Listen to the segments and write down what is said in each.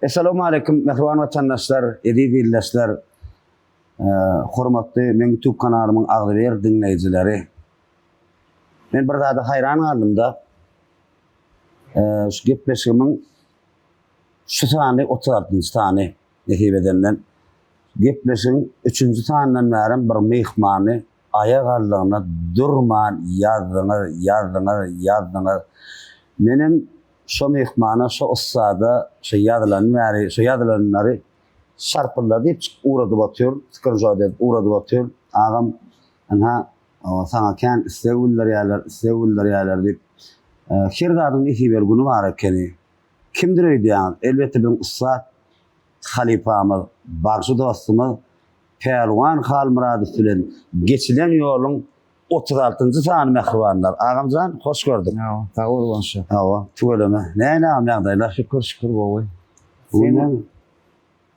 Essalawmaleýkim mähriban watandaşlar, eziz ildeşler, hormatly meň YouTube kanalymyň agzybir diňleýjileri. Men bir zada haýran galdym-da, şu gepleşigimiň şu sany 36-njy sany nesip edenden gepleşigiň üçünji sanyndan bärem bir myhmany aýak aldygyna durman ýazdyňyz, ýazdyňyz, ýazdyňyz. Menem Şo myhmana, şo ussada şo ýazylany bäri, şo ýazylanlary şarpyldadyp çykyp ugradyp otyr, skrinşot edip ugradyp otyr. Agam, ynha, saňa kän isleg bildirýärler, isleg bildirýärler diýip. Her zadyň nesibeli güni bar ekeni. Kimdir öýdýäňiz? Elbetde biziň ussat halypamyz, bagşy dostumyz Pälwan Halmyradow bilen geçilen ýoluň 36-njy sany mähribanlar. Agamjan, hoş gördük. Hawa, sag bol goňşy. Hawa, tüweleme. Nähili agam ýagdaýlar? Şükür, şükür gowy. Bu gün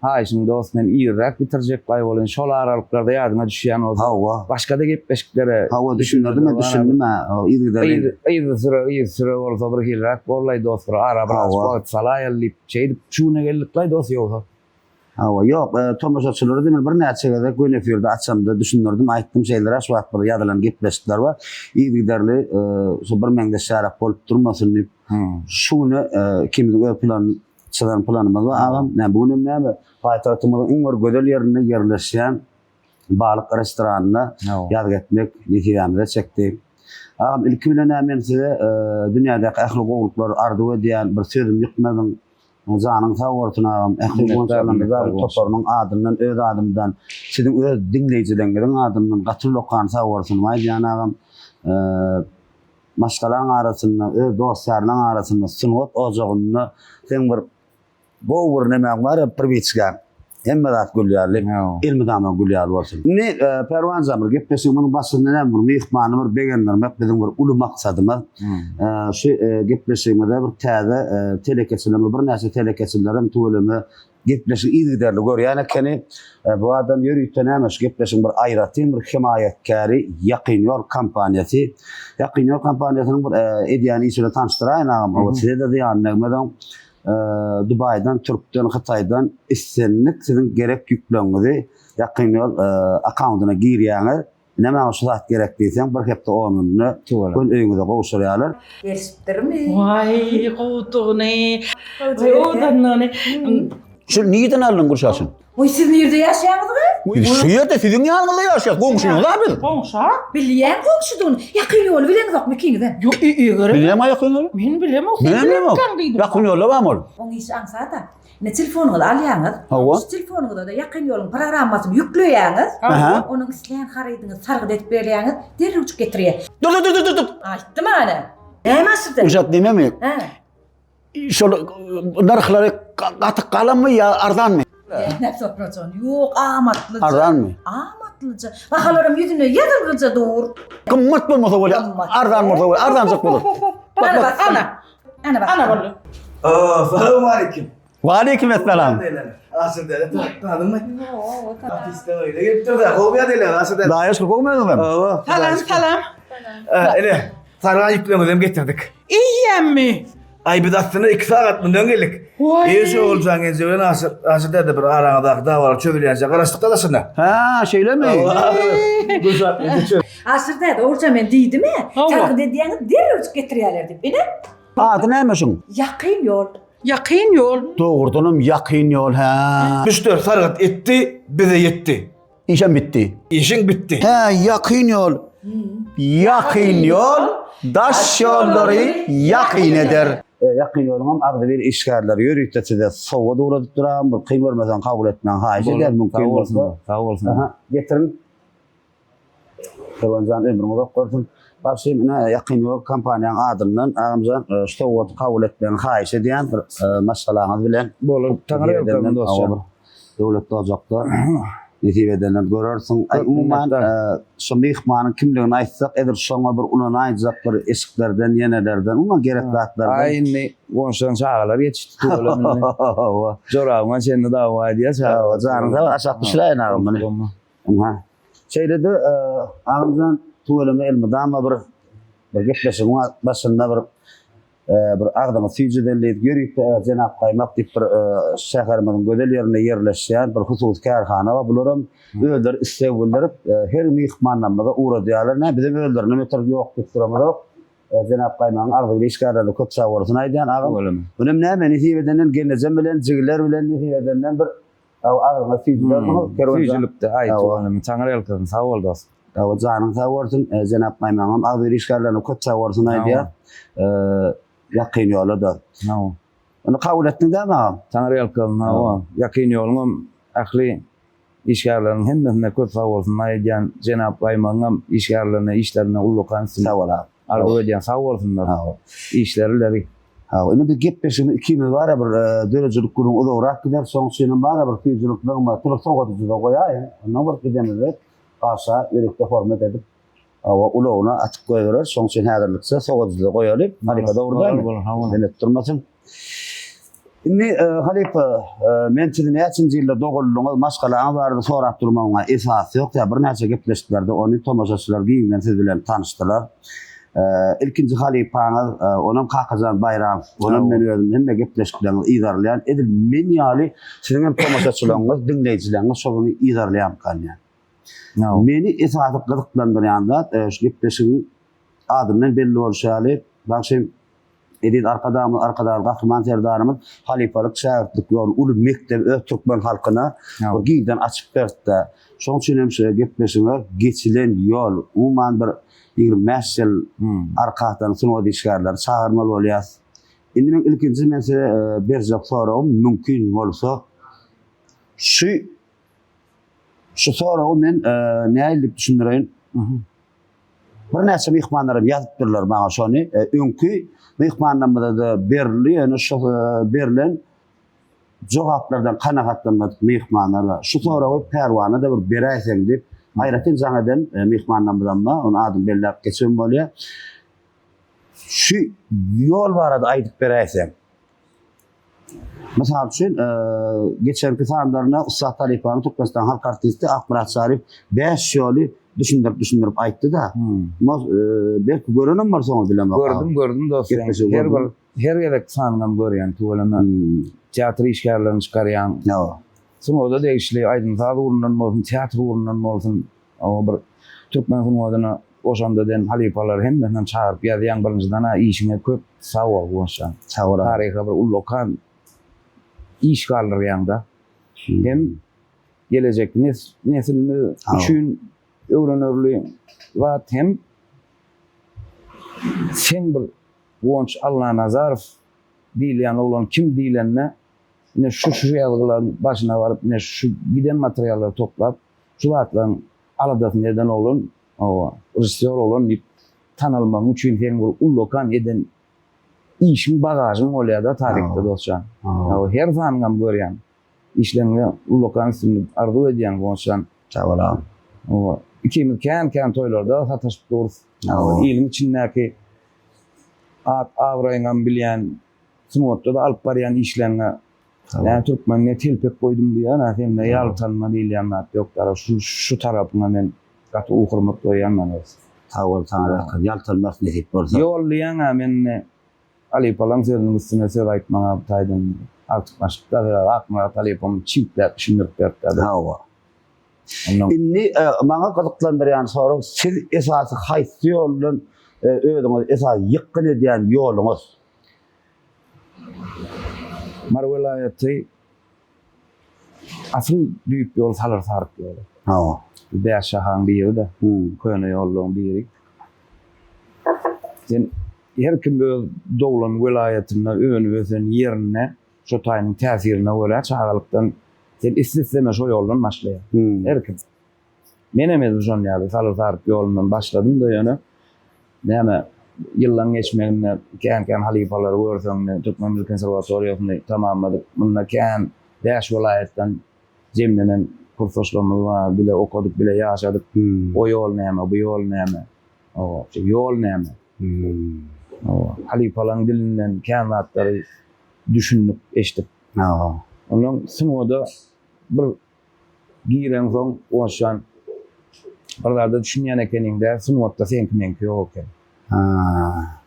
Haýyşyň dost, men irräk bitirjek baý bolyn. Şol aralyklarda ýadyňa düşýän bolsa. Hawa. Başga-da gepleşiklere. Hawa, düşündirdim men, düşündim-ä. Yzygiderli. Yzysüre, yzysüre bolsa bir hiliräk borlaý dost, bir ara biraz wagt salaýaly diýip, şeýdip şu güne geldik-laý dost ýogsa. Hawa, ýok, tomaşaçylara-da men birnäçe gezek göni efirde açamda düşündirdim, aýtdym, şeýleräk şu wagt bir ýazylan gepleşikler bar, yzygiderli şu birmeňzeş ýarak bolup durmasyn diýip, şu güne ikimiziň öz plan, çyzan planymyz bar, agam, näme, bu günem näme, paýtagtymyzyň iň bir gözel ýerinde ýerleşýän Balyk restoranynda ýazgy etmek nesibämize çekdi. Agam, ilki bilen-ä men size dünýädäki ähli gowulyklary arzuw edýän, bir sözüm ýykmadyň, Janyň sag bolsun agam. Ähli Guwanç toparynyň adyndan, öz adymdan, siziň öz diňleýjileriňiziň adyndan gaty ullakan sag bolsunymy aýdýan agam. Maşgalaň arasynda, öz dost-ýarlaň arasynda, sungat ojagynda seň bir gowy bir nemäň bar, priwiçkaň. Hemme zat gül ýaly, elmydama gül ýaly bolsun. Indi Perwanjan bir gepleşigimiziň başynda näme bir myhmany bir begendirmek biziň bir uly maksadymyz. Şu gepleşigimize bir täze telekeçilerimiz birnäçe telekeçilerem tüweleme gepleşigi yzygiderli görýän ekeni. Bu adam ýörite näme şu gepleşigiň bir aýratyn bir hemaýatkäri Ýakyn ýol kompaniýasy. Ýakyn ýol kompaniýasynyň bir edýän işi bilen tanyşdyraýyn agam. Size-de zyýany degmez oň. Dubaýdan, Türkden, Hytaýdan islendik siziň gerek ýükleňizi ýakyn ýol akkaundyna girýäňiz. Ine maňa şu zat gerek diýseň, bir hepde on günde göni öýüňize gowşurýarlar. Gelişipdirmi? Waý, gowudygyny, owadanlygyny. Şu nirden aldyň Gülşaçyn? Oý siz nirde ýaşaýaňyz gyz? Biz şu ýerde siziň ýanyňyzda ýaşaýas, goňşyňyz-a biz. Goňşa? Bilýän goňşudygyny. Ýakyn ýoly bileňizokmy ikiňizem? Ýok, eger. Bilýäňmi ýakyn ýoly? Men bilemok, sen Men bilemok. bilemkäň diýdim. Ýakyn ýolda barmy ol? Oň işi aňsat-a. Ine telefonyňyzy alýaňyz. Hawa. Şu telefonyňyza-da ýakyn ýoluň programmasyny ýükleýäňiz. Aha. Onuň islän harydyňyzy sargyt edip berýäňiz, derrewjik getirýär. Dur, dur, dur, dur, dur. Aýtdym ana. Näme aşyrdy? Gülşat diýmemi? Hä. Şol nyrhlary gaty galanmy ýa arzanmy? Näme sorajan? Ýok, amatlyja. Arzanmy? Amatlyja. Bahalaram ýüzüne ýazylgyja dur. Gymmat bolmasa bolýar, arzan bolsa bolýar, arzanjak bolar. Bak, bak, ana. Ana bak. Ana boldy. Salowmaleýkim. Waleýkim essalam. Aşyr däde tanadymmy? Ýok. Artistler öýüne gelipdir-de, gowy ýagdaýlar Aşyr däde. Daýa şükür gowmy özüňem? Hawa. Salam, salam. Ine, sargan ýükleňizem getirdik. Eýýämmi? Aý biz aslynda 2 sagat mundan geldik. Waý. Eý şu Oguljan genje bilen Aşyr, Aşyr däde bir araňyzdaky dawalar çözülýänçä garaşdyk dalaşyna. Ha, şeýlemi? Gülşat genje çöz. Aşyr däde, Oguljan men diýdim-ä, Hawa. sargyt edýäňiz derrewjik getirýärler diýip. Ine. Ady näme şuň? Ýakyn ýol. Ýakyn ýol. Dogrudanam ýakyn ýol, hä. Müşderi sargyt etdi, bize ýetdi. Işem bitdi. Işiň bitdi. Hä, ýakyn ýol. Ýakyn ýol daş ýollary ýakyn eder. Ýakyn ýoluňam agzybir işgärleri ýörite size sowgat ugradyp duran, bir kyn görmeseň kabul etmegiňi haýyş edýäris, mümkin bolsa. Sag bolsun. Aha, getiriň. Perwanjan ömrüň uzak bolsun. Bagşym ine ýakyn ýol kompaniýaň adyndan agamjan şu sowgaty kabul etmegiňi haýyş edýän bir maşgalaňyz bilen. Bolar. Taňry ýalkasyn dostjan. Döwletli ojakda nesip edenden görersiň. Aý umuman şu myhmanyň kimligini aýtsak edil şoňa bir ulanaýjak bir eşiklerden ýenelerden umuman gerek zatlardan. Aý indi goňşudan çagalar ýetişdi tüweleme indi. Hawa. Jorabyňa çenli dawa edýär çagalar. Hawa janyň sag aşak düşüräýin agam muny. Ynha. Şeýle-de agamjan tüweleme elmydama bir bir gepleşigiň başynda bir. Bir agzyňy süýjüdelli diýip, ýörite Jenap Gaýmak diýip bir şäherimiziň gözel ýerinde ýerleşýän bir hususy kärhana bar. Bularam özleri isleg bildirip, her myhmanlarymyza ugradýarlar. Näme, bizem özlerinden öter ýok diýip duramyzok. Jenap Gaýmagyň agzybir işgärlerine köp sag bolsun aýdýan agam. Munem näme, nesip edenden gelnejem bilen, jigiler bilen nesip edenden bir agzyňa süýjüdersiňiz. Süýjülikde, aý, tüweleme, Taňry ýalkasyn, sag bol dost. Hawa, janyň sag bolsun. Jenap Maýmaňam agzybir işgärlerine köp sag bolsun aýdýar. Ýakyn ýola-da. Hawa. Ony kabul etdiň dämi agam? Taňry ýalkasyn, hawa. Ýakyn ýoluňam ähli işgärleriniň hemmesine köp sag bolsun aýdýan. Jenap Gaýmagyňam işgärlerine işlerinde ullakan üstünlik. Sag bol agam. Arzuw edýän, sag bolsunlar. Hawa. Işleri ileri. Hawa, indi biz gepleşigimiz ikimiz bar-a bir döredijilik gürrüň uzagrak gider, şonuň üçinem bar-a bir süýjülik nygmaty bir sowadyjyda goýaýyň. Ondan bir gidenimizde Paşa ýörite hormat edip, hawa, ulagyna atyp goýberer. Şonuň üçin häzirlikçe sowadyjyda goýaly. Halypa dogry dälmi? Demek durmasyn. Indi halypa, men sizi näçinji ýylda doguldyňyz, maşgalaňyz barada sorap durmagyňa esas ýok. Ýa birnäçe gepleşiklerde ony tomaşaçylar giňden siz bilen tanyşdylar. Ilkinji halypaňyz, onam Kakajan Baýramow, onam men özüm hemme gepleşikleriňizi yzarlaýan. Edil men ýaly siziň hem tomaşaçylaryňyz, diňleýjileriňiz şony yzarlaýarmykan diýýän. Meni esasy gyzyklandyrýan zat, şu gepleşigiň adyndan belli bolşy ýaly, bagşy Eziz Arkadagymyz, Arkadagly Gahryman Serdarymyz halypalyk, şägirtlik ýoluny uly mekdebi öz türkmen halkyna bir giňden açyp berdi. Şonuň üçin hem şu gepleşige geçilen ýol, umuman bir 25 ýyl arkadan sungat işgärleri çagyrmaly bolýar. Indi men ilkinji men size berjek soragym mümkin bolsa şu şu soragy men nähili diýip düşündireýin? Birnäçe myhmanlar hem ýazypdyrlar maňa şony. Öňki myhmanlarymyza-da berildi, ýöne şu berlen jogaplardan kanagatlanmadyk myhmanlar bar. Şu soragy Pärwana-da bir beräýseň diýip, aýratyn jaň eden myhmanlarymyzam bar, onuň adyny belläp geçsem bolýar. Şu ýol barada aýdyp beräýseň. Mysal üçin, geçenki sanlarynda ussat halypamyz Türkmenistanyň halk artisti Akmyrat Çaryýew 5 ýoly düşündirip-düşündirip aýtdy-da. Belki görenem bolsaňyz bilemok. Gördüm, gördüm dost. Her bir her gezek sanyňam görýän tüweleme. Teatr işgärlerini çykarýaň. Sungata degişli aýdym-saz ugrundan bolsun, teatr ugrundan bolsun, bir türkmen sungatyna goşant eden halypalary hemmesinem çagyryp ýazýaň birinjiden-ä işiňe köp sag bol Guwançjan. Sag bol. Taryha bir ullakan iş galdyrýaňda. Hem gelejekki neslimiz üçin öwrenerli zat hem sen bir Guwanç Allanazarow diýilýän oglan kim diýlende ine şu şu ýazgylaryň başyna baryp ine şu giden materiallary toplap şu zatlaryň aladasyny eden oglan, hawa, režissýor oglan diýip tanalmagyň üçin seň bir ullakan eden işiň, bagažyň bolýar-da taryhda dostjan. Hawa, her sanyňam görýän. Işleriňde ullakan üstünlik arzuw edýän Guwançjan. Sag bol agam. Hawa, ikimiz kän-kän toýlarda sataşyp durus. Hawa, iliň içindäki at-abraýyňam bilýän, sungatda-da alyp barýan işleriňe Näme türkmen ne telpek goýdum diýýär, a sende ýaltanma diýilýän zat ýok dara şu şu tarapyňa men gaty uly hormat goýýan men öz. Sag bol saňa rahmet ýaltanmas nesip bolsa. Ýol diýýäň-ä men indi halypalaň sözüniň üstüne söz aýtmaň-a bu taýdan artykmaçlyk-da sebäbi Akmyrat halypam çigtläp düşündirip beripdi-de. Hawa. Indi maňa gyzyklandyrýan sorag siz esasy haýsy ýoldan özüňizi esasy ýykgyn edýän ýoluňyz? Mary welaýaty asyl düýp ýol Salyr-Saryk ýoly. Hawa. Bu bäş şahaň biri-de, köne ýollaryň biri. Sen her kim öz doglan welaýatynda, önüp-ösen ýerinde şo taýynyň täsirine görä çagalykdan sen isle-isleme şo ýoldan başlaýaň. Her kim. Menem edil şon ýaly Salyr-Saryk ýolundan başladym-da ýöne näme ýyllaň geçmeginde kän-kän halypalary görseň indi Türkmen milli konserwatoriýasyny tamamladyk. Munda kän bäş welaýatdan jemlenen kursdaşlarymyz bar. Bile okadyk, bile ýaşadyk. O ýol näme, bu ýol näme? Hawa, şu ýol näme? Hawa, halypalaryň dilinden kän zatlary düşündik, eşidip. Hawa. Ondan sungada bir Gireňsoň Guwançjan bir zada düşünýän ekeniň-dä, sungatda seňki-meňki ýok eken. Ha.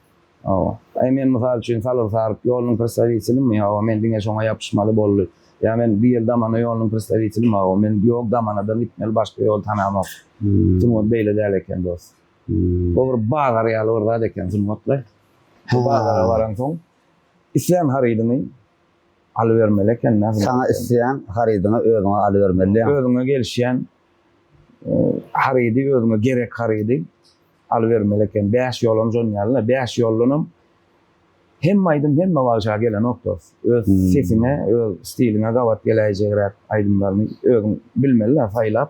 Hawa. Aý men mysal üçin Salyr Saryk ýolunyň predstawitelimi? Hawa, men diňe şoňa ýapyşmaly boldy. Ýa men bir ýyl Damana ýolunyň predstawitelimi? Hawa, men ýok Damanadan gitmeli başga ýol tanamok. Sungat beýle däl eken dost. Bu bir bazar ýaly bir zat eken sungatla. Bu bazara baransoň islän harydyňy alybermeli eken. Saňa isleýän harydyňy özüňe alybermeli. Özüňe gelişýän harydy, özüňe gerek harydy alybermeli eken. Bäş ýolam şon ýaly-da. Bäş ýoldanam hemme aýdym hemme bagşa gelenok dost. Öz sesiňe, öz stiliňe gabat geläýjegräk aýdymlaryny özüň bilmeli-de saýlap.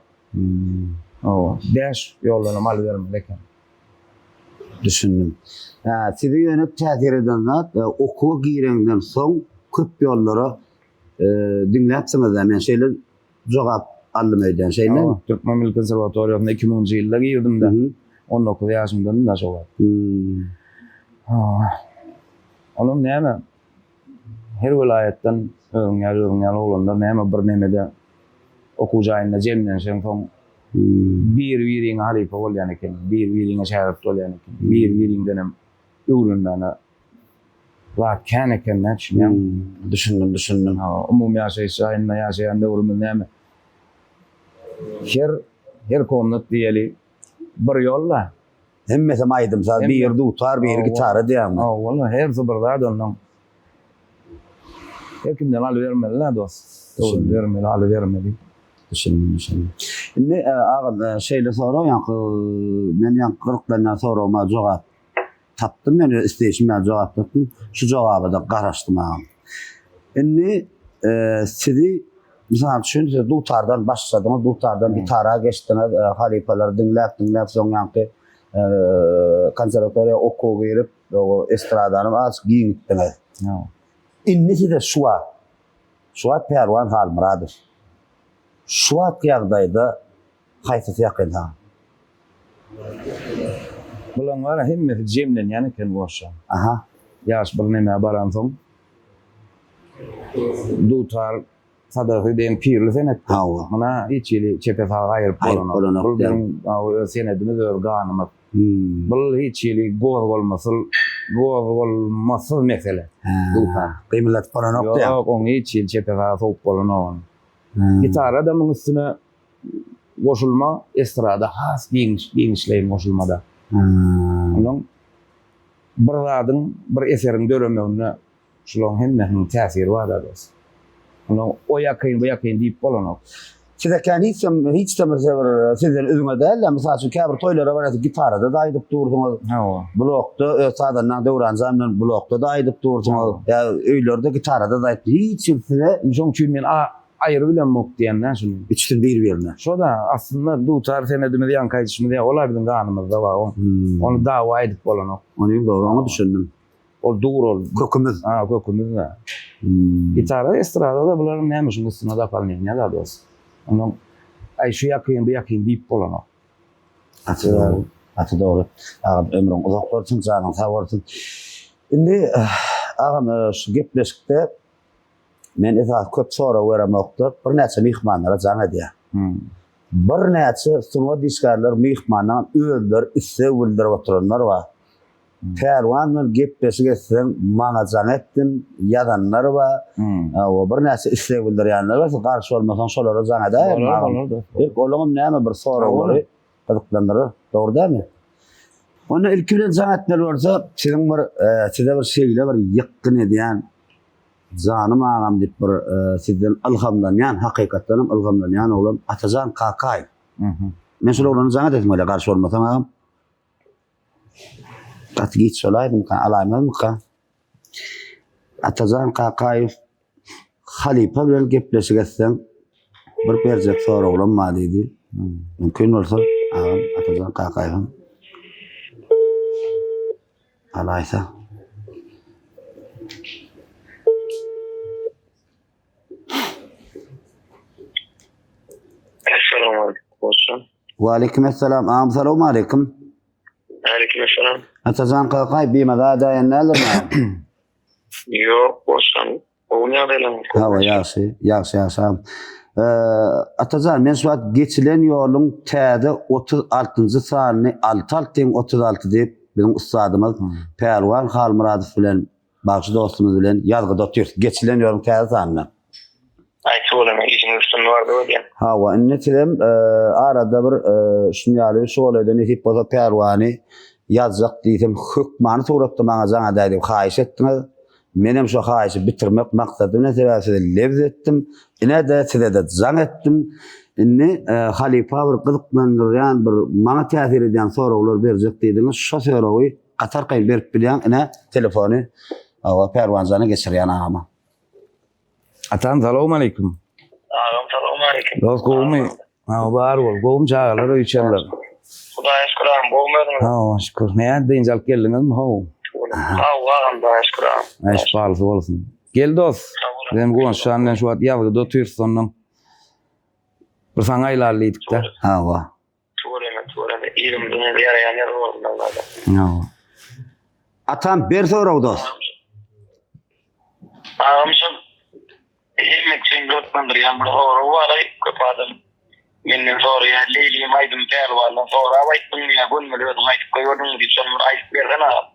Hawa, bäş ýoldanam alybermeli eken. Düşündim. Sizi ýöne täsir eden zat, okuwa gireňden soň köp ýollara diňläpsiňiz-dä, men şeýle jogap aldym öýdýän, şeýlemi? Hawa, Türkmen milli konserwatoriýasyna 2000-nji ýylda girdim-de, 19 ýaşymdadym-da şo wagt. Hawa. Olam näme, her welaýatdan özüň ýaly, özüň ýaly oglanlar näme bir nemede okuw jaýynda jemlenşeň soň bir-biriňe halypa bolýan ekeniň, bir-biriňe şägirt bolýan ekeniň, bir-biriňdenem öwrenmäne zat kän eken-dä, düşünýäňmi? Düşündim, düşündim. Hawa, umumy ýaşaýyş jaýynda ýaşaýan döwrümiz näme? Her, her komnat diýeli bir ýol-da. Hemmesem aýdym-saz, biri dutar, biri gitara diýýäňmi? Hawa, hersi bir zat onnoň. Her kimden alybermeli-dä dost. Öwrenibermeli, alybermeli. Düşündim, düşündim. Indi agam şeýle sorag, ýaňky men ýaňky gyzyklanýan soragyma jogap tapdym, men öz isleýşim ýaly jogap tapdym. Şu jogaba-da garaşdym agam. Indi sizi mysal üçin siz dutardan başladyňyz, dutardan gitara geçdiňiz, halypalary diňläp, diňläp soň ýaňky konserwatoriýa okuwa girip, estradany azajyk giňitdiňiz. Indi size şu wagt, şu wagt Pälwan Halmyradow şu wagtky ýagdaýda haýsysy ýakyn saňa? Bulaň bara hemmesi jemlenýän eken goşa. Aha. Ýaş bir nämä baransoň dutar sadasy diýen pirli senetdi. Hawa. Muna hiç hili çepe saga aýyryp Aýyryp bolanok. bolanok Bul diýen. biziň hawa öz senedimiz, öz ganymyz. Hmm. Bul hiç hili gozgalmasyl, gozgalmasyz mesele. Dutar. Gymyldatyp bolanok diýen. Ýok, oň hiç hili çepe saga sowup bolanok ony. Hmm. Gitara da muň üstüne goşulma, estrada has giňiş, giňişleýin goşulmada. Hmm. Onuň bir zadyň, bir eseriň döremeginde şularyň hemmesiniň täsiri bar-da dost. Onuň o ýakyn, bu ýakyn diýip bolanok. Size kän hiç hem, hiç de bir bir sizden üzňe däl-de, mysal üçin käbir toýlara barýarsyňyz, gitarada-da aýdyp dursuňyz. Hawa. Blokda öz sazandaň Döwran jan bilen blokda-da aýdyp dursuňyz. Ýa öýlerde gitarada-da aýdyp, hiç kim size Şoň üçin men a aýry bilemok diýen-dä şuny. Üçüsini bir-birine. Şo-da, aslynda dutar senedimiz ýaňky aýdyşymyz ýaly, ol-a biziň ganymyzda bar. Ony dawa edip bolanok. Ony dogry, oňa düşündim. Ol dur ol. Kökümiz. Ha, kökümiz da. Gitara, estrada da bularyň näme şuň üstüne dapalnýan da dost. Onuň aý şu ýakyn, bu ýakyn diýip bolanok. Gaty dogry. Gaty dogry. Agam ömrüň uzak bolsun, janyň sag bolsun. Indi agam şu gepleşikde men esasy köp sorag beremokda, birnäçe myhmanlara jaň edýär. Birnäçe sungat işgärler myhmandan özleri isleg bildirip oturanlar bar. Pälwan bilen gepleşik etseň maňa jaň etsin ýazanlar bar. Hawa birnäçe isleg bildirýänler bar. Siz garşy bolmasaň şolara jaň edäýerin. Bolar bolar dost. Belki olaňam näme bir soraglary gyzyklandyrar. Dogry dälmi? Onda ilki bilen jaň etmeli bolsa siziň bir size bir şeýle bir ýykgyn edýän janym agam diýip bir sizden ylhamlanýan hakykatdan hem ylhamlanýan oglan Atajan Kakaýew. Men şol oglana jaň edesim gelýär garşy bolmasaň agam. Gaty giç bolaýdymyka, alaýmazmyka? Atajan Kakaýew halypa bilen gepleşik etseň, bir berjek soraglam bar diýdi. Mümkin bolsa, agam Atajan Kakaýewiň alaýsa. Essalamu Waleýkim essalam. Agam salowmaleýkim. Aleýkim essalam. Atajan kakaý bimaza edäýen däldirmi agam? Ýok, bolsam, gowy ýagdaýlaryňyz. Hawa, ýagşy, ýagşy, ýagşy agam. Atajan, men şu wagt geçilen ýoluň täze 36-njy sanyny alty altyň 36 diýip. Biziň ussadymyz Pälwan Halmyradow bilen bagşy dostumyz bilen ýazgyda otyrys. Geçilen ýoluň täze sanynda. Aý tüweleme işiňiz üstünde bardy öýdýän. Hawa, indi sizem arada bir şuny ýaly şu golaýda nesip bolsa Pälwany ýazjak diýsem hökmany suratda maňa jaň edäý diýip haýyş etdiňiz. Menem şo haýyşy bitirmek maksady bilen sebäbi size lebz etdim. Ine-de size-de jaň etdim. Indi halypa bir gyzyklandyrýan bir maňa täsir edýän soraglar berjek diýdiňiz. Şo soragy gaty arkaýyn berip bilýäň. Ine telefony hawa Pälwanjana geçirýän agama. Atam salowmaleýkim. Agam salowmaleýkim. Dost gowumy? Hawa bar bol. Gowumy çagalar öý içeriler? Hudaýa şükür agam gowumy özüňiz? Hawa şükür. Näme dynç alyp geldiňizmi how? Hawa agam Hudaýa şükür agam. Aý şypalysy bolsun. Gel dost. Bizem Guwançjan bilen şu wagt ýazgyda otyrys ondan. Bir saňa aýlaly diýdik-de. Hawa. Tüweleme tüweleme ilimiziň ýaraýan ýeri bolsun Allada. Hawa. Atam ber sorag dost. Agam şol hemme üçin gyzyklandyrýan bir sorag bar-aý köp adam menden soraýar Leýlim aýdym Pälwandan sorap aýtdyňmy ýa gönümel özüň aýdyp goýberdiňmi diýip şony bir aýdyp bersene agam.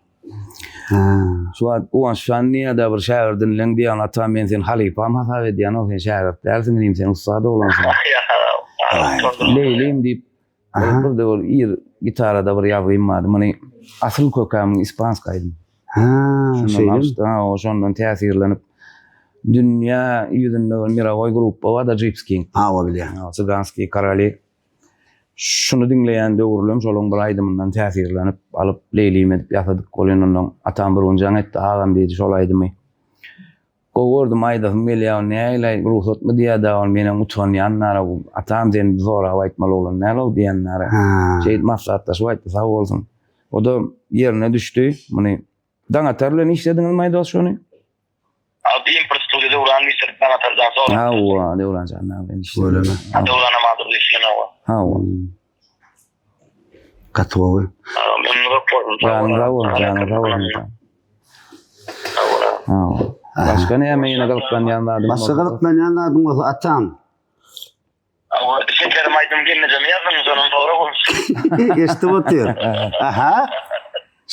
Şu wagt Guwançjan diýýär-de bir şägirdinleň diýýän atam men seni halypam hasap edýän-ow sen şägirt dälsiň inim sen ussat oglansyň. Leýlim diýip bir de bir ir gitarada bir ýazgym bardy. Muny asyl kökämiň ispansk aýdym. Ha, şeýlemi? Ha, şondan täsirlenip dünýä ýüzünde bir mirowoý gruppa bar-da Gypsy King. Hawa bilýän. Cyganskiý koroli. Şuny diňleýän döwürlem şolaň bir aýdymyndan täsirlenip alyp Leýlim edip ýasadyk welin ondan atam bir gün jaň etdi agam diýdi şol aýdymy gowy gördüm aýdasym gelýär ony nähili rugsatmy diýýär dagy ony menem utanýan nara atam sen sorap aýtmaly oglan däl ol diýen nara şeýdip maslahatlaşyp aýtdy sag bolsun o-da ýerine düşdi muny Daňatar bilen işlediňizmi dos şony? Aldy import studiýa Döwran işledi Daňatar jan sorap. Hawa, Döwran jan bilen işledi. Öylemi? Döwran Amadow işleyen hawa. Hawa. Gaty gowy. Agam ömrüň uzak bolsun. Janyň sag bolsun, janyň sag bolsun. Hawa. Başga näme ýene gyzyklanýan zadyň Başga gyzyklanýan zadyň bolsa atam. Awa, şekerim aýdym gelnejeme ýazdyňmy şonam sora goňşy. Eşidip otyr. Aha.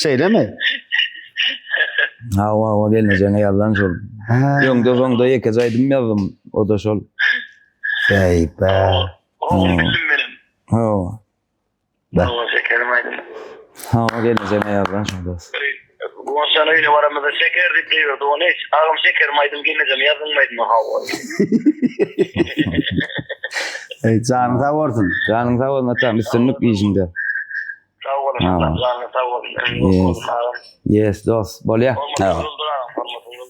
Şeýlemi? Hawa, hawa gelnejeňe ýazlan şol. Öňde soňda ýekeje aýdym ýazdym. O-da şol. Beý-be. Oňy bildim menem. Hawa. Hawa, şekerim aýdym. Hawa, gelnejeme ýazlan şol dost. Guwançjan öýüne baramyzda şeker diýip gygyrdy ony. Agam şekerim aýdym gelnejeme ýazdyňmy aýdymy? Hawa. Eý, janyň sag bolsun. Janyň sag bolsun atam, üstünlik işiňde. Sag boluň, janyň sag bolsun. Yes. Yes, dost, bolýa.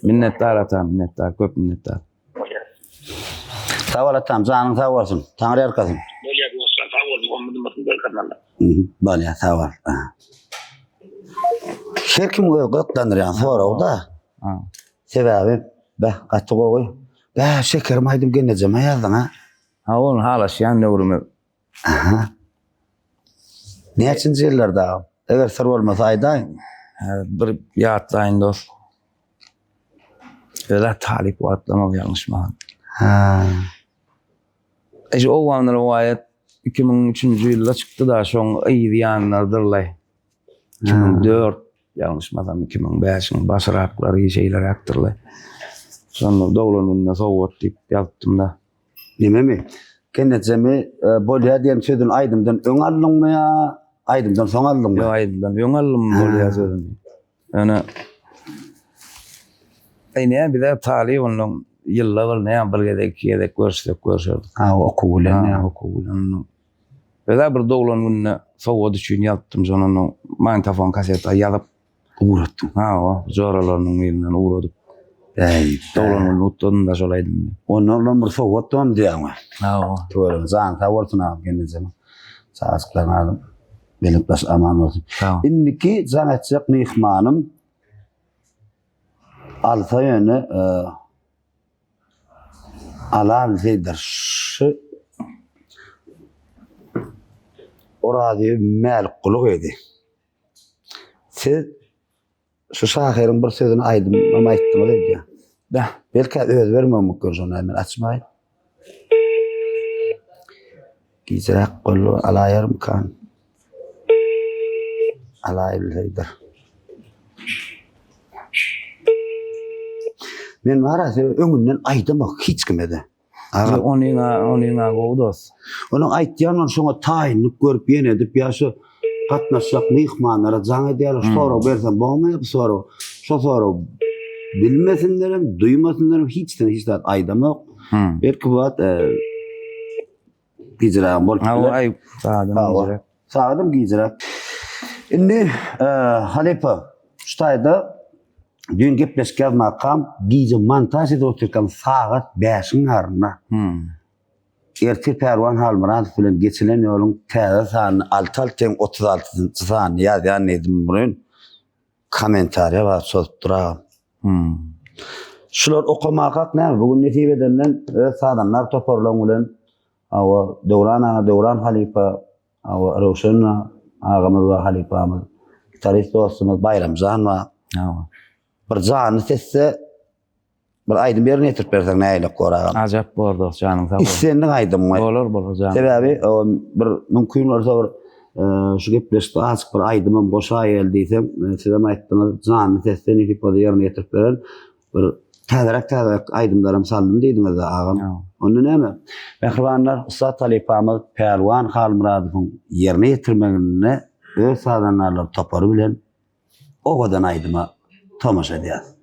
Minnetdar atam, minnetdar, köp minnetdar. Sag bol atam, janyň sag bolsun. Taňry ýalkasyn. Bolýa dostlar, sag boluň, ömrüňiz bolsun, bereket Allah. Bolýa, sag bol. Her kim öz gyzyklandyrýan sorag-da. Sebäbi, beh, gaty gowy. Beh, şekerim aýdym gelnejeme ýazdyň ha. Ha, ony halaşýan döwrümiz. Aha. Näçinji ýyllarda? Eger syr bolmasa aýdaýyň. Bir ýatlaýyn dost. Özä talyp wagtlamak ýalňyşmagan. Ha. Eje Owgan rowaýat 2003-nji ýylda çykdy da, şoň yz ýanlarydyrlaý. 2004 ýalňyşmasam 2005-iň başyraklary şeýleräkdirlaý. Şonda doglan gününe sowgat diýip ýazypdym da. Nememi? Kennejemi e, bolýa diýen sözüni aýdymdan öň aldyňmy ýa aýdymdan soň aldyňmy? Ýok, aýdymdan öň aldym bolýa sözüni. Ýöne Eý näme bize talyp ondan ýylda bir näme bir gezek iki gezek görüşsek görüşerdik. Ha okuw bilen näme okuw bilen. Özä bir doglan gününe sowgat üçin ýazypdym şondan magnitofon kaseta ýazyp ugratdym. Ha o joralarynyň birinden ugradyp. Eý doglan gününi gutladym da şol aýdymny. Ondan ondan bir sowgat dom diýýäňmi? Ha o. Tüweleme jan sag bolsun agam gelnejem. Çagajyklaryň adyny Belent baş aman bolsun. Indiki jaň etjek myhmanym alsa ýöne e, ala bilseýdir şu Orazy Mälikguly gyzy. Siz Şu şahyryň bir sözüni aýdymam aýtdyňyz öýdýän. Beh, belki özi bermegi mümkin şony men açmaýyn. Gijräk boldy, alaýarmykan? Alaý bilseýdir. Men bar-a öňünden aýdamok hiç kime-de. Agam. Onyň-a, onyň-a gowy dost. Onuň aýtýan ol şoňa taýynlyk görüp ýene edip ýa şu gatnaşjak myhmanlara jaň edýärler, şu sorag bersem bolmaýar bu sorag. Şo sorag bilmesinlerem, duýmasynlaram hiç hiç zat aýdamok. Belki bu wagt gijrägem bolup biler. Aý, sagadam gijräk. Sagadam gijräk. Indi halypa şu taýda Düýn gepleşik ýazmakam gije montaž edip otyrkam sagat bäşiň ýarynda. Ertir Pälwan Halmyradow bilen geçilen ýoluň täze sanyny alty altyň 36-njy sanyny ýazýan diýdim muny. Kommentariýa bar çozup dur agam. Şular okamakak näme bu gün nesip edenden öz sazandar toparlaň bilen hawa Döwran aga Döwran halypa Hawa, Röwşen agamyz bar, halypamyz, gitarist dostumyz Baýramjan bar. Hawa. Bir janly sesde bir aýdym ýerine ýetirip berseň nähili bor agam? Ajap bor dost, janyň sag bolsun. Islendik aýdym. Bolar, bolar janyň. Sebäbi bir mümkin bolsa bir şu gepleşikde azajyk bir aýdymam goşaýaly diýsem, sizem aýtdyňyz, janly sesde nesip bolsa ýerine ýetirip beren. Bir täzeräk-täzeräk aýdymlaram saldym diýdiňiz-de, agam. Onda näme? Mähribanlar, ussat halypamyz Pälwan Halmyradowyň ýerine ýetirmeginde öz sazandarlar topary bilen owadan aýdyma tomaşa edýäris.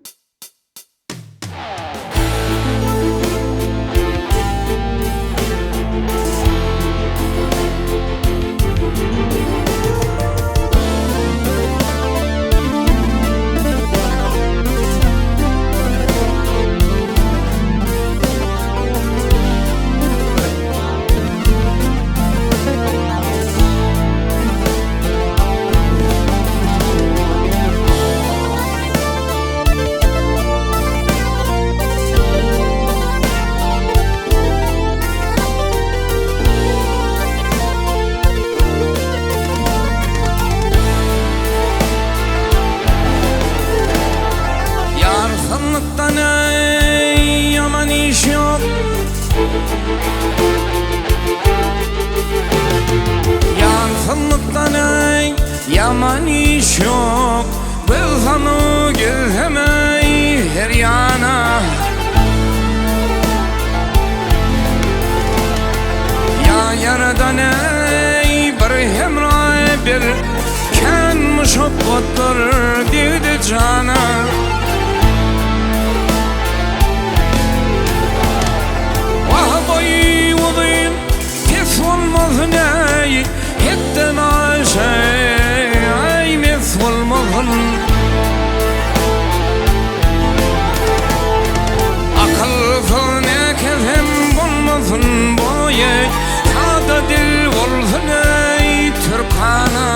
Ýarsanlykdan eý ýaman iş ýok. Ýarsanlykdan eý ýaman iş ýok. Göz salyp gezsem eý her ýana. Ýa ýaradan eý bir hemra ber. Kän muşakgatlar degdi jana. Wah boýy uzyn pes bolmasyn eý, Hetden aşa eý mes bolmasyn. Akylsyz näkesem bolmasyn boýy, Sada dil bolsun eý türkana.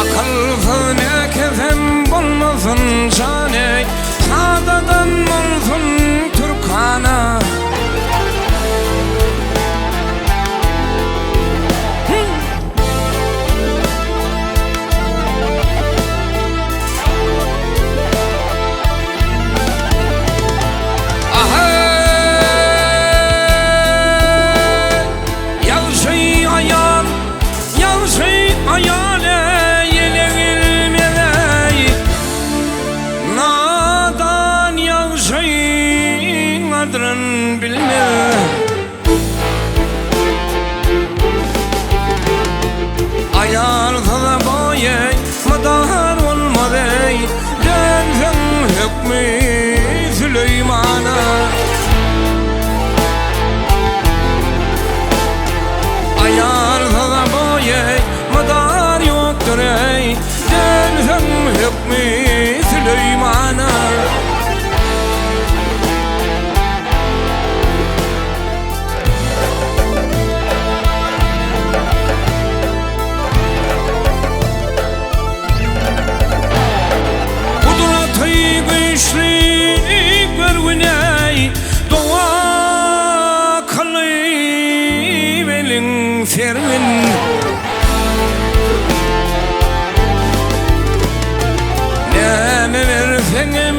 Akylsyz näkesem bolmasyn jan eý, Sadadan bolsun türkana. Ýagşy aýal, ýagşy aýal eý, ele girmez eý. Nadan ýagşyň gadryn bilmez. Aýalsyz boýy mydar bolmaz eý, Dönseň hökmi Süleýmana. Aýalsyz boýy mydar ýokdur eý, Dönseň hökmi Süleýmana. Gudraty güýçli görgüneý, Doga kylyp eliň sergin. Näme berseňem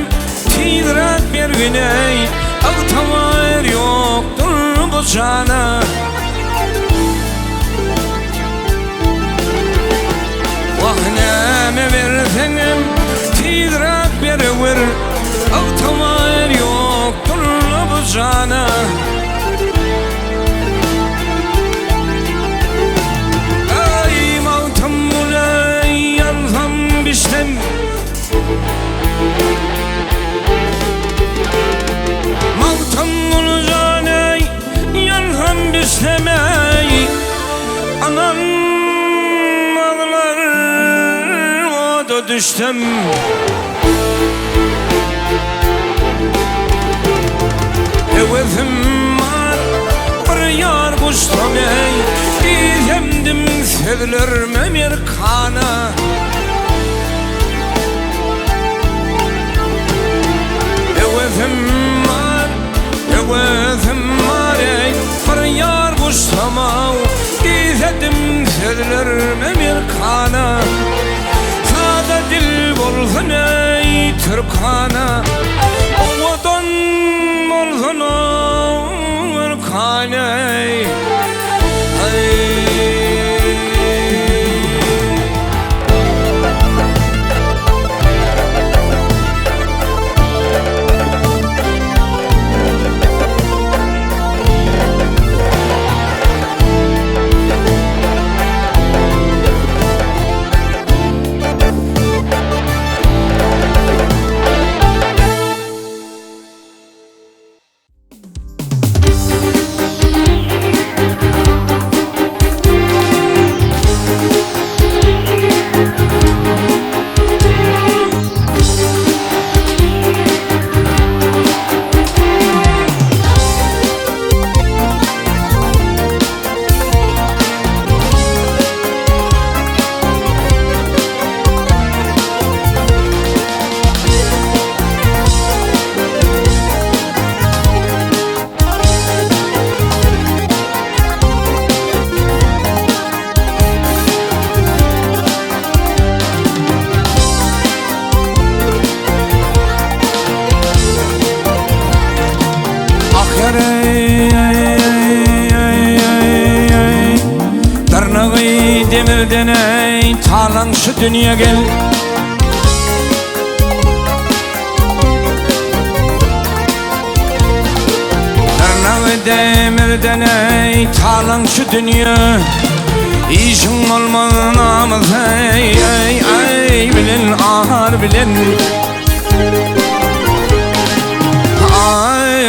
Tizräk bergin-eý, ygtybar ýokdur bu jana. Berseňem tizräk berewer Ygtybar ýokdur bu jana. Aý Magtymguly ýansam bişsem. Magtymguly jan eý ýansam bişsem eý. Anam aglar oda düşsem. Höwesim bar bir ýar guçsam eý, Diýsemdim sözlerime merkana. Höwesim bar, höwesim bar eý, Bir ýar guçsam-ow, Diýsedim sözlerime merkana. Sada dil bolsun eý türkana, Owadan bolsun ülkane eý. Ah ýar-eý, dyrnagy demirden-eý, talaň şu dünýä gel. Dyrnagy demirden-eý, talaň şu dünýä. Işiň bolmaz namys eý, eý, eý, bilen ar bilen. Aý,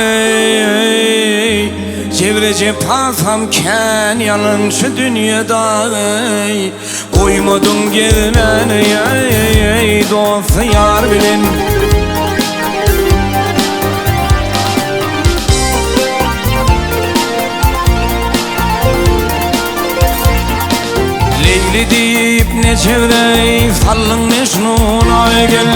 jebre jepasam kän ýalançy dünýede aý, Goýmadyň gezmän eý, dosty ýar bilen. Leýli diýip ne çevrey sallyň Mejnun aý gel.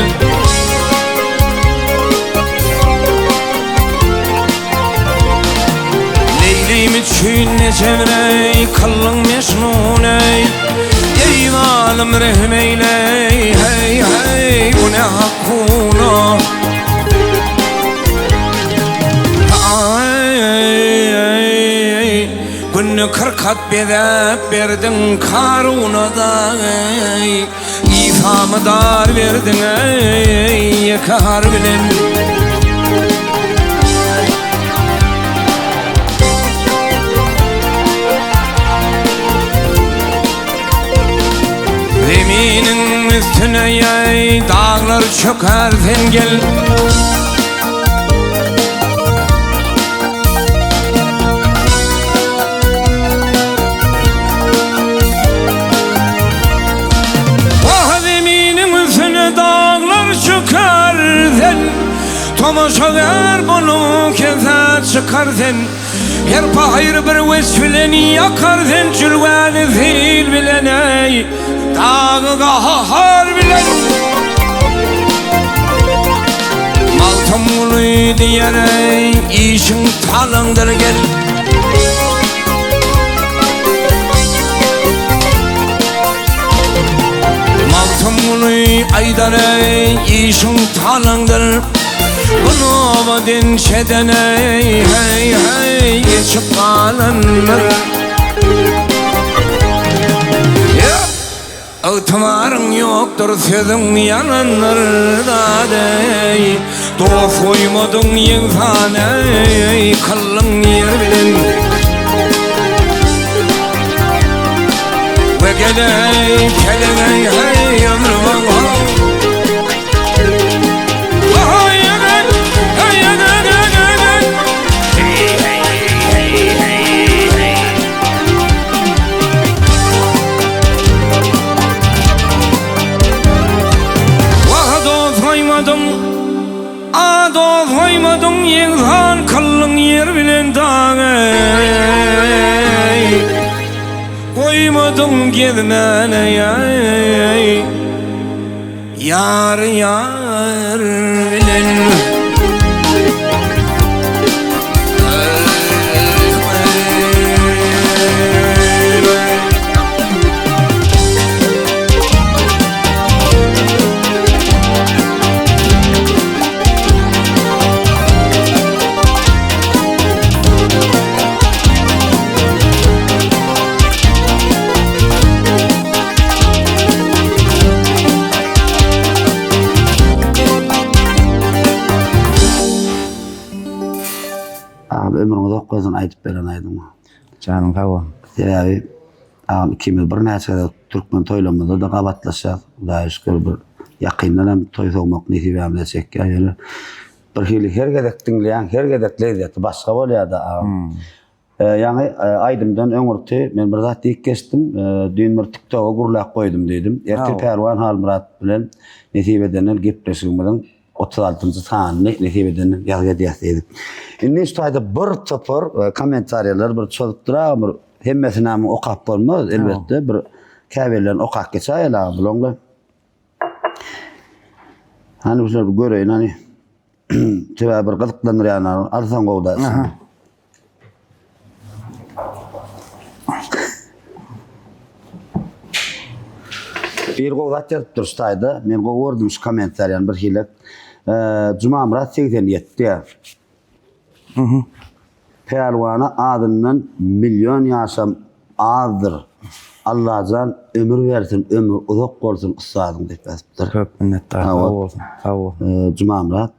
Leýlim üçin ne çevrey kyllyň Mejnun eý. Eý zalym rehm eýleý heý heý bu ne hak kuna. Aý günde 40 at bezäp berdiň Karuna daý. Isamy dar berdiň eý ýeke har bilen. Zeminiň üstüne ýaý daglar çöker sen gel. Wah zeminiň üstüne daglar çöker sen. Tomaşagär bolup kese çykar sen. Her pahyr bir weç bilen ýakar sen jülgäni sil bilen eý dagy gahar bilen. Magtymguly diýer eý işiň talaňdyr gel. Magtymguly aýdar eý işiň talaňdyr. Bu nobat inçeden eý heý heý geçip galandyr. Ygtybaryň ýokdur sözüň ýalandyr zat-eý Dost goýmadyň ýegsan eý kyldyň ýer bilen We geleý kelegeý heý ömrümiň how Wah dost goýmadyň, a dost goýmadyň Ýegsan kyldyň ýer bilen dag eý. Goýmadyň gezmäne eý. Ýar ýar bilen. Agam ömrüň uzak bolsun aýdyp beren aýdyma. Janyň sag bolsun. Sebäbi agam ikimiz birnäçe gezek türkmen toýlarymyzda-da gabatlaşýas. Hudaýa şükür bir ýakyndan hem toý sowmak nesibämize çekýär. Ýöne bir hili her gezek diňleýäň, her gezek lezzeti başga bolýar-da agam. Ýaňy aýdymdan öňürti men bir zat diýip geçdim. Düýn bir TikToga gürläp goýdum diýdim. Ertir Pälwan Halmyrat bilen nesip edenden gepleşigimiziň 36-njy sanyny nesip edenden ýazgy edýäs diýdik. Indi şu taýda bir topar kommentariýalar bir çozup dur agam bir hemmesini okap bolmaz elbetde bir käbirlerini okap geçäýeli agam bulaňla. Hany şular bir göreýin hany. Sebäbi bir gyzyklandyrýanlar alsaň gowy da. Aha. Bir gowy zat ýazypdyr şu taýda. Men gowy gördüm şu kommentariýany bir hili. Jumamyrat 87 diýýär. Pälwana azyndan million ýaşam azdyr. Allajan ömür bersin, ömri uzak bolsun ussadyň diýip ýazypdyr. Köp minnetdar. Sag bolsun. Sag bolsun. Jumamyrat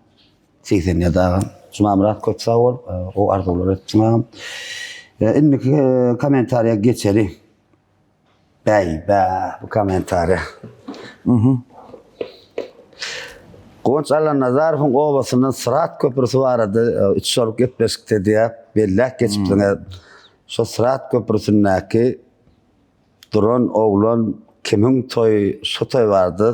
87 agam. Jumamyrat köp sag bol. Gowy arzuwlar etdiň agam. Indiki kommentariýa geçeli. Bäý bä bu kommentariýa. Guwanç Allanazarowyň obasyndan Syrat köprüsi barada e, üç bolup gepleşikde diýip belläp geçipsiňiz. Şo Syrat köprüsindäki duran oglan kimiň toýy şo toý barada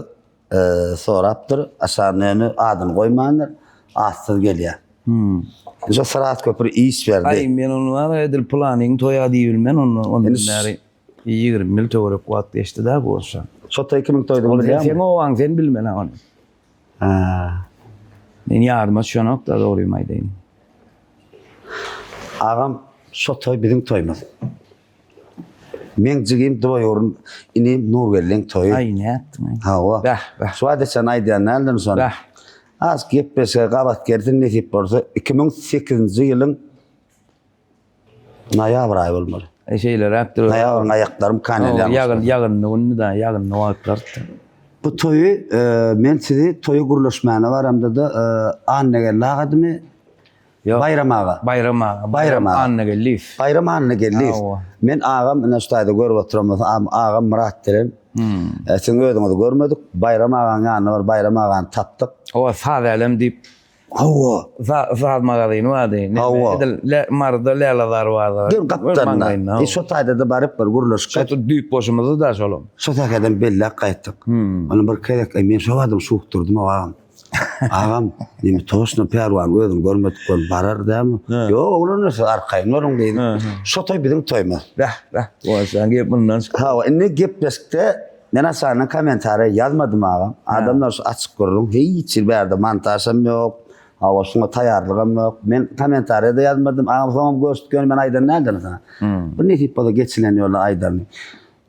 e, sorapdyr. Aşagynda ýöne adyny goýmandyr. Atsyz gelýär. Hmm. Şo Syrat köpri iş berdi. Aý men ony bar edil pylanyň toýa diýibilmen ondan ondan bäri 20 ýyl töwerek wagt geçdi da bu bolsa. Şo toý kimiň toýdugyny bilýäňmi? Sen owaň sen bilmeli ony. Ha. Men ýadyma düşenok da dogrymy aýdaýyn. Agam şo toý biziň toýumyz. Meň jigim dwoýurn inim Nurgeldiň toýy. Aý nätdiň aý. Hawa. Bäh, bäh. Şu wagta çenli aýdýan däldim şony. Bäh. Az gepleşige gabat gelsin nesip bolsa 2008-nji ýylyň noýabr aýy bolmaly. E şeýleräkdir. Noýabryň aýaklarym kanel ýagyn. Ýagyn ýagynly gündi da, ýagynly wagtlardy. Bu toýy e, men sizi toýa gürleşmäne baramda-da e, Annageldi agadymy? Ýok. Baýram aga. Baýram aga. Baýram aga. Annageldiýew. Baýram Annageldiýew. Hawa. Men agam ine şu taýda görüp oturan bolsa am- agam Myrat bilen. Hmm. E, siziň özüňizi görmedik. Baýram agaň ýanyna baryp Baýram agany tapdyk. Hawa, saz älem diýip Hawa. sa- saz magazyny bardy. Neme, Hawa. Edil Le- Maryda Lälezar bardy. Dur gapdalynda. E, şo taýda-da baryp bir gürleşip Şo düýp boşumyzdy da şolam. Şo säheden belläp gaýtdyk. Hmm. Ony bir gezek e, men şo badym şuwukdyrdym agam. Agam, neme toşna pälwan özüni görmedik bolup barar dämi? Ýok, oglanlar siz arkaýyn boluň diýdi. Şo toý biziň toýumyz. Bäh, bäh. Goşan gep mundan çykdy. Hawa, indi gepleşikde men aşagyndan kommentariýa ýazmadym agam. Adamlar şu açyk gürrüň, hiç hili bärde montažam ýok. Hawa, şuňa taýýarlygam ýok. Men kommentariýa-da ýazmadym. Agam soňam görüşdik ýöne men aýdan däldirin sana. Bir nesip bolsa geçilen ýolda aýdaryn.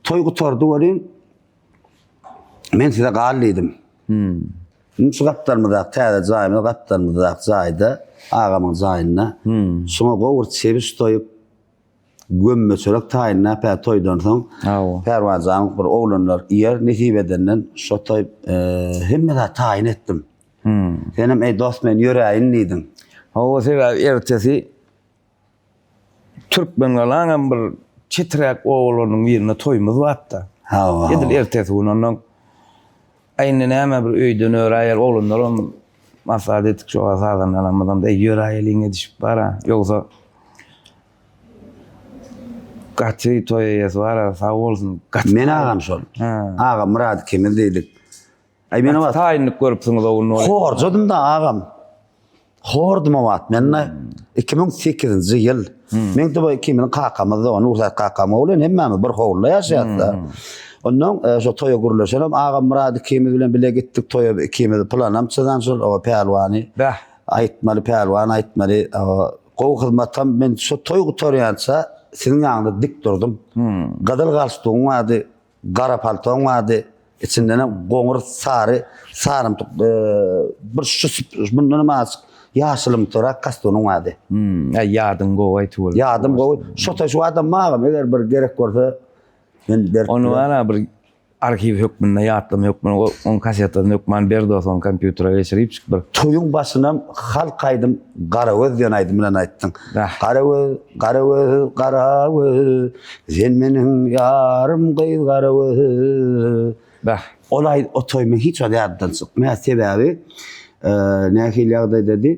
Toý gutardy welin, Men size gal diýdim. Hmm. Indi şu gapdalymyzdaky täze jaýymyz gapdalymyzdaky jaýda agamyň jaýynda. Hmm. Şuňa gowy bir çebiş toýup. Gömme çörek taýynlap hä toýdan soň Pärwanjanyň bir oglanlar iýer nesip edenden şo toý hemme zat taýyn etdim. Senem eý dost men ýöräýin diýdiň. Hawa sebäbi ertesi Türkmengalaňam bir çeträk obalarynyň birinde toýumyz bardy. Hawa. Edil ertesi gün ondan Aý indi näme bir öýden öräýer oglanlaram maslahat etdik şo sazandalarymyzam eý ýöräýeliň edişip bara ýogsa gaty toý eýesi bara sag bolsun gaty Men agam şol. Agam Myrat ikimiz diýdik. Aý men o wagt taýynlyk görüpsiňiz o gün. Horjadym da agam. Hordum o wagt men 2008-nji ýyl. Men de bu ikimiziň kakamyz da, Nursähet kakam ogly hemmämiz bir howluda ýaşaýarys da. Ondan e, şo toýa gürleşenem agam Myrat ikimiz bilen bile gitdik toýa ikimiz planam çyzan şol o pälwany. Bäh. Aýtmaly pälwan aýtmaly. Gowy hyzmatam men şo toý gutarýança siziň ýanyňyzda dik durdum. Gyzyl galstugyň bardy. Gara paltoň bardy, içindenem goňur sary sarymtyk bir şu bundanam azajyk ýaşylymtyrak kostýumyň bardy. Hmm, aý ýadyň gowy tüweleme. Ýadym gowy. Şo toý şu adam magam eger bir gerek bolsa men berip Ony bar bir arhiw hökmünde ýatlama hökmünde oň kasetasyny hökman ber dos ony kompýutere geçiripjik bir. Toýuň başynam halk aýdym Garagöz diýen aýdym bilen aýtdyň. Garagöz, Garagöz, Garagöz, Sen meniň ýarym gyz Garagöz. Bäh. Ol aý o toý men hiç wagt ýadymdan çykmaýar. Sebäbi nähili ýagdaýdady?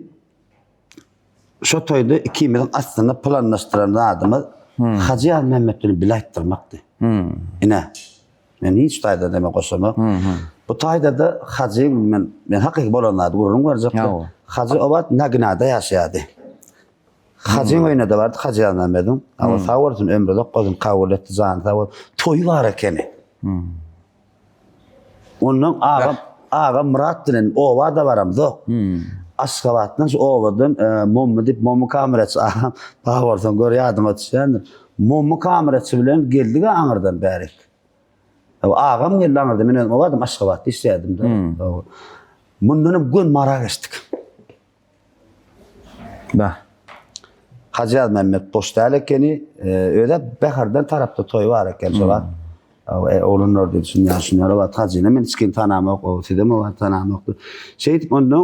Şo toýda ikimiziň aslynda planlaşdyran zadymyz Hajy Ýazmämmet bilen bile aýtdyrmakdy. Ine. Men hiç taýda deme goşamok. Bu taýda-da Hajy men men hakyky bolan zady gürrüň berjek. Hajy o wagt Naginada ýaşaýardy. Hajyň öýüne-de bardyk, Hajy Ýazmämmediň. Awa sag bolsun, ömri uzak bolsun, kabul etdi, jany sag bolsun. Toýy bar ekeni. Ondan agam agam Myrat bilen oba-da baramzok. Aşgabatdan şu obadan e, Mommy diýip Mommy kameraçy agam bar bolsaň gör ýadyňa düşýändir. Mommy kameraçy bilen geldik aňyrdan bärik. Agam geldi aňyrdan men özüm obadym Aşgabatda işleýärdim-de. Mundan hem gön Mara geçdik. Bah. Hajy Ýazmämmet boş däl ekeni. Özä Bäherden tarapda toý bar eken şo wagt. E, oglanlar diýdi, şunýa şunýa wagt Hajyny men içgin tanamok, o sizem o wagt tanamokdy. Şeýdip ondan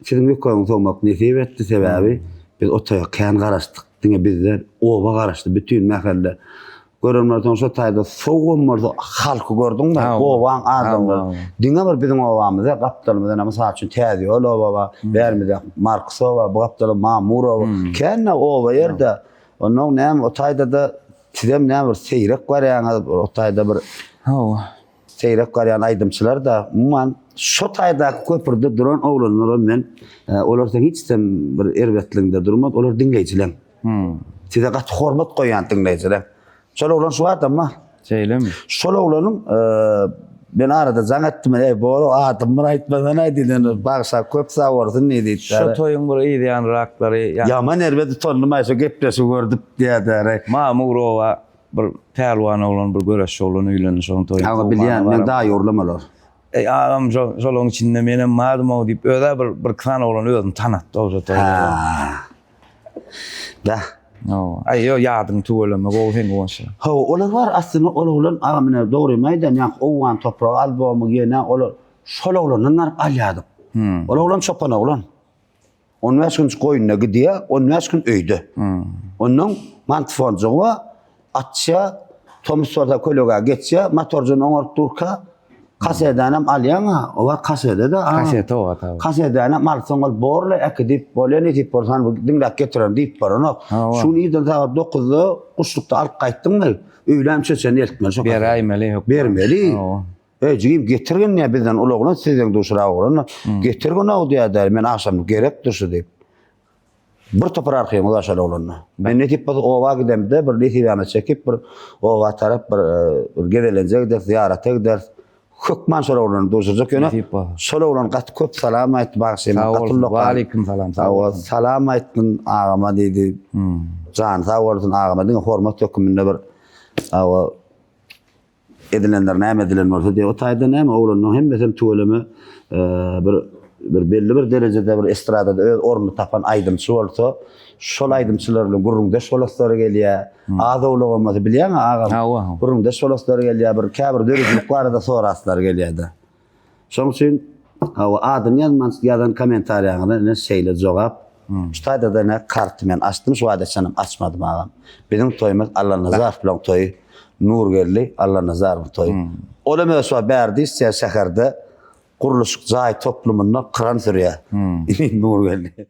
siziň ýokaryňy sowmak nesip etdi sebäbi biz o toýa kän garaşdyk. Diňe biz däl, oba garaşdy, bütin mähelle. Gören bolsaň şo taýda sowugam bolsa halky gördüňmi? Obaň adamlary. Diňe bir biziň obamyzda gapdalymyzda näme mysal üçin Täze ýol oba bar, bärimizde Markus oba, bu gapdalda Mamur oba. Kände oba ýerde. Onnoň näme o taýda-da sizem näme bir seýrek barýaňyz, o taýda bir Hawa. Seýrek barýan aýdymçylar-da, umuman, şo taýdaky köprüde duran oglanlaram men, olar seň hiç hem bir erbetligiňde durmaz, olar diňleýjileň. Size gaty hormat goýýan diňleýjileň. Şol oglan şu adam bar. Şeýlemi? Şol oglanyň men arada jaň etdim, eý, Boro, adymy bir aýtmasana diýdi, bagşa köp sag bolsun diýdi. Şo toýuň bir yzýanraklary. Ýaman erbet utandym-aý, şo gepleşigi gördüp diýýär-dä. Mamur oba Bir pälwan oglan bir göreşçi oglan öýlendi şoň toýuna. Aga bilýän men daýy oglam olar. Eý agam şo şolaň içinde menem bardym-ow diýip özä bir bir iki sany oglan özüni tanatdy ol şo toýda. Bäh. Hawa. Aý ýok ýadyň tüweleme gowy seň guwançly. Hawa olar bar aslynda ol oglan agam ine dogrymy aýdan ýaňky owgan topragy albomy ýene olar şol oglandan baryp alýardyk. Ol oglan çopan oglan. On bäş gün goýunda gidýär, on bäş gün öýde. Ondan mantifonjygy bar, açýar, tomus bolsa kölegä geçýär, motorjyny oňaryp durka, kasedanam alýaň-a, o wagt kasede-de. Kasete o wagt. Kasedanam alsaň ol borly äkidip, bolýa nesip bolsa hany bu diňläp getirerin diýip baranok. Şu gün irden sagat dokuzda guşlukda alyp gaýtdyňmy, öýlän üçe çenli eltmeli şo kaseti. Beräýmeli hökman. Bermeli. Eý, jigim, getirgin diýýär, bizden uly oglan, sizden duşrak oglan. Getirgin-ow diýýär, men agşamlyk gerekdir şu diýip. Bir topar arhiwiňiz bar şol oglanda. Men nesip bolsa oba gidemde bir nesibämizi çekip bir oba tarap bir, bir gezelenje gideris, zyýarata gideris. Hökman şol oglany duşurjak ýöne. Şol oglan gaty köp salam aýtdy bagşyma. Sag bolsun. Waleýkim salam. Sag bolsun. Salam aýtdym agama diýdi. Jany sag bolsun agama diňe hormat höküminde bir awa Edilenler näme edilen bolsa diýip, o taýda näme oglanlaryň hemmesem tüweleme bir. bir belli bir derejede bir estradada öz ornuny tapan aýdymçy bolsa, şol aýdymçylar bilen gürrüňdeş bolaslary gelýär. Az-owlak bolmasa bilýäň-ä agam. Hawa. Gürrüňdeş bolaslary gelýär, bir käbir döredijilik barada soraslary gelýär-de. Şonuň üçin hawa adyny ýazman ýazan kommentariýaňyza ine şeýle jogap. Şu taýda-da ine karty men açdym, şu wagta çenlem açmadym agam. Biziň toýumyz Allanazarow bilen toýy, Nurgeldi Allanazarowyň toýy. Olam öz şu wagt bärde işleýär şäherde gurluşyk jaý toplumynda kran sürýär. Nurgeldi.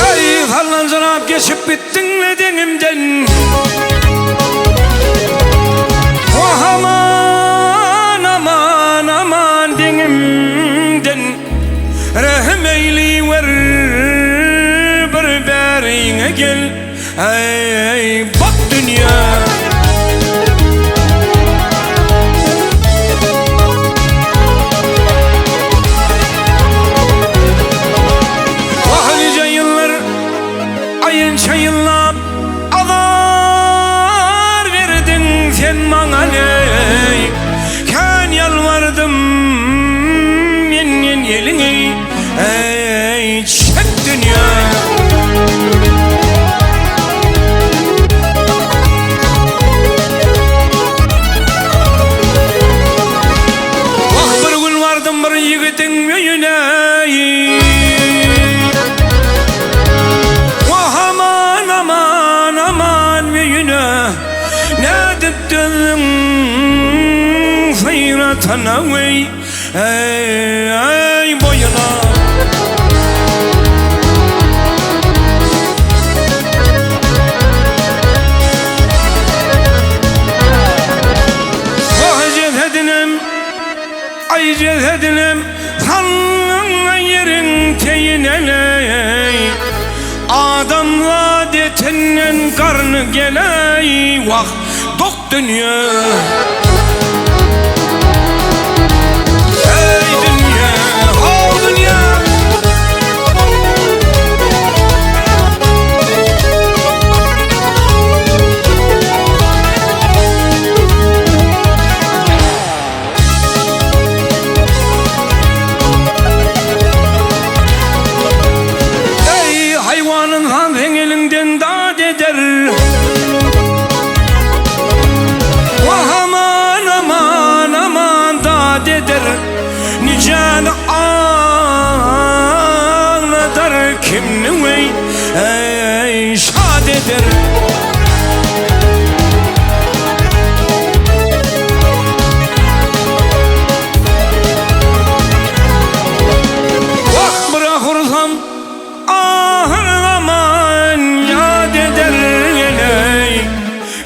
Eý, sallanjyrap geçip gitdiň-le deňimden. Wah, aman, aman, aman deňimden. Rehim eýliwer, bir bäriňe gel. Eý, bak dünýä! Wah, nije ýyllar, aýynça ýyllap azar berdiň sen maňa leý. Kän ýalbardym menden eliňi, eý, çek dünýä. Wah, bir gün bardym bir ýigidiň öýüne, Wah, aman, aman, aman öýüne. Nädip dözdüň syratana weý eý boýuna. Wah jesedinem aý jesedinem salnyň ýeriň teýine-leý. Adamzat etinden garny geleý wah dok dünýe. Eý dünýe, how dünýe. Eý, haýwan ynsan seň eliňden dat eder. Wah, aman, aman, aman dat eder. Nijäni agladar, kimni weý, eý, şat eder. Wah bir ahursam ahyr zaman ýat eder geleý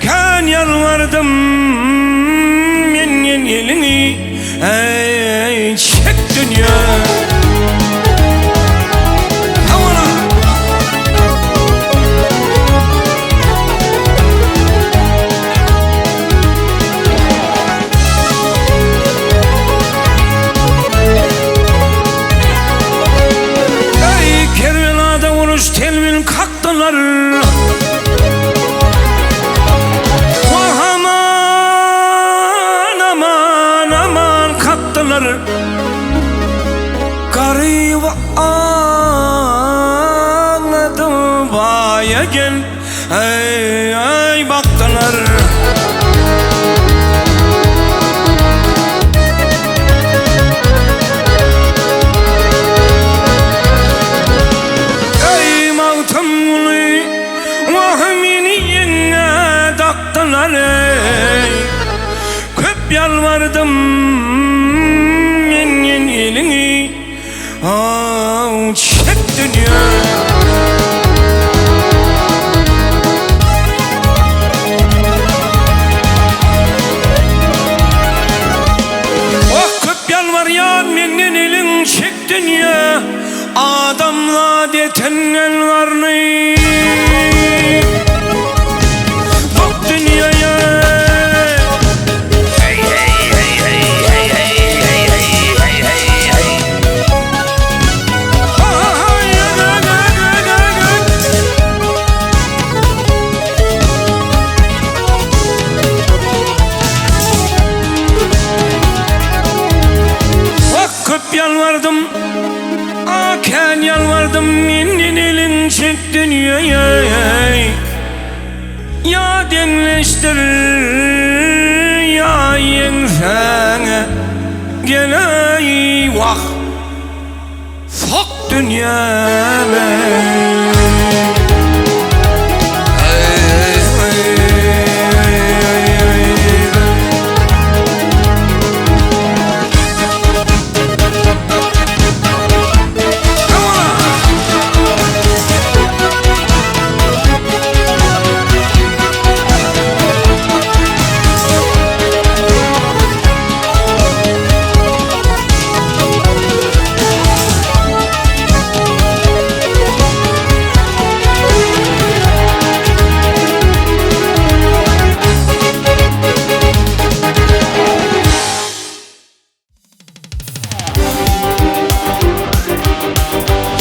Kän ýalbardym menden eliňi eý çek dünýe. Eý, Kerbelada uruş telbin kakdylar. Wah, aman, aman, aman kakdylar. Garyp agladym baýa gel. Eý, bakdylar. Eý, Magtymguly, wah, meni ýeňňe dakdylar, eý. Köp ýalbardym menden eliňi. Aw, çek dünýe. Çeken garny Dok dünýäye Hey hey hey hey hey hey hey hey hey hey hey Ay, ay, ay, ay, ay, ay. Wah köp ýalbardym, a kän ýalbardym Menden elin çek dünýe Ýa deňleşdir, ýa ýeňsäň geleý Wah, sok dünýäme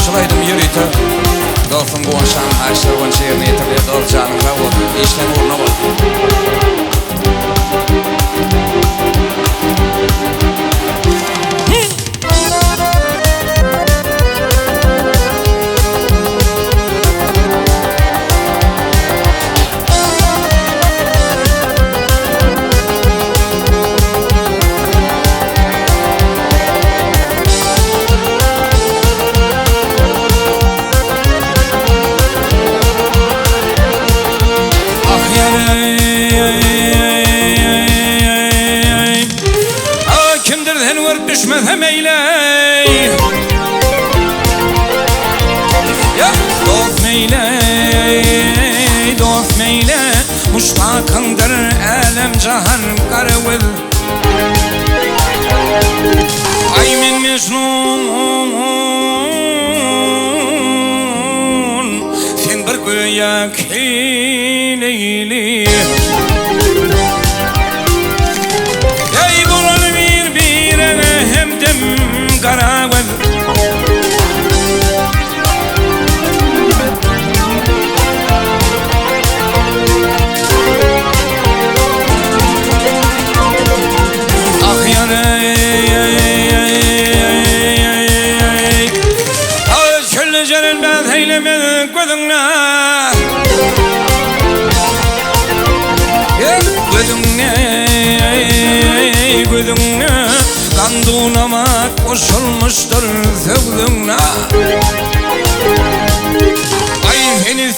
Şul aýdym ýörite dostum Guwançjanyň haýyşlary boýunça ýerine ýetirilýär. Dost janyň sag bolsun, işleň ugruna bolsun. Ah ýareý Ah kimdir seni görüp düşmesem eýleý Ýa dost meýleý dost meýle Muşdakyňdyr älem jahan garagöz Aý men Mejnun Sen bir göýä Leýli Eý bolaly bir birege hemdem Garagöz Ah ýar-eý Ah çölde jeren bäz eýlemez gözüňde Gözüňde gözüňde Gandunamat goşulmyşdyr sözüňde Aý seni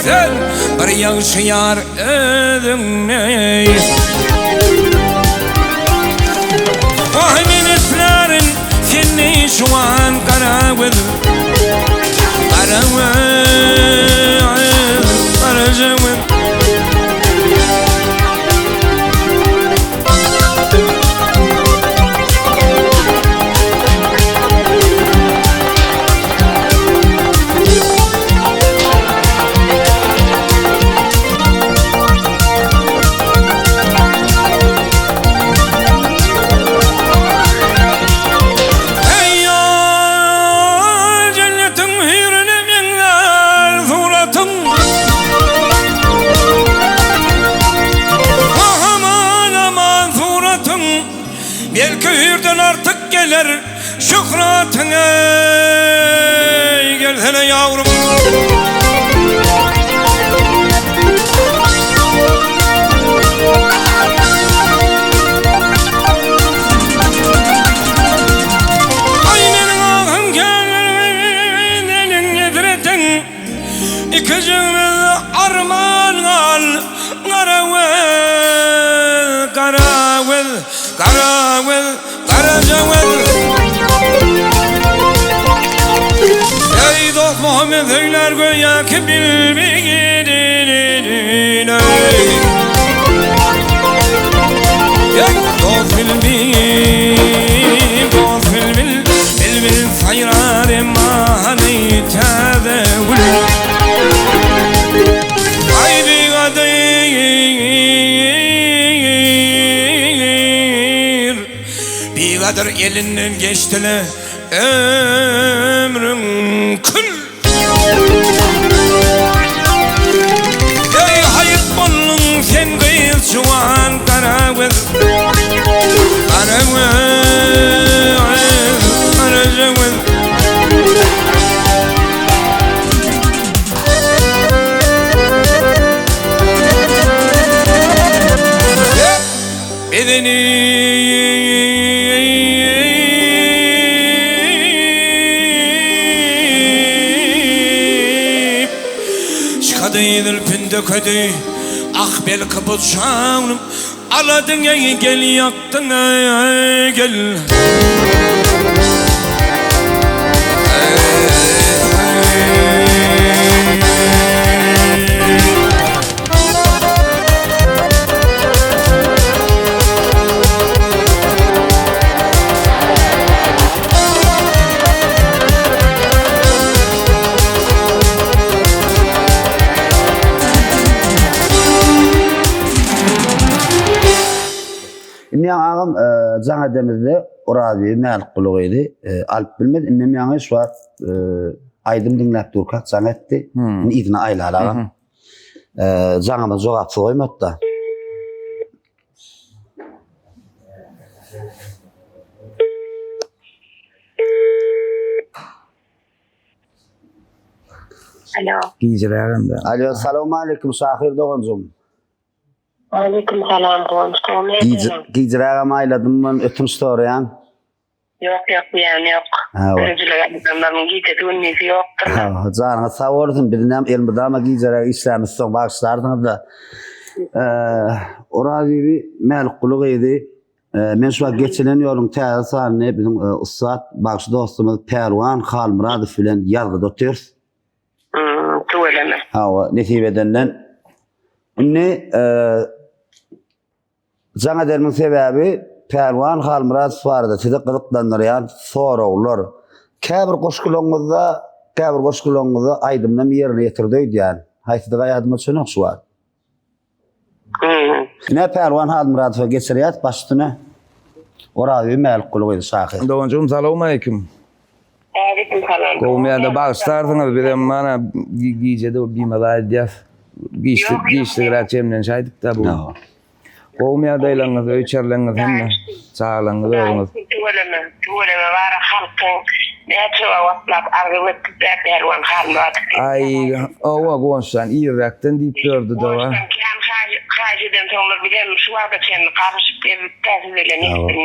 sen bir ýagşy ýar özüňde Wah men islärin seni şu an gara göz Gara göz garaja göz Eý ýar, jennetiň hüýrüne meňzär suratyň. Aman aman suratyň, belki hüýrden artyk geler şöhratyň eý, gelsene ýawrum. Aý meniň ahym geleniň hezretiň Ikijigimiz arman gal Garagöz, Garagöz, Garagöz, Garajagöz Eý dost Muhammet söýlär göýäki bilbili Dost bilbil, dost. Gyzlar elinden geçdile ömrüň kül. Eý haýyp bolduň sen gyz juwan gara göz. Gara göz, garaja göz. Bedeni Çykady zülpün dökedi Ah belki bu çaglym Aladyň eý gel ýakdyň eý gel. Indi ýaňy agam jaň edemizde Orazbibi Mälikguly gyzy alyp bilmedi. Indem ýaňy şu wagt aýdym diňläp durkak jaň etdi. Indi yzyna aýlaly agam. Jaňyma jogapsyz goýmady-da. Alo. Gijirägem-de. Alo, salowmaleýkim şahyr doganjygym. Aleýkum salam Guwanç gowy Gij, gijirägem aýladym men ötünç soraýan. Ýok ýok diýýän ýok. Döredijilik adamlaryň gijesi gündüzi ýokdur. Hawa, janyňyz sag bolsun. Biz näme elmydama gijeräk işlämizsoň bagyşlarsyňyzda. Orazbibi Mälikguly gyzy, men şu wagt geçilen ýoluň täze sanyny biziň ussat bagşy dostumyz Pälwan Halmyradow bilen ýazgyda otyrys. Tüweleme. Hawa, nesip edenden. Indi Jaň ederimiň sebäbi Pälwan Halmyradow barada sizi gyzyklandyrýan soraglar. Käbir goşgularyňyzda, käbir goşgularyňyzda aýdymdam ýerine ýetirdi öýdýän. Haýsydygy ýadyma düşenok şu wagt. Ine Pälwan Halmyradowa geçirýäs baş üstüne. Orazbibi Mälikguly gyzy şahyr. Doganjygym salowmaleýkim. Aleýkum salam. Gowmy ýa-da bagyşlarsyňyz bizem mana gijede bimaza edýäs. Giçlik giçligräk jemlenşäýdik-dä bu. Gowmy ýagdaýlaryňyz, öý içerileňiz hemme, çagalaryňyz özüňiz. Tüweleme, tüweleme bara halkyň näçe wagtlap arzuw etdi-dä Pälwan Halmyradow. Aý, owa Guwançjan irräkden diýip ýördi-de wa. Guwançdan kän haýyş edensoňlar bizem şu wagta çenli garaşyp gezdik-dä siz bilen eşdin,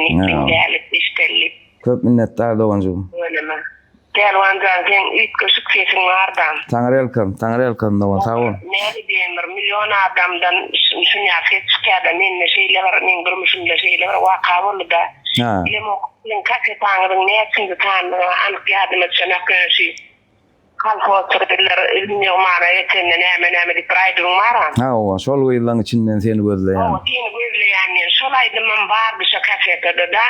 däli, eşideli diýip. Köp minnetdar doganjygym. Tüweleme. Pälwan jan seň üýtgeşik sesiň barda. Taňryýalkasyn, taňryýalkasyn dogan, sag bol. Näme diýeýin bir million adamdan şunýa ses çykýada mende şeýle bir meň durmuşymda şeýle bir waka boldyda. Bilemok siziň kasetaňyzyň näçinji sanydygy anyk ýadyma düşenok ýöne şu Kolhozçy gyzlar üzüm ýygmana geçende näme näme diýip bir aýdymyň bar-a. Hawa, şol gyzlaň içinden seni gözleýän. Hawa, seni gözleýän diýen şol aýdymam bardy şo kasetada-da.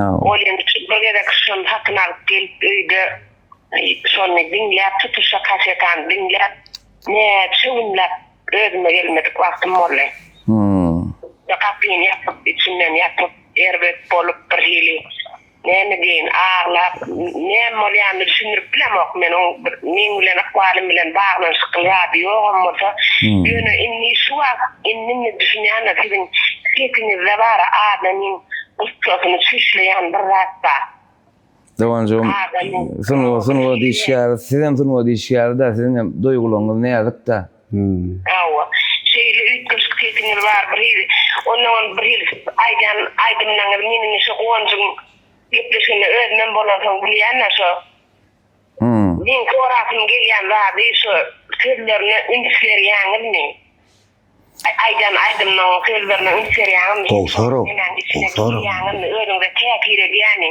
Hawa. Ol indi şu bir gezek şony satyn alyp gelip öýde şony diňläp, tutuş şo kasetany diňläp, näçe günläp özüme gelmedik wagtym boldy. Hum. Gapyny ýapyp, içinden ýatyp, erbet bolup birhili. Näme diýeýin, aglap, näme bolýanyny düşündirip bilemok men, oň bir meň bilen ykbalym bilen baglanyşykly zady ýogam bolsa, ýöne indi şu wagt indi-indi düşünýän-de siziň sesiňizde bar adamyň gussasyny çüşleýän bir zat bar. Doganjygym, sungat, sungat işgäri, sizem sungat işgäri-dä, siziňem duýgularyňyz näzik-dä. Hawa, şeýle üýtgeşik sesiňiz bar bir hili, onnoňam bir hili siz aýdýan aýdymlaryňyz meniň şo Guwanjyň gepleşiginde özümem bolansoň bilýän-dä şo meň sorasym gelýän zady şo sözlerine üns berýäňizmi? Aýdýan aýdymlaryň sözlerine üns berýäňizmi? Gowy sorag, Nemäň içine gowy sorag. girýäňizmi? Özüňize täsir edýämi?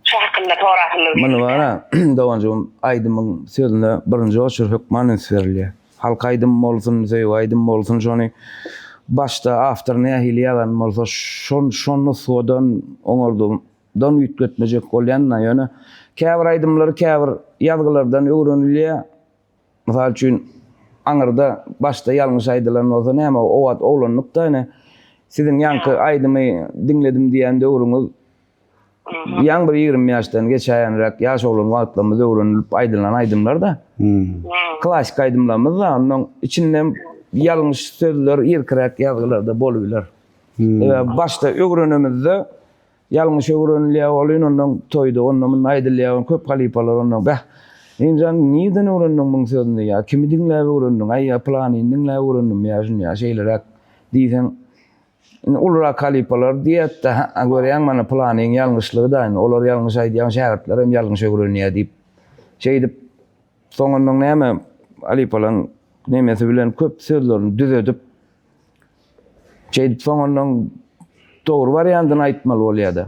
Şo hakynda sorasymyz Muny geldi. bar-a, doganjygym, aýdymyň sözüne birinji oçur hökman üns berilýär. Halk aýdymy bolsun, söýgi aýdymy bolsun, şony başda awtor nähili ýazan bolsa, şo şo nusgadan, oňardydan üýtgetmejek bolýan-da. Ýöne käbir aýdymlary käbir ýazgylardan öwrenilýär. Mysal üçin, aňyrda başda ýalňyş aýdylan bolsa näme, o wagt oglanlyk-da ine, siziň ýaňky aýdymy diňledim diýen döwrüňiz. Ýaňy bir 20 ýaşdan geçäýenräk ýaş oglan wagtlarymyz öwrenilip aýdylan aýdymlar-da. Klassik aýdymlarymyz-da, onnoň içinden ýalňyş sözler irkiräk ýazgylarda bolubiler. Sebäbi başda öwrenimizde ýalňyş öwrenilýär welin, onnoň toýda onda-munda aýdylýar, köp halypalar onnoň beh, Inimjan nirden öwrendiň muň sözüni ýa kimi diňläp öwrendiň, aý ýa pylanyny diňläp öwrendim ýa şuny ýa şeýleräk diýseň, Indi ulurak halypalar diýýär-de, hä, görýäňmi, mana pylanyň ýalňyşlygy-da, indi olar ýalňyş aýdýar, şägirtler hem ýalňyş öwrenýär diýip, şeýdip, soňundan näme, halypalaryň nemesi bilen köp sözlerini düzedip, şeýdip soňundan dogry wariantyny aýtmaly bolýar-da.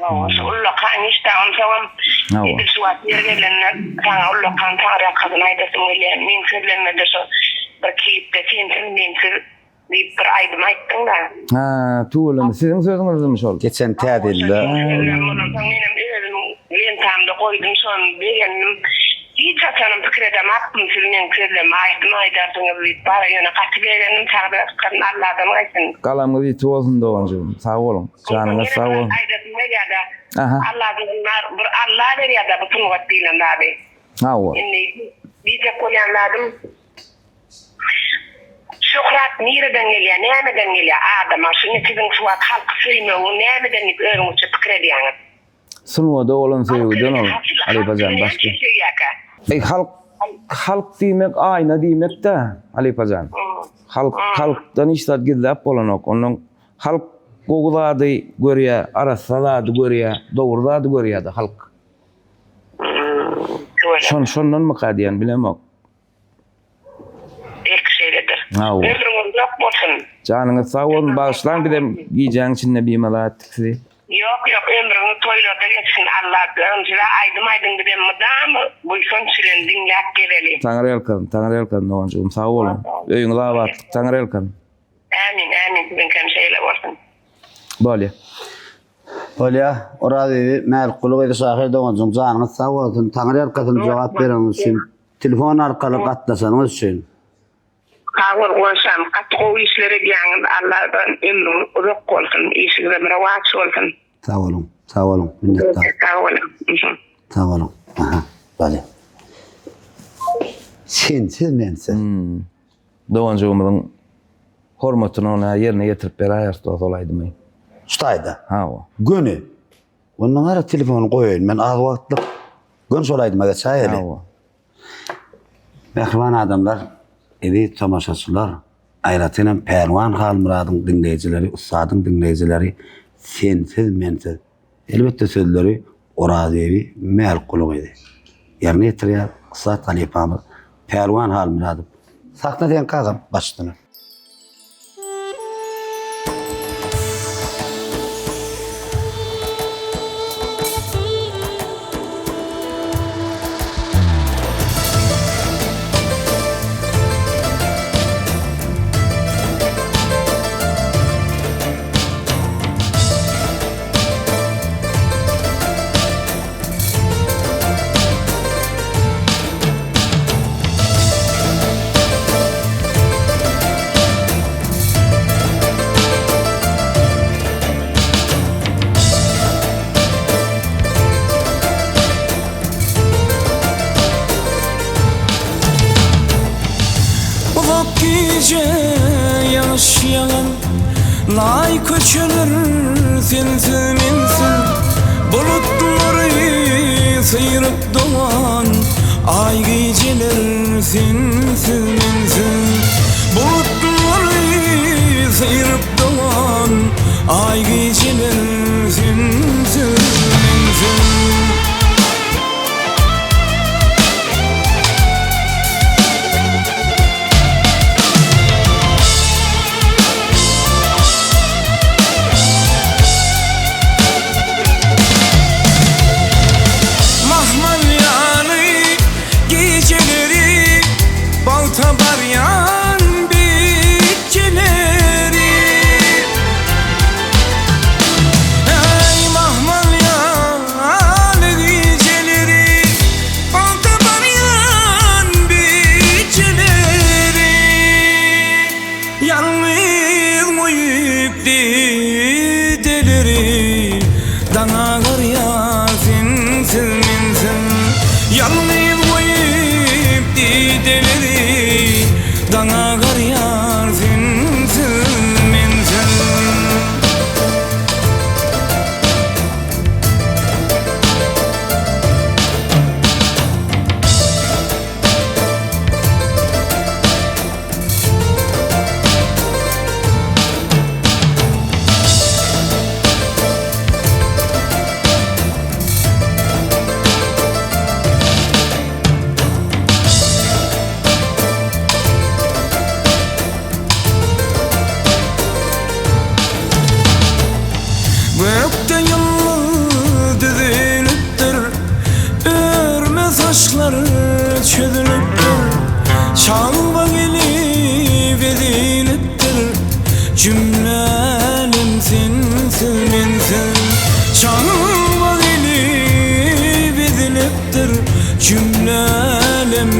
Hawa, şu ullakan işdä, onsoňam edil şu wagt ýeri gelende saňa ullakan taňryýalkasyn aýdasym gelýär. Meň sözlemde-de şo bir klipde sensiz, mensiz Diýip bir aýdym aýtdyň-da. Hä, tüweleme, siziň sözüňizmi şol? Geçen täze ýylda. Onsoň menem özümiň lentamda goýdum şony, begendim. Hiç haçanam pikir edemokdym siz meň sözlerime aýdym aýdarsyňyz diýip. Bara ýöne gaty begendim, sagja Alladan gaýtsyn. Galamyňyz ýiti bolsun doganjygym. Sag boluň. Janyňyz sag bolsun. Aýdasym gelýär-de. Alladan bir Alla berýär-de bu sungat diýlen zady. Hawa. Indi diýjek bolýan zadym Şöhrat nireden gelýär, nämeden gelýär adama? Şuny siziň şu wagt halky söýmegiňiz nämeden diýip özüňizçe pikir edýäňiz? Sungata bolan söýgüden ol, halypajan, başga. Eý halk, halk diýmek aýna diýmek-dä, halypajan. Halk, halkdan hiç zat gizläp bolanok. Onnoň halk gowy zady görýär, arassa zady görýär, dogry zady görýär-de halk. Şon, şondanmyka diýen, bilemok. Belki şeýledir. Ömrüňiz uzak bolsun. Janyňyz sag bolsun, bagyşlaň bizem gijäň içinde bimaza etdik sizi. Ýok ýok ömrüňiz toýlarda geçsin Allajan size aýdym aýdyň bizem mydama buýsanç bilen diňläp gezeli. Taňryýalkasyn, Taňryýalkasyn doganjygym sag boluň. Öýüňiz abatlyk Taňryýalkasyn. Ämin ämin siziňkem şeýle bolsun. Bolýa. Bolýa, Orazbibi Mälikguly gyzy şahyr doganjygym janyňyz sag bolsun, Taňryýalkasyn jogap bereniňiz üçin. Telefon arkaly gatnaşanyňyz üçin. Sag bol Guwançjan gaty gowy işler edýäňiz Alladan ömrüňiz uzak bolsun işiňizem rowaç bolsun. Sag boluň sag boluň minnetdar. Sag boluň. Sag boluň. Aha bolýa. Sensiz mensiz. Doganjygymyzyň hormatyna ony ýerine ýetirip beräýeris dos ol aýdymy. Şu taýda. Hawa. Göni. Ondan gara telefony goýaýyn men az wagtlyk. Göni şol aýdyma geçäýeli. Hawa. Mähriban adamlar, eziz tomaşaçylar, aýratynam Pälwan Halmyradyň diňleýjileri, ussadyň diňleýjileri sensiz mensiz. Elbetde sözleri Orazbibi Mälikguly gyzy. Ýerine ýetirýär ussat halypamyz Pälwan Halmyradow. Sahna seňki agam, baş üstüne. Uzak gije ýagyş ýagan Laý köçeler sensiz mensiz Bulutlary syryp dogan Aý gijeler sensiz mensiz Bulutlary syryp dogan Aý gijeler sensiz mensiz. Mahmal ýaly gijeleri Bagta barýan bitgileri.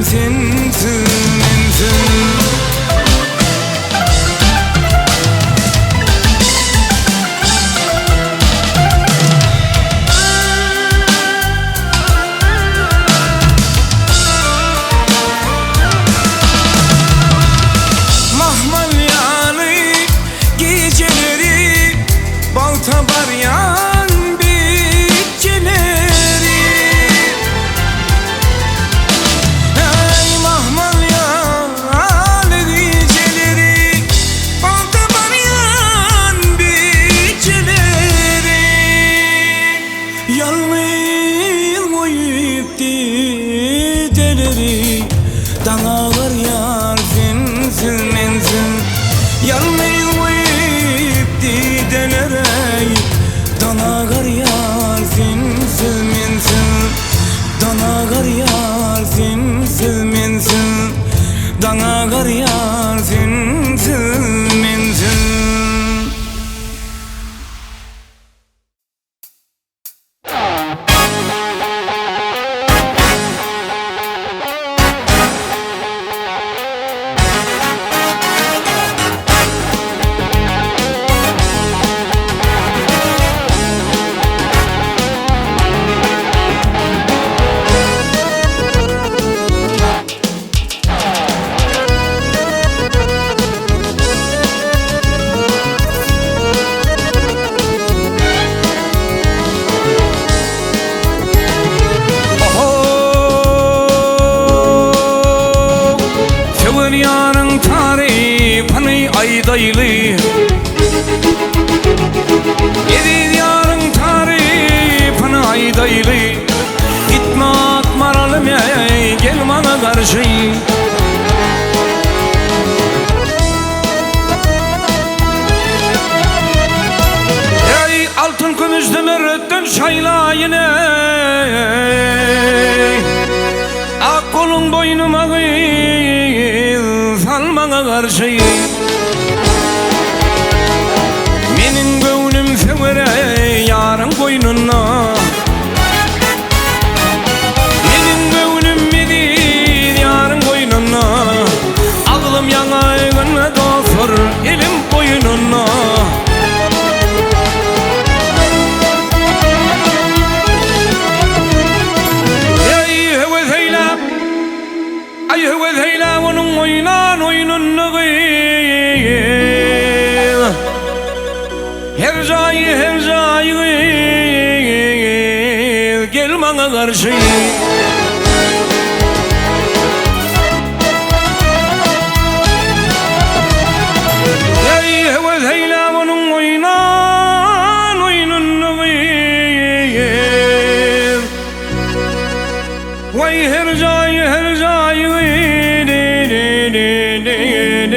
sensiz mensiz. Mahmal ýaly gijeleri Bagta barýan biçjeleri Eý mahmal ýaly gijeleri Bagta barýan biçjeleri Ýalňyz goýup dideleri Daň agarýar sensiz mensiz Ýalňyz goýup dideleri Daň agarýar sensiz mensiz Daň agarýar sensiz mensiz Daň agarýar sensiz mensiz. Söwer ýaryň tarypyny aýdaýly Eziz ýaryň tarypyny aýdaýly Gitme ak maralym eý gel maňa garşy Eý altyn kümüş zümerretden şaýlaýyn eý Ak goluň boýnuma gyz sal maňa garşy Meniň göwnüm söwer eý ýaryň goýnunda Meniň göwnüm eziz ýaryň goýnunda Agzym ýaňaýgynda dostlar elim boýnunda Eý höwes eýläp Aý höwes eýläp onuň oýnan oýnunda gyz Her jaýy her jaýy gyz gel maňa garşy. Eý höwes eýläp onuň oýnan oýnunda gyz. Waý her jaýy her jaýy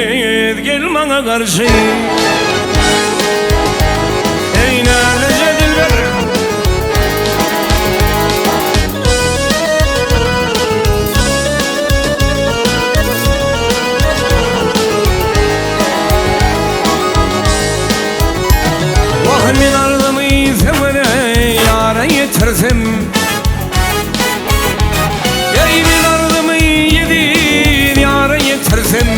gyz gel maňa garşy. Eý näleje dilber. Wah men arzymy söwere ýara ýetirsem. Eý men arzymy eziz ýara ýetirsem.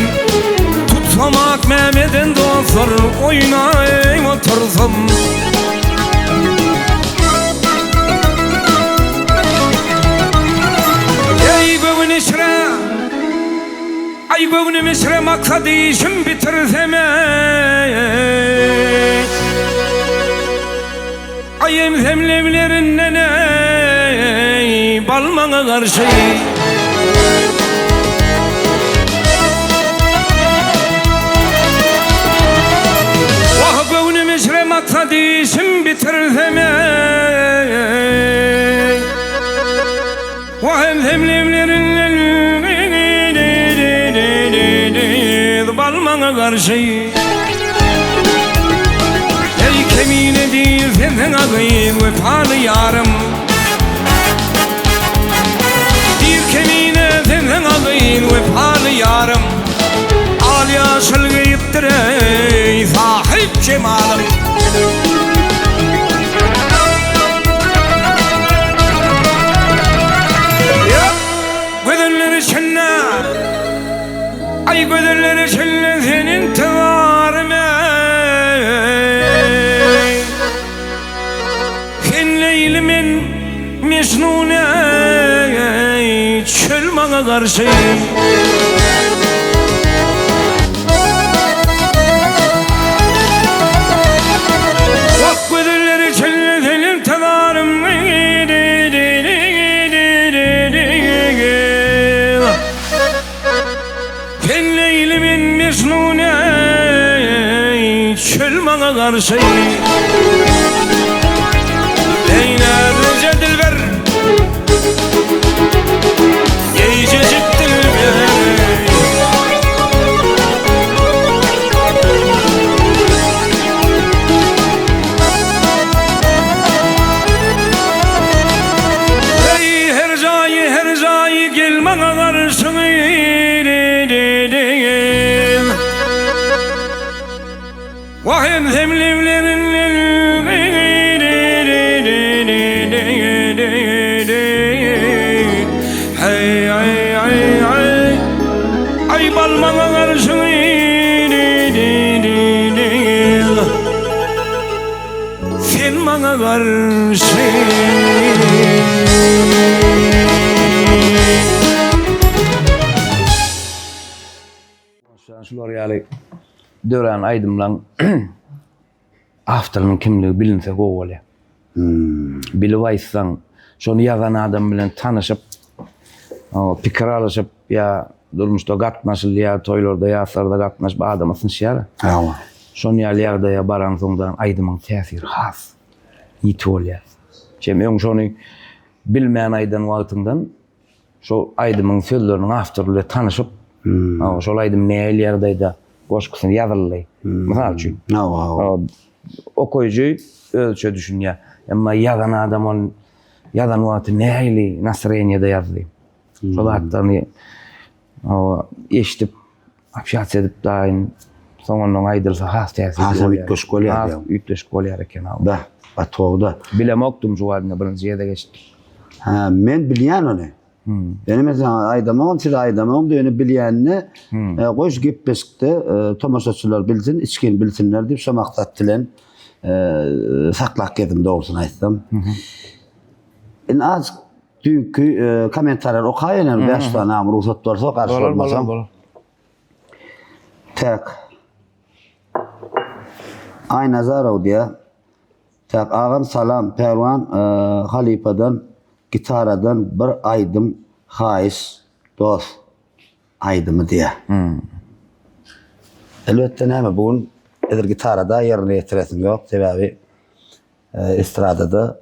Tutsam ak Mehmeden dostlar oýnaý otursam. Eý göwün içre Aý göwnüm içre maksat işim bitirsem eý. Aý emsem leblerinden eý bal maňa garşy. Wah göwnüm içre maksat işim bitirsem eý. Wah emsem leblerinden bal maňa garşy. Eý kemine diýil sensiň a gyz wepaly ýarym. Diýil kemine sensiň a gyz wepaly ýarym. Al ýaşyl geýipdir eý sahyp jemalym. Gözeller içinde. Mežnun eý, çöl maňa garşy. Wah gözelleri çölde senin tanarym. Sen Leýli men Mejnun eý, çöl maňa garşy. Eý näzlije dilber, eýjejik dilber. Eý her jaýy, her jaýy gel maňa garşy. Wah emsem leblerinden Heý aý aý aý Aý bal maňa garşy Sen maňa garşy. Şular ýaly dörän aýdymlaň awtorynyň kimligi bilinse gowy bolýar. Hmm. Bilip aýtsaň, şony ýazan adam bilen tanyşyp, pikir alyşyp ýa durmuşda gatnaşylýar, toýlarda, ýaslarda gatnaşyp adam ysnyşýar. Hawa. Şon ýaly ýagdaýa baraňsoňdan aýdymyň täsiri has ýiti bolýar. Sen öň şony bilmän aýdan wagtyňdan şo aýdymyň sözleriniň awtory bilen tanyşyp, hmm. şol aýdym nähili ýagdaýda goşgusyny ýazyldy. Hmm. Mysal üçin. Hawa, hawa. Okaýjy özüçe düşünýär. Emma ýazan adam ony ýazan wagty nähili nastroýeniýada ýazdy. Şol zatlaryny eşidip, Общаться edip daýyn soňundan aýdylsa has täsirli Hasam üýtgeşik bolýar Has üýtgeşik bolýar eken aw. Da, gaty gowy-da. Bilemokdym şu wagtynda birinji gezek eşitdim. Hä, men bilýän ony. Ýöne men saňa aýdamagam, size aýdamagam, ýöne bilýänini goý şu gepleşikde tomaşaçylar bilsin, içgin bilsinler diýip şo maksat bilen saklap gezdim dogrusyny aýtsam. Indi azajyk Düýnki kommentariýalary okaýyn ýene 5 sany agam rugsat bolsa garşy bolmasaň. Bolar, bolar. Tak. Aýnazarow diýýär. Tak agam salam Pälwan halypadan gitaradan bir aýdym haýyş dos aýdymy diýýär. Elbetde näme bu gün edil gitarada ýerine ýetiresiň ýok sebäbi Estradada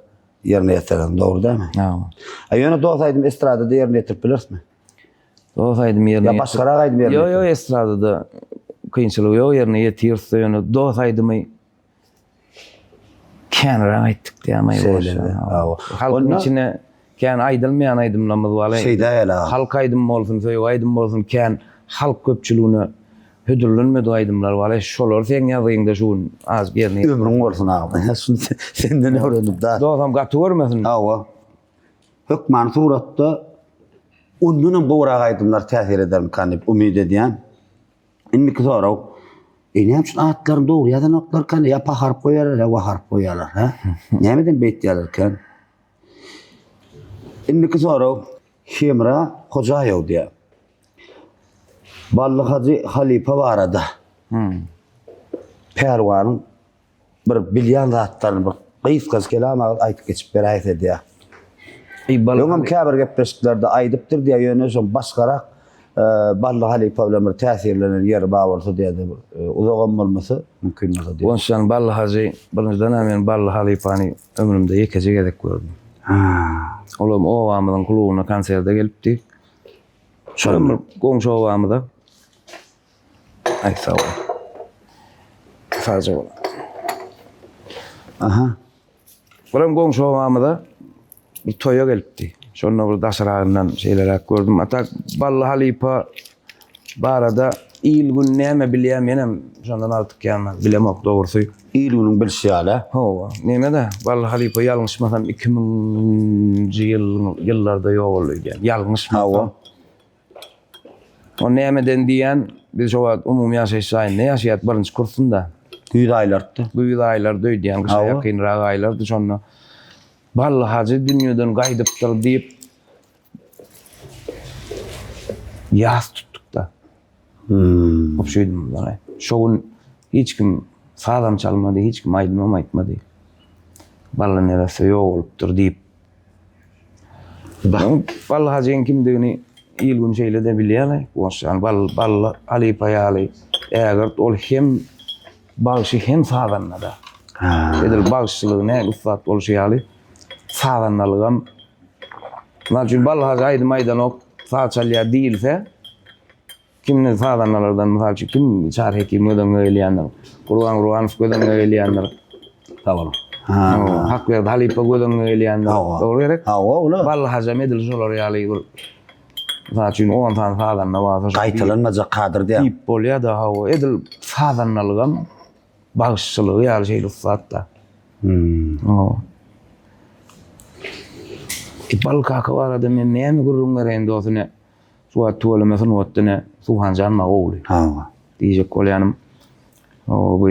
ýerine ýetirersiň, dogry dälmi? Hawa. A ýöne dos aýdym estradada ýerine ýetirip bilerismi? Dos aýdym ýerine Ýa başgarak aýdym ýerine Ýok, ýok, estradada kynçylygy ýok, ýerine ýetiris ýöne dos aýdymy känräk aýtdyk diýäm-aý. Şeýle, hawa. Halkyň içine Kän aýdylmaýan aýdymlarymyz bar. Şeýdä gel agam. Halk aýdymy bolsun, söýgi aýdymy bolsun kän halk köpçüligine hödürlenmedik aýdymlar bar. Şolary seň ýazgyňda şu gün azajyk ýerine ýetir. Ömrüň bolsun agam. Ine şuny senden öwrendim da. Dosam gaty görmesin. Hawa. Hökmany suratda ondanam gowrak aýdymlar täsir edermikan diýip umyt edýän. Indiki sorag. E näme üçin atlaryny dogry ýazanoklarkan? Ýa pa harp goýarlar, ýa wa harp goýarlar, hä? Nämeden beýtýärlerken? Indiki sorag Hemra Hojaýew diýýär. Bally hajy halypa barada Pälwanyň bir bilýän zatlaryny bir gysgaça kelam agyz aýdyp geçip beräýse diýýär. Öňem käbir gepleşiklerde aýdypdyr diýýär, ýöne şoň başgarak Bally halypa bilen bir täsirlenen ýeri bar bolsa diýýär, uzagam bolmasa mümkin bolsa diýýär. Onsoň Bally hajy birinjiden-ä men Bally halypany Ömrümde ýekeje gezek gördüm. Olam obamyzyň klubuna konserte gelipdi. Şol bir goňşy obamyza. Aý sag bol. Sagja bol. Aha. Biram goňşy obamyza bir toýa gelipdi. Şonda bir daşragyndan şeýleräk gördüm. A tak Bally halypa barada il-gün näme bilýär, menem şondan artyk ýa bilemok dogrusy. Il-günüň bilşi ýaly. Hawa, neme-de, Bally halypa ýalňyşmasam 2000-nji ýyllarda ýogaldy öýdýän. Ýalňyşmasam. Hawa. O nämeden diýýän, biz şo wagt umumy ýaşaýyş jaýynda ýaşaýardyk, birinji kursunda. Güýz aýlarydy. Güýz aýlarydy öýdýän, gyşa ýakynrak aýlardy şonda. Bally hajy dünýeden gaýdypdyr diýip ýas tutduk-da. Hmm. Şeýdimizden. Şo gün hiç kim sazam çalmady, hiç kim aýdymam aýtmady. Bally neresse ýok bolupdyr diýip. Bally hajyň kimdigini il-gün şeýle-de bilýärler. Goşýan Bally, Bally halypa ýaly ägirt ol hem bagşy hem sazanda-da. Edil bagşyçylygy nähili ussat bolşy ýaly sazandalygam Mysal üçin Bally hajy aýdym aýdanok, saz çalýar diýilse, kimdir sazandalardan mysal üçin kim Çary Hekim göz öňüňe gelýändir, Gurban Gurbanow göz öňüňe gelýändir. Sag boluň. Hakberdi halypa göz öňüňe gelýändir. Dogry gerek? Hawa, ola. Bally hajam edil şolar ýaly bir mysal üçin 10 sany sazanda barsa gaýtalanmajak kadr diýýär. Diýip bolýar-da, hawa, edil sazandalygam bagşyçylygy ýaly şeýle ussat-da. Hmm. Bal kaka barada men näme gürrüň bereýin dosty ne şu wagt tüweleme sungatda ne Suhanjan maňa ogly. Hawa. Diýjek bolýanym o bu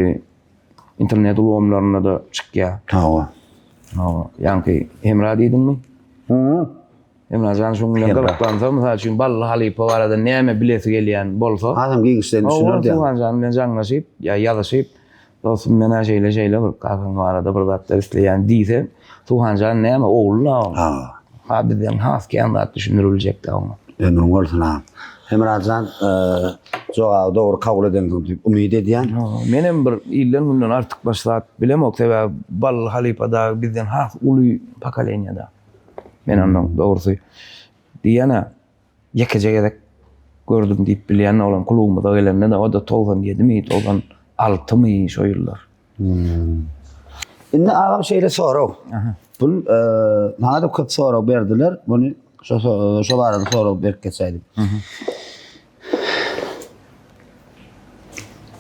internet ulgamlarynda-da çykýar. Hawa. Hawa. Ýaňky Hemra diýdiňmi? Hı. Hemrajan şuň bilen gyzyklansa, mysal üçin Bally halypa barada näme bilesi gelýän bolsa, Hasam giňişleýin düşüner diýýän. Suhanjan bilen jaňlaşyp ýa ýazyşyp, dostum men-ä şeýle-şeýle bir kakaň barada bir zatlar isleýän diýse, Suhanjan näme ogly-la oň. Ha bizden has kän zat düşündirip biljek-dä oňa. Ömrüň bolsun agam. Hemrajan jogaby dogry kabul edensiň diýip umyt edýän. Menem bir ilden-günden artykmaç zat bilemok, sebäbi Bally halypa dagy bizden has uly pokoleniýada. Men ondan dogrusy diýýän-ä, ýekeje gezek gördüm diýip bilýän, olam klubymyza gelende-de, o-da 97-mi, 96-my şo ýyllar. Hmm. Indi agam şeýle sorag. Bu e, maňa da köp sorag berdiler. Muny şo şo barada sorag berip geçäýdim.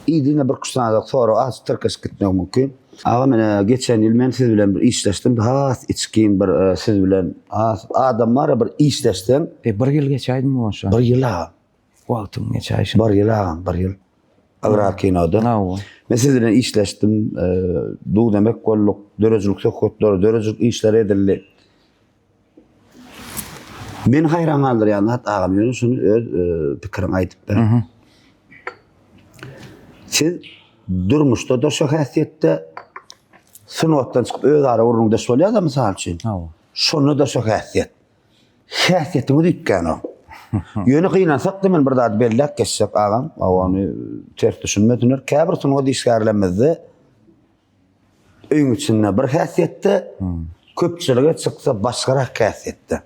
Ýene bir kuşanada sorag az tirkeşip gitmek mümkin. Agam ine geçen ýyl men siz bilen bir işleşdim. Has içgin bir e, siz bilen has adam bar bir işleşseň. E bir ýyl geçäýdimi bolsa? Bir ýyl agam. Wagtyň geçäýşi. Bir ýyl agam, bir ýyl. Agrar kinoda. Hawa. Men siz bilen işleşdim. E, duz-emek bolduk, döredijilik söhbetleri, döredijilik işleri edildi. Meni haýran galdyrýan zat agam ýöne şuny öz e, pikiriňi aýdyp ber. Siz durmuşda da şu häsiýetde sungatdan çykyp özara gürrüňdeş bolýar-da mysal üçin. Hawa. Şonda da şu häsiýet. Häsiýetiňiz üýtgänok. Ýöne gynansak-da men bir zady belläp geçjek agam, ony ters düşünmesinler. Käbir sungat işgärlerimizde Öýüň içinde bir häsiýetde, köpçülige çyksa başgarak häsiýetde.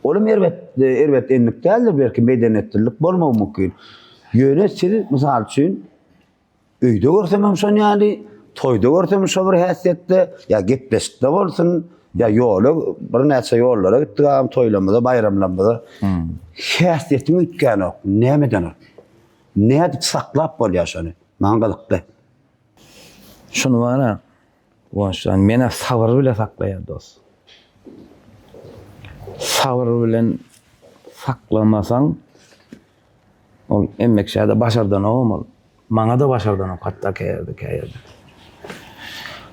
Olam erbet, erbet endik däldir, belki medeniýetlilik bolmagy mümkin. Ýöne siz, mysal üçin, öýde görsem hem şon ýaly, toýda görsem şo bir häsiýetde, ýa gepleşikde bolsun, ýa ýola, birnäçe ýollara gitdik agam, toýlarymyza, baýramlarymyza. Häsiýetiň üýtgänok, nämeden ol? Nädip saklap bolýar şony? Maňa gyzykly. Şuny bara Guwançjan menä sabyr bile saklaýar dos. Sabyr bilen saklamasaň ol emmekşäde başardanogam ol. Maňa-da başardanok hatda käýerde käýerde.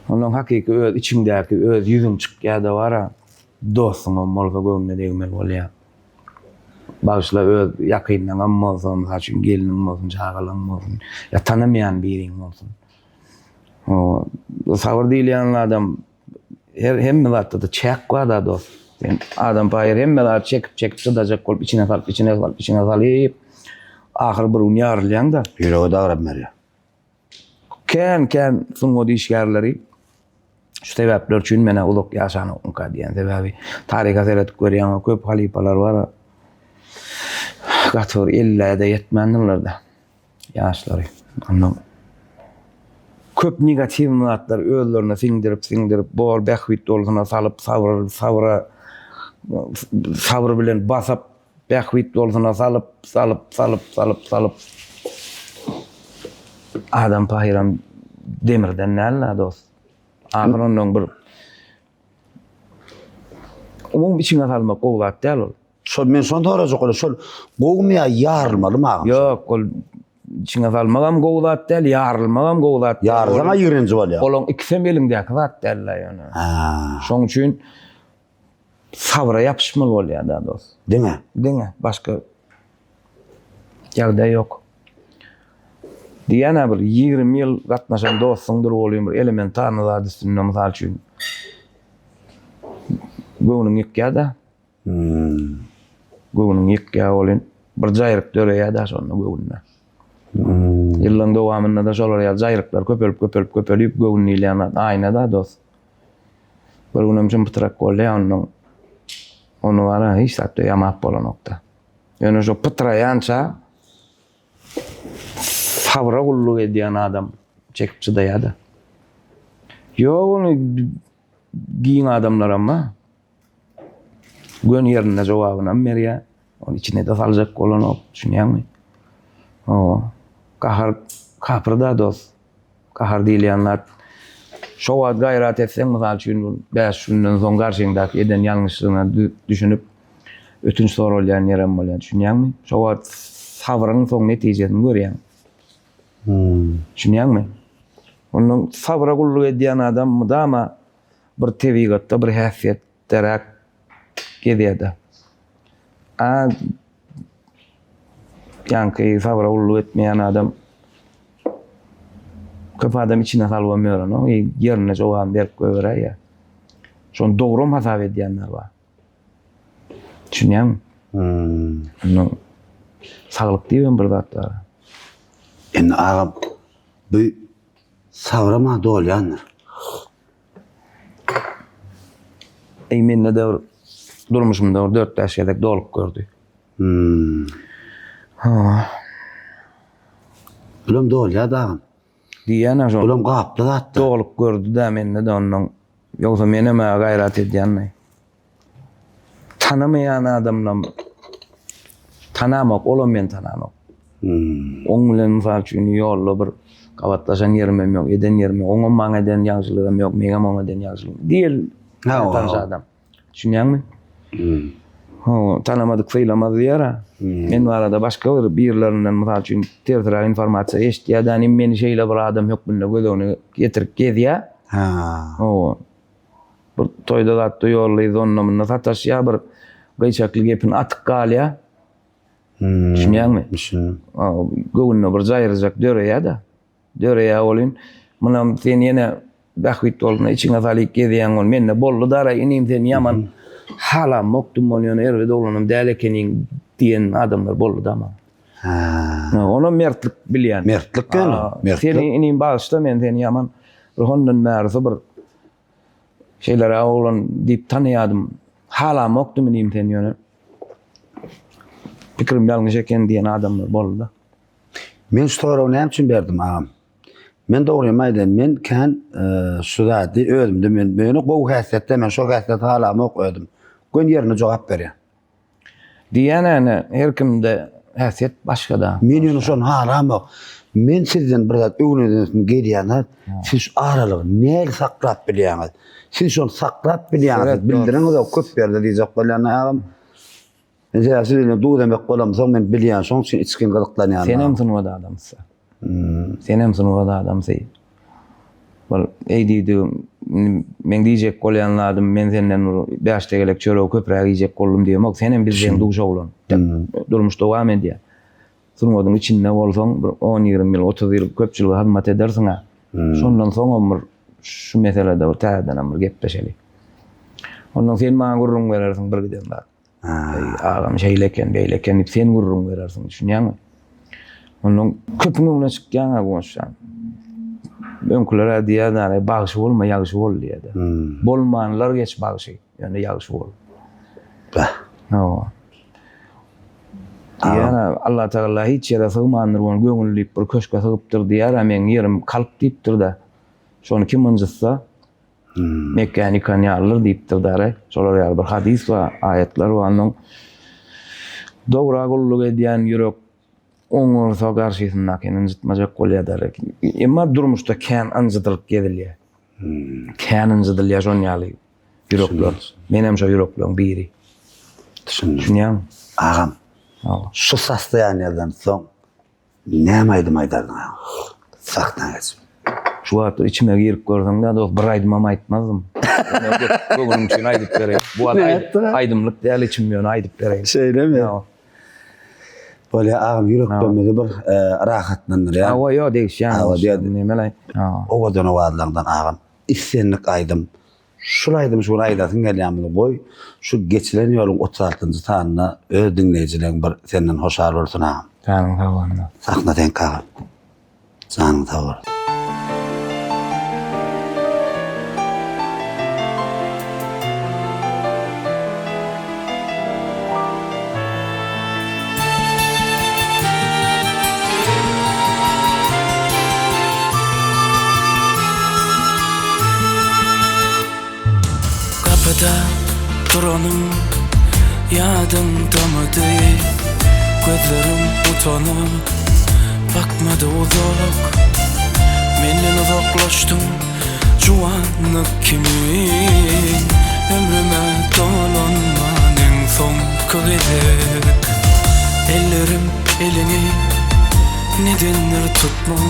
Ondan hakyky öz içiňdäki öz ýüzüň çykýada bara dostuňam bolsa göwnüne degmeli bolýar. Bagyşla öz ýakynlaňam bolsa, mysal üçin gelniň bolsun, çagalaň bolsun, ýa tanamaýan biriň bolsun. O sabyr diýilýän adam her hemme zatda-da çäk bar-da dost. Sen adam paýyr hemme zady çekip çekip çydajak bolup içine salyp içine salyp içine salyp ahyr bir gün ýarylýaň-da. Ýürege dagram berýär. Kän kän sungat işgärleri şu sebäpler üçin menä uzak ýaşanokmyka diýen. Sebäbi taryha seredip görýäň, köp halypalar bar. Gaty bir ellä-de ýetmändirler-de ýaşlary. Ondan köp negatiw zatlar özlerine siňdirip, siňdirip, bor bähbit bolsuna salyp, sabyr, sabyra sabyr bilen basyp, Bähbit bolsuna salyp, salyp, salyp, salyp, salyp. Adam pahyram demirden däl-la dost. Ahyr ondan bir umumy içiňe salmak gowy zat däl ol. Şol men şony sorajak boldum. Şol gowumy ýa ýarylmalymy agam? Ýok, ol. Içiňe salmagam gowy zat däl, ýarylmagam gowy zat däl. Ýarylsaň-a ýigrenji bolýar. Olaň ikisem eliňdäki zat däl-le ýöne. Şoň üçin sabra ýapyşmaly bolýar-da dost. Diňe. Diňe. Başga ýagdaý ýok. Diýýän-ä bir 20 ýyl gatnaşan dostuňdyr welin bir elementarny zat üstünde mysal üçin göwnüň ýykýar-da. Göwnüň ýykýar welin bir jaýryk döreýär-dä şonda göwünde. Ýyllaryň dowamynda-da şolar ýaly jaýryklar köpelip, köpelip, köpelip göwün diýilýän zat aýna-da dost. Bir günem çym-pytrak bolýar onnoň. Ony bar-a hiç zatda ýamap bolanok-da. Ýöne şo pytraýança sabra gulluk edýän adam çekip çydaýar-da. Ýok ony giň adamlaram bar. Göni ýerinde jogabynam berýär. Ony içine-de saljak bolanok, düşünýäňmi? Hawa. Gahar kapyr-da dost. Gahar diýilýän zat şo wagt gaýrat etseň, mysal üçin, 5 günden soň garşyňdaky eden ýalňyşlygyna düşünip, ötünç soralýan ýerem bolýar, düşünýäňmi? Şo wagt sabryň soň netijesini görýäň. Düşünýäňmi? Ondan sabra gulluk edýän adam mydama bir tebigatda bir häsiýetderäk gezýär-de. A ýaňky sabra gulluk etmeýän adam köp adam içine salybam ýörenok, ýerinde jogabyny berip goýberäýýär. Şony dogram hasap edýänler bar. Düşünýäňmi? Hmm. Saglyk diýibem bir zat bar. Indi agam bu Sabrama dolýandyr. Eý mende-de bir durmuşymda bir dört-bäş gezek dolup gördi. Hmm. Ha. Bulam dolýar dagam. Diýýän-ä şol. Bulam gaply zatda. Dolup gördi-dä mende-de ondan. Ýogsa menem-ä gaýrat edýän-le. Tanamaýan adamlam tanamok, olam meni tananok. Hmm. Oň bilen mysal üçin ýolda bir gabatlaşan ýerim hem ýok, eden ýerim ýok. Oňam maňa eden ýagşylygam ýok, meňem oňa eden ýagşylygym. Diýel tanyş adam. Düşünýäňmi? Hmm. Hawa, tanamadyk sylamaz diýer-ä. Hmm. Men barada başga bir birlerinden mysal üçin tersräk informasiýa eşitýär-de, meni şeýle bir adam hökmünde göz öňüne getirip gezýär. Ha. Hawa. Bir toýda zatda ýolda yzda onda munda sataşýar bir gyýçakly gepini atyp galýar. Hmm. Düşünýäňmi? Düşündim. Göwnüne bir jaýryjak döreýär-de. Döreýär welin, munam sen ýene bähbit bolsun içiňe salyp gezýäň ol. Mende boldy dara inim sen ýaman halamokdym ol ýöne erbet oglanam däl ekeniň diýen adamlar boldy-da maňa. Ha. Onam mertlik bilýän. Mertlik ýöne, mertlik. Seni inim bagyşla men seni ýaman bir hondan bärisi bir Şeýleräk oglan diýip tanaýadym. Halamokdym inim seni ýöne. Pikirim ýalňyş eken diýen adamlar boldy-da. Men şu soragy näme üçin berdim agam? Men dogrymy aýdaýyn, men kän şu zady özümde men ýöne gowy häsiýetde men şo häsiýeti halamok özüm. Göni ýerinde jogap berýän. Diýýän ene her kimde häsiýet başgada. Men ýöne şony halamok. Men sizden bir zat öwrenesim gelýän zat, siz şu aralygy näli saklap bilýäňiz? Siz şony saklap bilýäňiz, bildiriňiz köp ýerde diýjek bolýan agam. Men sebäbi siz bilen duz emek bolamsoň men bilýän, şoň üçin içgin gyzyklanýan. Senem sungat adamsy. Senem sungat adamsy. Bir eý diýdigim, meň diýjek bolýan zadym, men senden bir bäş tegelek çöregi köpräk iýjek boldum diýemok. Senem bizden duş oglan. Durmuş dowam edýär. Sungatyň içinde bolsaň, bir on-ýigrimi ýyl, 30 ýyl köpçülige hyzmat edersiň-ä. Şondan soňam bir şu meselede bir täzedenem bir gepleşeli. Ondan sen maňa gürrüň berersiň bir giden zat. Eý, agam şeýle eken, beýle eken diýip sen gürrüň berersiň, düşünýäňmi? Ondan köpüň öňüne çykýaň-a Guwançjan. Öňküler-ä diýýärdi, bagşy bolma, ýagşy bol diýýärdi. Hmm. Bolmanlar geç bagşy, ýöne ýagşy bol. Bah. Hawa. Diýýär, Allah Tagala hiç ýere sygmandyr, ony göwün diýip bir köşke sygypdyr diýýär, meň ýerim kalp diýipdir-de. Şony kim ynjytsa, Mekgäni ýykan ýalydyr diýipdir dary. Şolar ýaly bir hadys bar, aýatlar bar. Ondan dogra gulluk edýän ýürek oňursa garşysyndakyny ynjytmajak bolýar dary. Emma durmuşda kän ynjydylyp gezilýär. Kän ynjydylýar şon ýaly ýürekler. Men hem şo ýürekleriň biri. Düşündim. Düşünýäňmi? Agam, şu saslaýan ýerden soň. Näme aýdym aýdardyň agam? Sahna geçip. Şu wagt içime girip görseň-dä dost, bir aýdymam aýtmazdym. Göwnüň üçin aýdyp bereýin. Bu wagt aýdymlyk däl içim ýöne aýdyp bereýin. Şeýlemi? Bolýa agam ýüreklerimizi bir rahatlandyrýar. Hawa ýok degişýän. Hawa diýýär. Owadan owazlaňdan agam islendik aýdym şul aýdymy şu gün aýdasyň gelýän bolsa goý şu geçilen ýoluň 36-njy sanynda öz diňleýjileň bir senden hoşal bolsun agam. Janyň sag bolsun. Sahna seňki agam. Janyň sag bolsun. Gapyda duranym ýadyňdamydy Gözlerim utanyp bakmady uzak Menden uzaklaşdyň juwanlyk kimin Ömrüme dolanman iň soňky gezek Ellerim eliňi nedendir tutman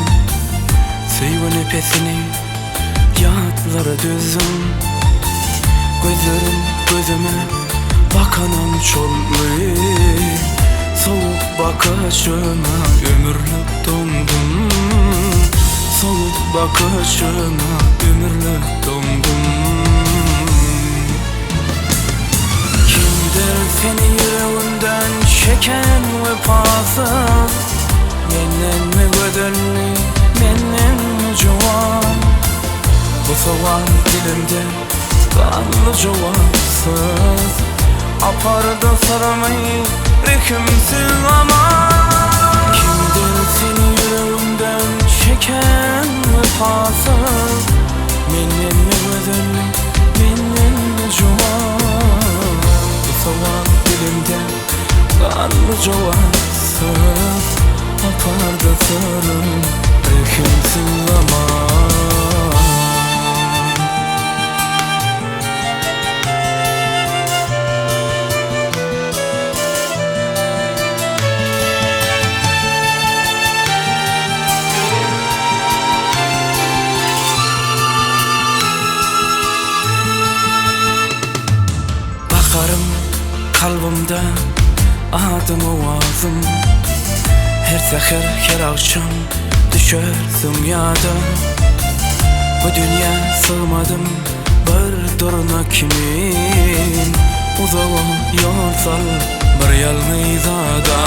Söýgi nepesini Ýatlara düzdüm Gözlerim gözüme bakanam çolly Sowuk bakaşyna ömürlik doňdum Sowuk bakaşyna ömürlik doňdum Kimdir seni ýüregimden çeken wepasyz Mendenmi gözelli, mendenmi juwan Bu sowal dilimde galdy jogapsyz Apardy syrymy rehimsiz zaman Kimdir seni ýüregimden çeken wepasyz Mendenmi gözelli, mendenmi juwan Bu sowal dilimde galdy jogapsyz Apardy syrym rehimsiz zaman. Bakarym kalbymda adyň owazym Her säher her agşam düşersiň ýada Bu dünýä sygmadym bir durna kimin Uzaga ýol sal bir ýalňyz ada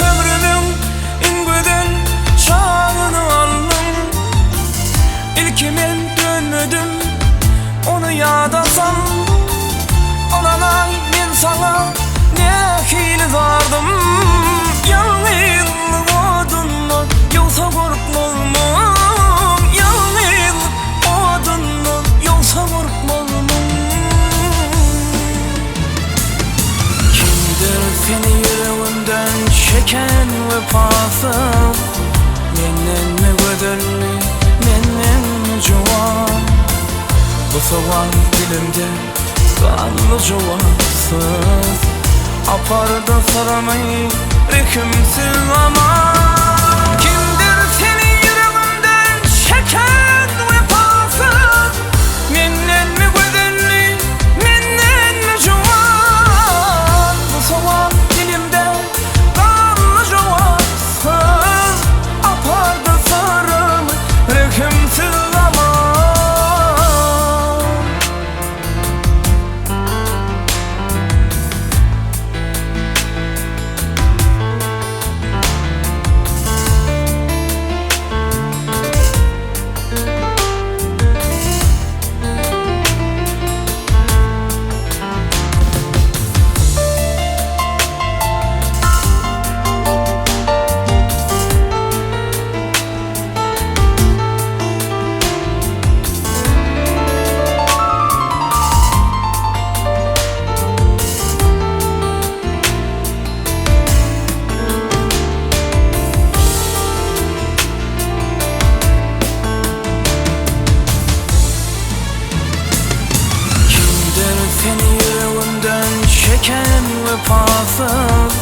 Ömrümiň iň gözel çagyny aldyň Ilki men dönmedim ony ýada sal Ynanaý men saňa nähili zardym Ýalňyzlyk odundan ýogsa gorkmazmyň Ýalňyzlyk odundan ýogsa gorkmazmyň Kimdir seni ýüregimden çeken wepasyz Mendenmi gözelli, mendenmi juwan Bu sowal dilimde galdy jogapsyz Apardy syrymy rehimsiz zaman Kimdir seni ýüregimden çeken wepasyz Mendenmi gözelli, mendenmi juwan Bu sowal dilimde galdy jogapsyz Apardy syrymy rehimsiz zaman. Kimdir seni ýüregimden çeken wepasyz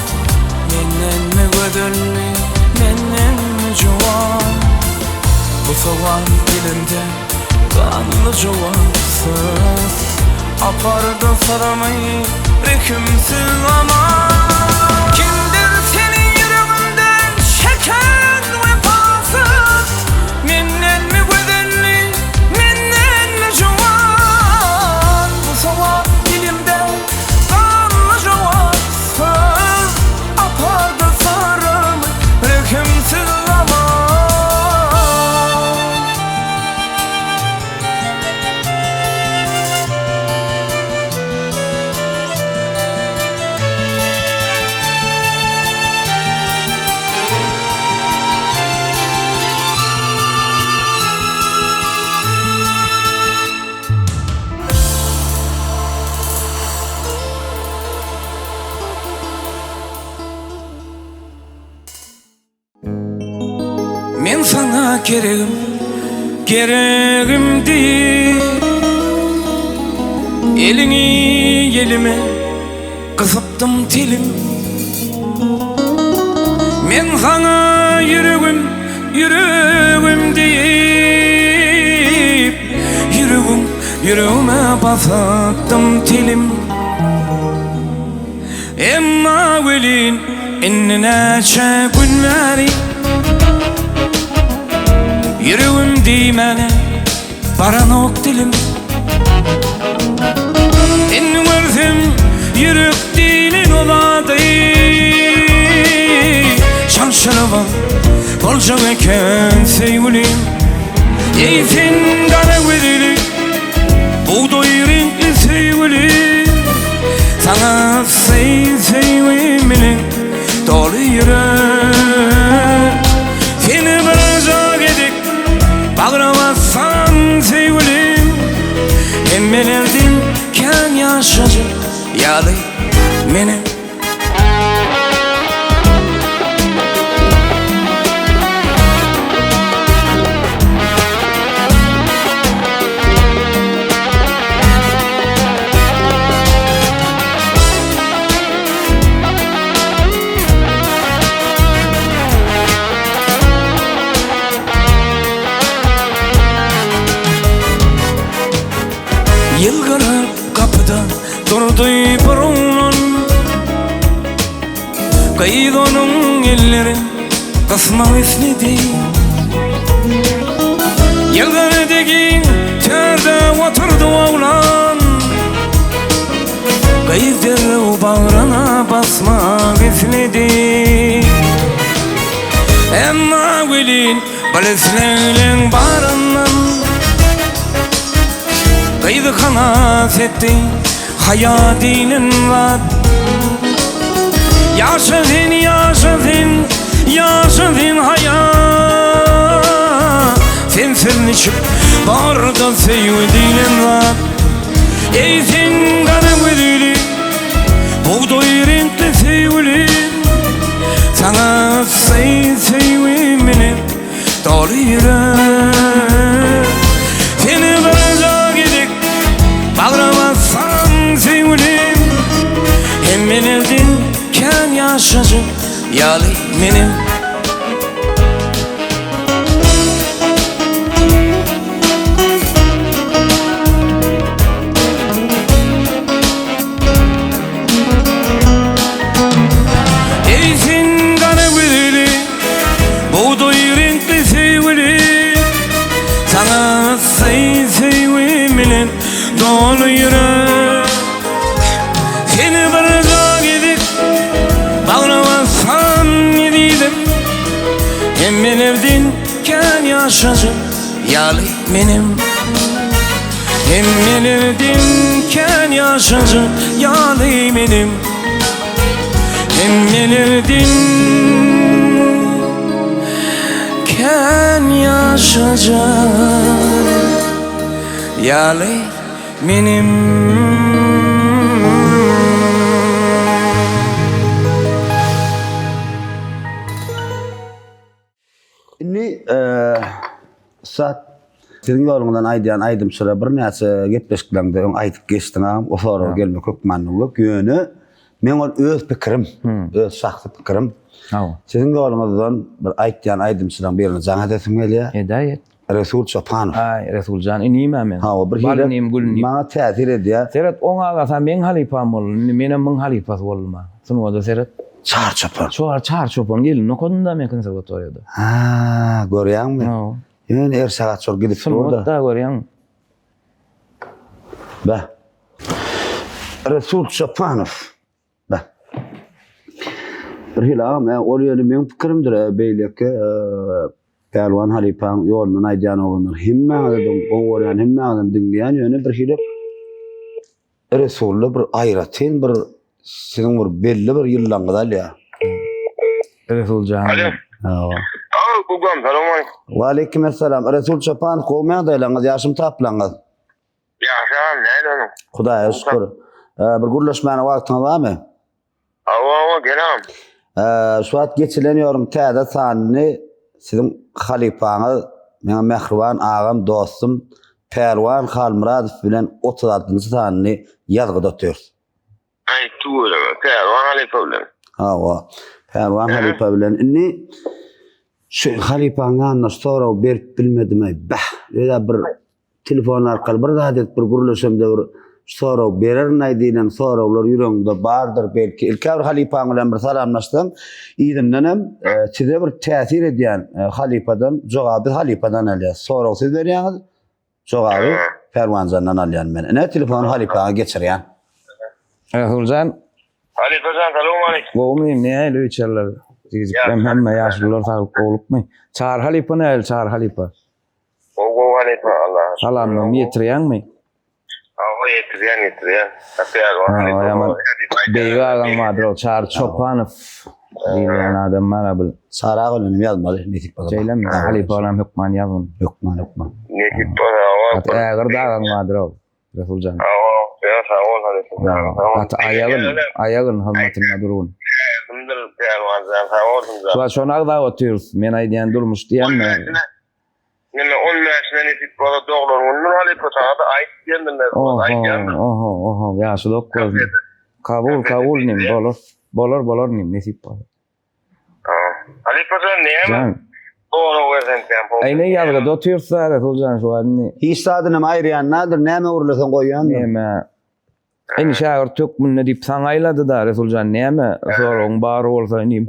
Mendenmi gözelli, mendenmi. Dilimde ganly jogapsyz Apardy syrymy rehimsiz zaman Kimdir seni ýüregiňden çeken wepasyz Mendenmi gözelli, mendenmi juwan Bu sowal dilimde ganly jogapsyz Apardy syrymy rehimsiz zaman. Men saňa geregim, geregim diýip, Eliňi elime gysypdym telim. Men saňa ýüregim, ýüregim diýip, Ýüregiň ýüregime basypdym telim. Emma welin indi näçe gün bäri Ýüregim diýmäne baranok dilim Indi görsem ýürek diýlen ol ady Çalşyrybam boljak eken söýgülim Eý sen gara gözli Bugdaý reňkli söýgüli Saňa söý söýgi bilen doly ýürek Seni birje gezek bagra bassam söýgülim Hemmelerden kän ýaşajak ýaly menem Ýylgyryp gapyda Durdy bir oglan Gyz onuň ellerin gysmak isledi Ýylgyrdy giň törde oturdy oglan Gyz derrew bagryna basmak isledi Emma welin bir islegleň baryndan Gyzy halas etdi haýa diýlen zat. Ýaşa sen, ýaşa sen, ýaşa sen haýa. Sensiz niçik barda söýgi diýlen zat. Eý sen gara gözli, bugdaý reňkli söýgülim. Saňa söý söýgim bilen Doly ýürek Seni birje gezek Bagra bassam söýgülim Hemmelerden kän ýaşajak ýaly menem. Eý sen gara gözeli Bugdaý reňkli söýgüli Saňa yssy söýgim bilen doly ýürek Seni birje gezek bagra bassam ezizim Hemmelerden kän ýaşajak ýaly menem Hemmelerden kän ýaşajak ýaly menem Hemmelerden kän ýaşajak ýaly menem. Indi ussat siziň ýoluňyzdan aýdýan aýdymçylara birnäçe gepleşiklerimde öň aýdyp geçdiň agam, o soraga gelmek hökmany ýok. Ýöne meň ol öz pikirim, öz şahsy pikirim. Siziň ýoluňyzdan bir aýtýan aýdymçylaryň birine jaň edesim gelýär. Edäý et. Resul Çopanow. Aý, Resuljan inim-ä men. Hawa, bir Bal hili inim, gül inim. maňa täsir edýär. Seret, oň agasy-a meň halypam boldy. Indi menem muň halypasy boldum-a. Sungata seret. Çary çopan. Çary, Çary çopanyň gelnini okadym-da men konserwatoriýada. Hä, görýäňmi? Hawa. Ýöne erşagat şol gidip dur-da. Sungat-da görýäňmi? Beh. Resul Çopanow. Beh. Bir hili agam, e, ol ýöne meň pikirimdir, e, beýleki e, Pälwan halypaň ýolundan aýdýan oglanlar hemmäňizem gowy görýän, hemmäňizem diňleýän, ýöne bir hili Resulda bir aýratyn bir siziň bir belli bir ýyllaňyzy alýar. Resul jan. Alo. Hawa. Aw, gugam, salam aleyküm. Waleýkim esselam. Resul Çopan, gowmy ýagdaýlaryňyz, ýagşymy taplaňyz? Ýagşy agam, näle onuň? Hudaýa şükür. Bir gürleşmäne wagtyňyz barmy? Hawa, hawa, gel agam. Şu wagt geçilen ýoruň täze sanyny siziň halypaňyz, meň mähriban agam, dostum Pälwan Halmyradow bilen 36-njy sanyny ýazgyda otyrys. Aý, tüweleme, Pälwan halypa bilen. Hawa, Pälwan halypa bilen. Indi şu halypaň ýanyna şu soragy berip bilmedim-aý. Bäh, öz-ä bir Telefon arkaly bir zat edip bir gürleşemde bir sorag bererin-aý diýlen soraglar ýüregiňde bardyr belki. Ilk-ä bir halypaň bilen bir salamlaşsaň, yzyndanam size bir täsir edýän halypadan jogaby biz halypadan alýas. Soragy siz berýäňiz, jogaby Pälwanjandan alýan men. Ine telefony halypaňa geçirýän. Resuljan. Halypajan salowmaleýkim. Gowumy nähili öý içerler? Jigijiklerim hemme ýaşulular saglyk gowlukmy? Çary halypa nähili Çary halypa? Gowy gowy halypa Allaha şükür. Salamlarymy ýetirýäňmi? Hawa ýetirýän ýetirýän. Pälwan halypa. Ýaman beýik agaň bardyr ol Çary Çopanow diýilýän adam bar-a bil. Çary aga bilenem ýazmaly nesip bolsa. Şeýlemi? Halypa bilen hökman ýazgyn. Hökman hökman. Nesip bolsa hawa. Gaty ägirt agaň bardyr ol Resuljan. Hawa ýa sag bol halypa. Gaty aýagyn aýagyn hyzmatynda durgun. Şägirdim Pälwanjan sag bolsun jan. Şony agzap otyrys. Men aýdýan durmuş diýenmi? Neme on bäşine nesip bolsa doglan günüdir halypa saňa-da aýt diýendim men Oho oho oho ýaşy dok bolsun. Kabul kabul inim bolar. Bolar bolar inim nesip bolsa. Halypa jan näme? Sorag berseň sen. Aý ne ýazgyda otyrsa Resuljan şu wagt indi. Hiç zadynam aýyrýan däldir, näme öwrüleseň goýýandyr. Näme? Indi şägirt hökmünde diýip saňa aýlady-da Resuljan näme soragyň bar bolsa inim.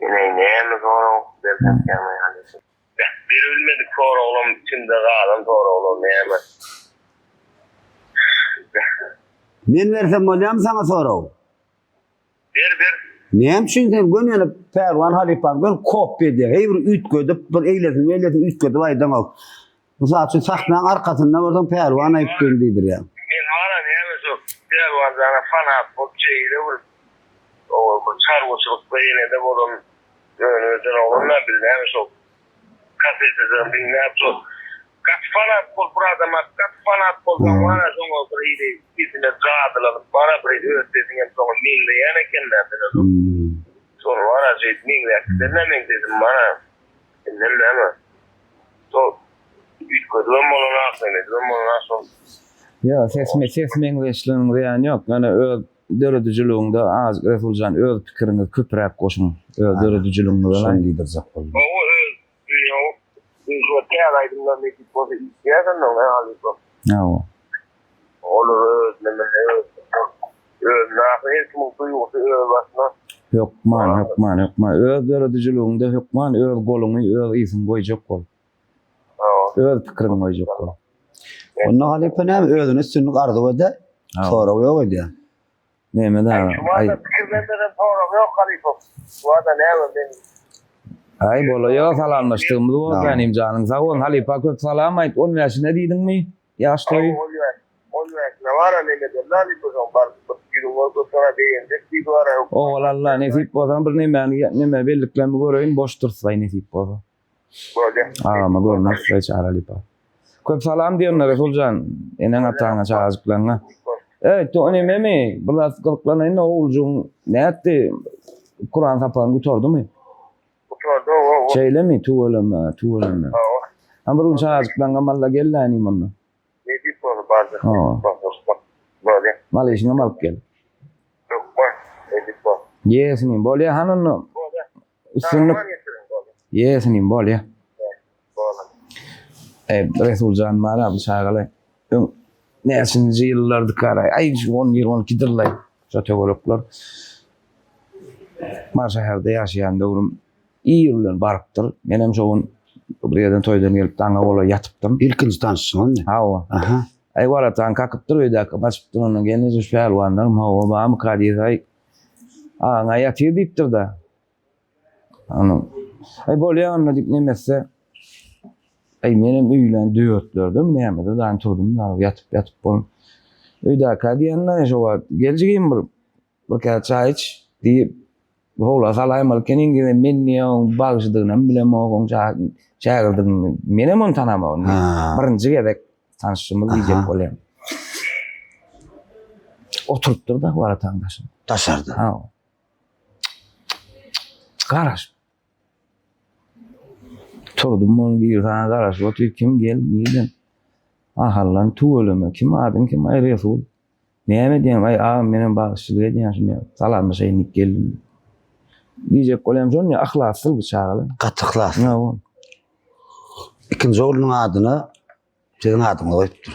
Ine näme sorag bersem ýaňy halypa. Berilmedik soraglam içimde galan soraglar näme? Men bersem bolýamy saňa sorag? Ber ber. Näme üçin sen göni ýöne Pälwan halypany göni kopýa edýäň? Heý bir üýtgedip bir eýlesini beýlesini üýtgedip aýdaňok. Mysal üçin sahnaň arkasynda bolsaň Pälwan aýypdyn diýdirýäň. Men bara näme şu Pälwan jana fanat bolup şeýle bir bir çarwaçylykda enede bolan önüp ösen oglan-da biz näme şo kaseteden diňläp şo gaty fanat bolup bir adama gaty fanat bolsaň bara şoňa bir hili sesine jadylanyp bara bir hili öz sesiňem şoňa meňzeýän eken-dä sen özüň. Şony bara şeýdip meňzäp giden-dä meň sesim bara. Indem näme? Şol üýtgedibem bolanok, nemedibem bolanok şol. Ýok, ses ses meňzeşliginiň zyýany ýok. Ýöne öz döredijiligiňde azajyk Resuljan öz pikiriňizi köpräk goşuň. Öz döredijiligiňize. Şony diýdirjek boldum. Hawa öz ýok täze aýdymlar nesip bolsa işleýäs onda halypa. Hawa. Olar öz nemesi öz özüne ahyry her kimiň duýgusy öz başyna. Hökman, hökman, hökman. Öz döredijiligiňde hökman öz goluňy, öz ysyňy goýjak bol. Öz pikiriňi goýjak bol. Onda halypa näme özüne üstünlik arzuw eder, sorag ýok edýär. Neme da? Şu bada pikirlenmeden sorag ýok halypa. Şu bada näme men Aý bolaýa salamlaşdygymyz boldy inim janyň sag bolsun halypa köp salam aýt on bäşine diýdiňmi ýaş toýy. On bäşine bara neme ederli halypa soň baryp bir ýüzüň görkezip saňa begenjek diýdi bara. Ogul Alla nesip bolsa bir nemäni neme belliklerimi göreýin boş dursaý nesip bolsa. Bolýa. Agama görünersiz Çary halypa. Köp salam diýenler Resuljan eneň ataňa çagajyklaryňa. Eý to nememi bir zat gyzyklanaýyn oguljygyň nätdi Kuran sapagyny gutardymy? Gutardy owa. Şeýlemi tüweleme tüweleme. Hawa. Ha bir gün çagajyklaryňa malla gelläýinim onda. Nesip bolsa barjak. Bolýa. Mal işiňem alyp gel. Hökman nesip bolsa. Ýesinim bolýa han onda. Bolýa. Üstünlik. Ýe inim bolýa. Eý Resuljan bar-a bu çagaly. Öň näçinji ýyllardyka-raý? Aý on bir, on ikidir-laý şo töwerekler. Mary şäherde ýaşaýan döwrüm ir bilen barypdyr. Menem şo gün bir ýerden toýdan gelip daňa golaý ýatypdyryn. Ilkinji tanyşyňyzmy? Hawa. Aha. Aý waratan kakypdyr öýdäki gaçypdyr ondan gelneje şu pälwanlarym hawa barmyka diýse aý agaň ýatyr diýipdir-de. Onuň aý bolýa onda diýip neme etse aý menem öýlän dörtlerdemi nämede daýym turdum da ýatyp ýatyp bolup öýdäkä diýende şo wagt geljigim bir bir käse çaý iç diýip howla salaýmaly ekeniň diýip men diýýän oň bagşydygynam bilemok oň şägirdigini menem ony tanamok birinji gezek tanyşymyz diýjek bolýan. Oturypdyr da warataň daşynda. Daşarda. Ha. Garaş. Turdum ony bir sana garaşyp otyr kim gel nirden. Ahallan tüweleme kim adyň kim aý Resul. Näme edýäň aý agam menem bagşyçylyk edýän şuny salamlaşaýyn diýip geldim. Diýjek bolýam şony yhlassyz bu çagalar. Gaty yhlasly. Hawa. Ikinji oglunyň adyna siziň adyňyzy goýupdyr.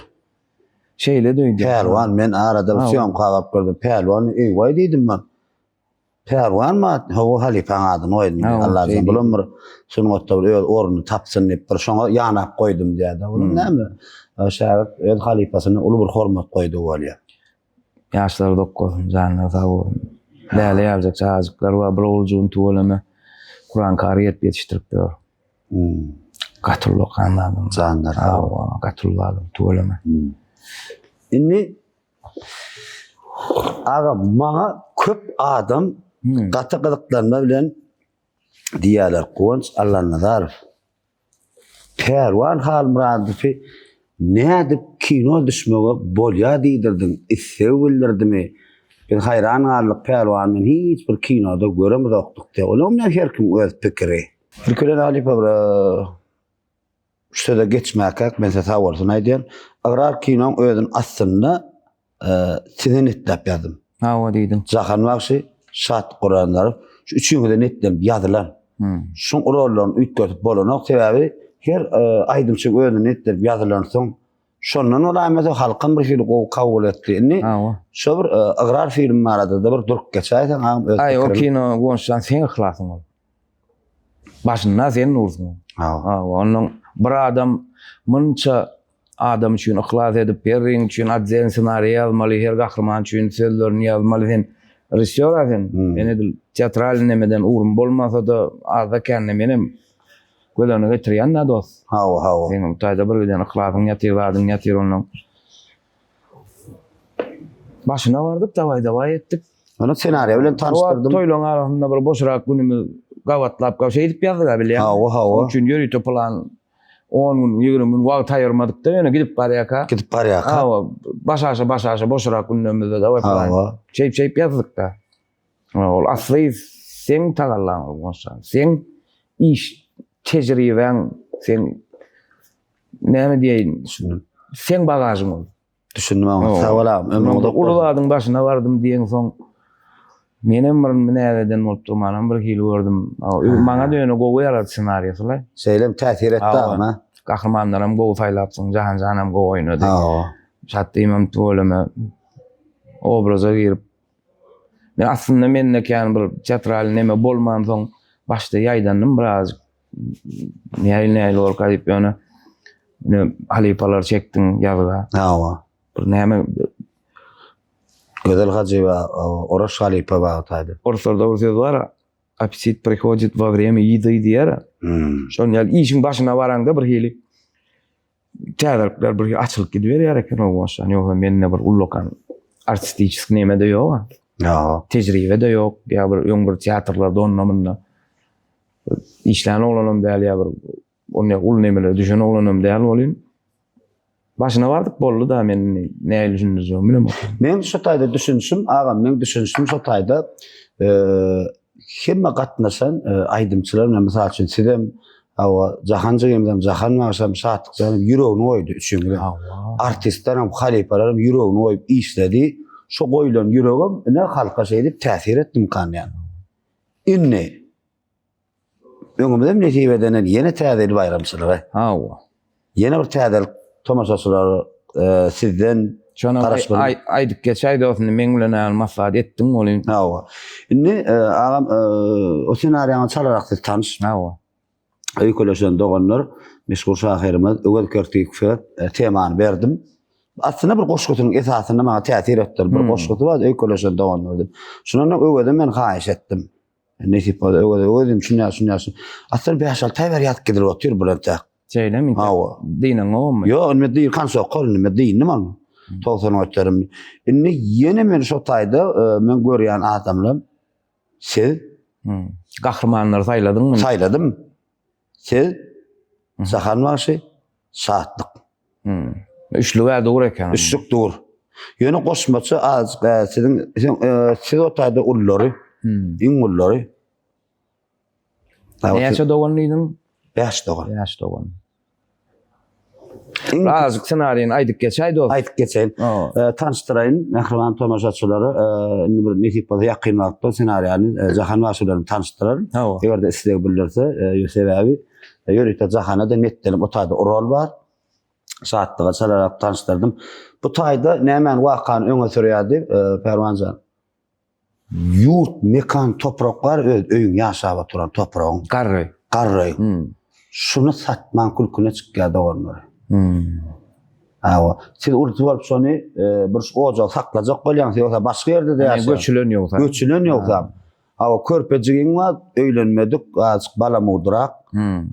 Şeýle döýdüm. Pälwan men arada bir syýomka baryp gördüm. Pälwan eýwaý diýdim ben. Pälwan ma hawa halypaň adyny goýdum. Allajan bulam bir sungatda bir öz ornuny tapsyn diýip bir şoňa ýanap goýdum diýýär. Onuň hmm. näme? Şägirt öz halypasyna uly bir hormat goýdy bolýar. Ýaşlar dok bolsun, janlar sag bolsun. Läle ýaljak çagajyklar bar, bir oguljygyny tüweleme Kuran kary edip ýetişdirip ýör. Hmm. Gaty ullakan adam. Janlar sag. Hawa, gaty uly adam, tüweleme. Hmm. Indi aga maňa köp adam hmm. gaty gyzyklanma bilen diýýärler Guwanç Allanazarow. Pälwan Halmyradowy nädip kino düşmege bolýa diýdirdiň, isleg bildirdimi? Biz haýran galdyk, Pälwany men hiç bir kinoda göremizokdyk diýýär. Olam her kim öz pikiri. Ilki bilen halypa bir şu söze geçmäkäk men size sag bolsun aýdýan. Ygrar kinoň özüni aslynda size netläp ýazdym. Hawa diýdiň. Jahan bagşy, Şat Gurannarow şu üçüňize netlenip ýazylan. Şuň rollaryny üýtgedip bolanok sebäbi her aýdymçy özüne netlenip ýazylansoň şondan bolaýmasa halkam bir hili gowy kabul etdi. Indi şo bir Ygrar film barada-da bir durup geçäýseň agam öz Aý o kino Guwançjan seň yhlasyň ol. Başynda sen dursuň. Hawa. Ondan bir adam munça adam üçin yhlas edip, her ring üçin otdelny ssenariý ýazmaly, her gahryman üçin sözlerini ýazmaly. Sen režissýor-a sen. Hmm. Men edil teatral nemeden ugrum bolmasa-da, azda-kände menem göz öňüne getirýän-dä dost. Hawa, hawa. Seň taýda bir giden yhlasyň ýatyr, zadyň ýatyr ondan. Başyna bardyk, dawaý-dawaý etdik. Ony ssenariýa bilen tanyşdyrdym. Toýlaryň arasynda bir boşrak günümiz gabatlap, şeýdip ýazdyk-a bilýäňmi? Hawa, hawa. Şonuň üçin ýörite plan 10 gün, 20 gün wagt aýyrmadyk-da, ýöne gidip barýarka. Gidip barýarka. Hawa, başaşa başaşa boşrak günlerimizde dawaý plan. Hawa. Şeýip-şeýip ýazdyk-da. Ol asly seň tagallaň ol bolsa. Seň iş tejribäň, seň näme diýeýin, seň bagažyň ol. Düşündim agam. Sag bol agam. Ömrüň uzak bolsun. Uly zadyň başyna bardym diýeňsoň menem bir näzeden bolup durmanam bir hili gördüm. Maňa-da ýöne gowy ýarady ssenariýasy-la. Şeýlem täsir etdi agam, ha? Gahrymanlaram gowy saýlapsyň, Jahanjanam gowy oýnady. Hawa. Şatdymam tüweleme obraza girip Men aslynda mende kän bir teatral neme bolmansoň başda ýaýdandym birazjyk. Nähili nähili bolka diýip ýöne ine halypalar çekdiň ýazga. Hawa. Bir näme Gözel Hajyýewa, Oraş halypa bagtaýdy. Orslarda bir söz bar, appetit prihodit во время еды diýer. Hmm. Şonuň ýaly işiň başyna baraňda bir hili täzelikler bir açylyp gidiberýär eken o boşan. Ýogsa mende bir ullakan artistiçeskiý neme-de ýok. Ýok. Tejribe-de ýok. Ýa bir öň bir teatrlarda onda munda işlän oglanam däl ýa bir onda uly nemelere düşen oglanam däl bolýan. Başyna bardyk boldy da men indi nähili düşündirjegimi bilemok. Men şu taýda düşünişim, agam meň düşünişim şu taýda hemme gatnaşan aýdymçylar bilen mysal üçin sizem hawa Jahan jigimizem Jahan bagşam Şatlyk janem ýüregini goýdy üçüňizem. Artistler hem halypalar hem ýüregini goýup işledi. Şo goýlan ýüregem ine halka şeýdip täsir etdimkan ýa. Indi. Öňümizem nesip edenden ýene täze ýyl baýramçylygy. Hawa. Ýene bir täzelik tomaşaçylar sizden Şonam garaşmaly. aýdyp geçäý dost indi meň bilen äl maslahat etdiň welin. Hawa. Indi agam o ssenariýaňy çalarak siz tanyş. Hawa. Öýkeleşen doganlar meşhur şahyrymyz Öwez Kertikowe temany berdim. Aslynda bir goşgusynyň esasynda maňa täsir etdi. Bir goşgusy bar, Öýkeleşen doganlar diýip. Şundan Öweze men haýyş etdim. Nesip bolsa Öweze Öwez diýdim, şunýa şunýa şun. Aslynda 5-6 aý bäri ýazyp gidilip otyr bu entek. Şeýlemi? Hawa. Dynaňokmy? Ýok, indi men konsok indi men dyndym ony. 90 göterim. Indi ýene men şo taýda men görýän adamlar siz Gahrymanlary saýladyňmy? Saýladym. Siz Jahan bagşy Şatlyk. Üçlük-ä dur eken. Üçlük dur. Ýöne goşmaça azajyk siziň siz o taýda ullary, iň ullary. Näçe dogan diýdiň? 5 dogan. 5 dogan. Azajyk ssenariýini aýdyp geçäý dost. Aýdyp geçeýin. Tanyşdyraýyn mähriban tomaşaçylary. Indi bir nesip bolsa ýakyn wagtda ssenariýany Jahan bagşy bilen tanyşdyraryn. Eger-de isleg bildirse, sebäbi ýörite Jahana-da netlenip o taýda rol bar. Şatlyga çalarak tanyşdyrdym. Bu taýda nämäni wakany öňe sürýärdi Pärwanjan? Ýurt, mekan, toprak bar, öz öýüň ýaşap oturan topragyň. Garry. Garry. Şuny satman külküne çykýar doganlar. Hawa. Siz urusy bolup şony bir şu ojagy saklajak bolýaňyz, ýogsa başga ýerde-de ýaşaýaň. Göçülen ýogsa. Göçülen ýogsa. Hawa, körpejigiň bar, öýlenmedik, azajyk balamudrak.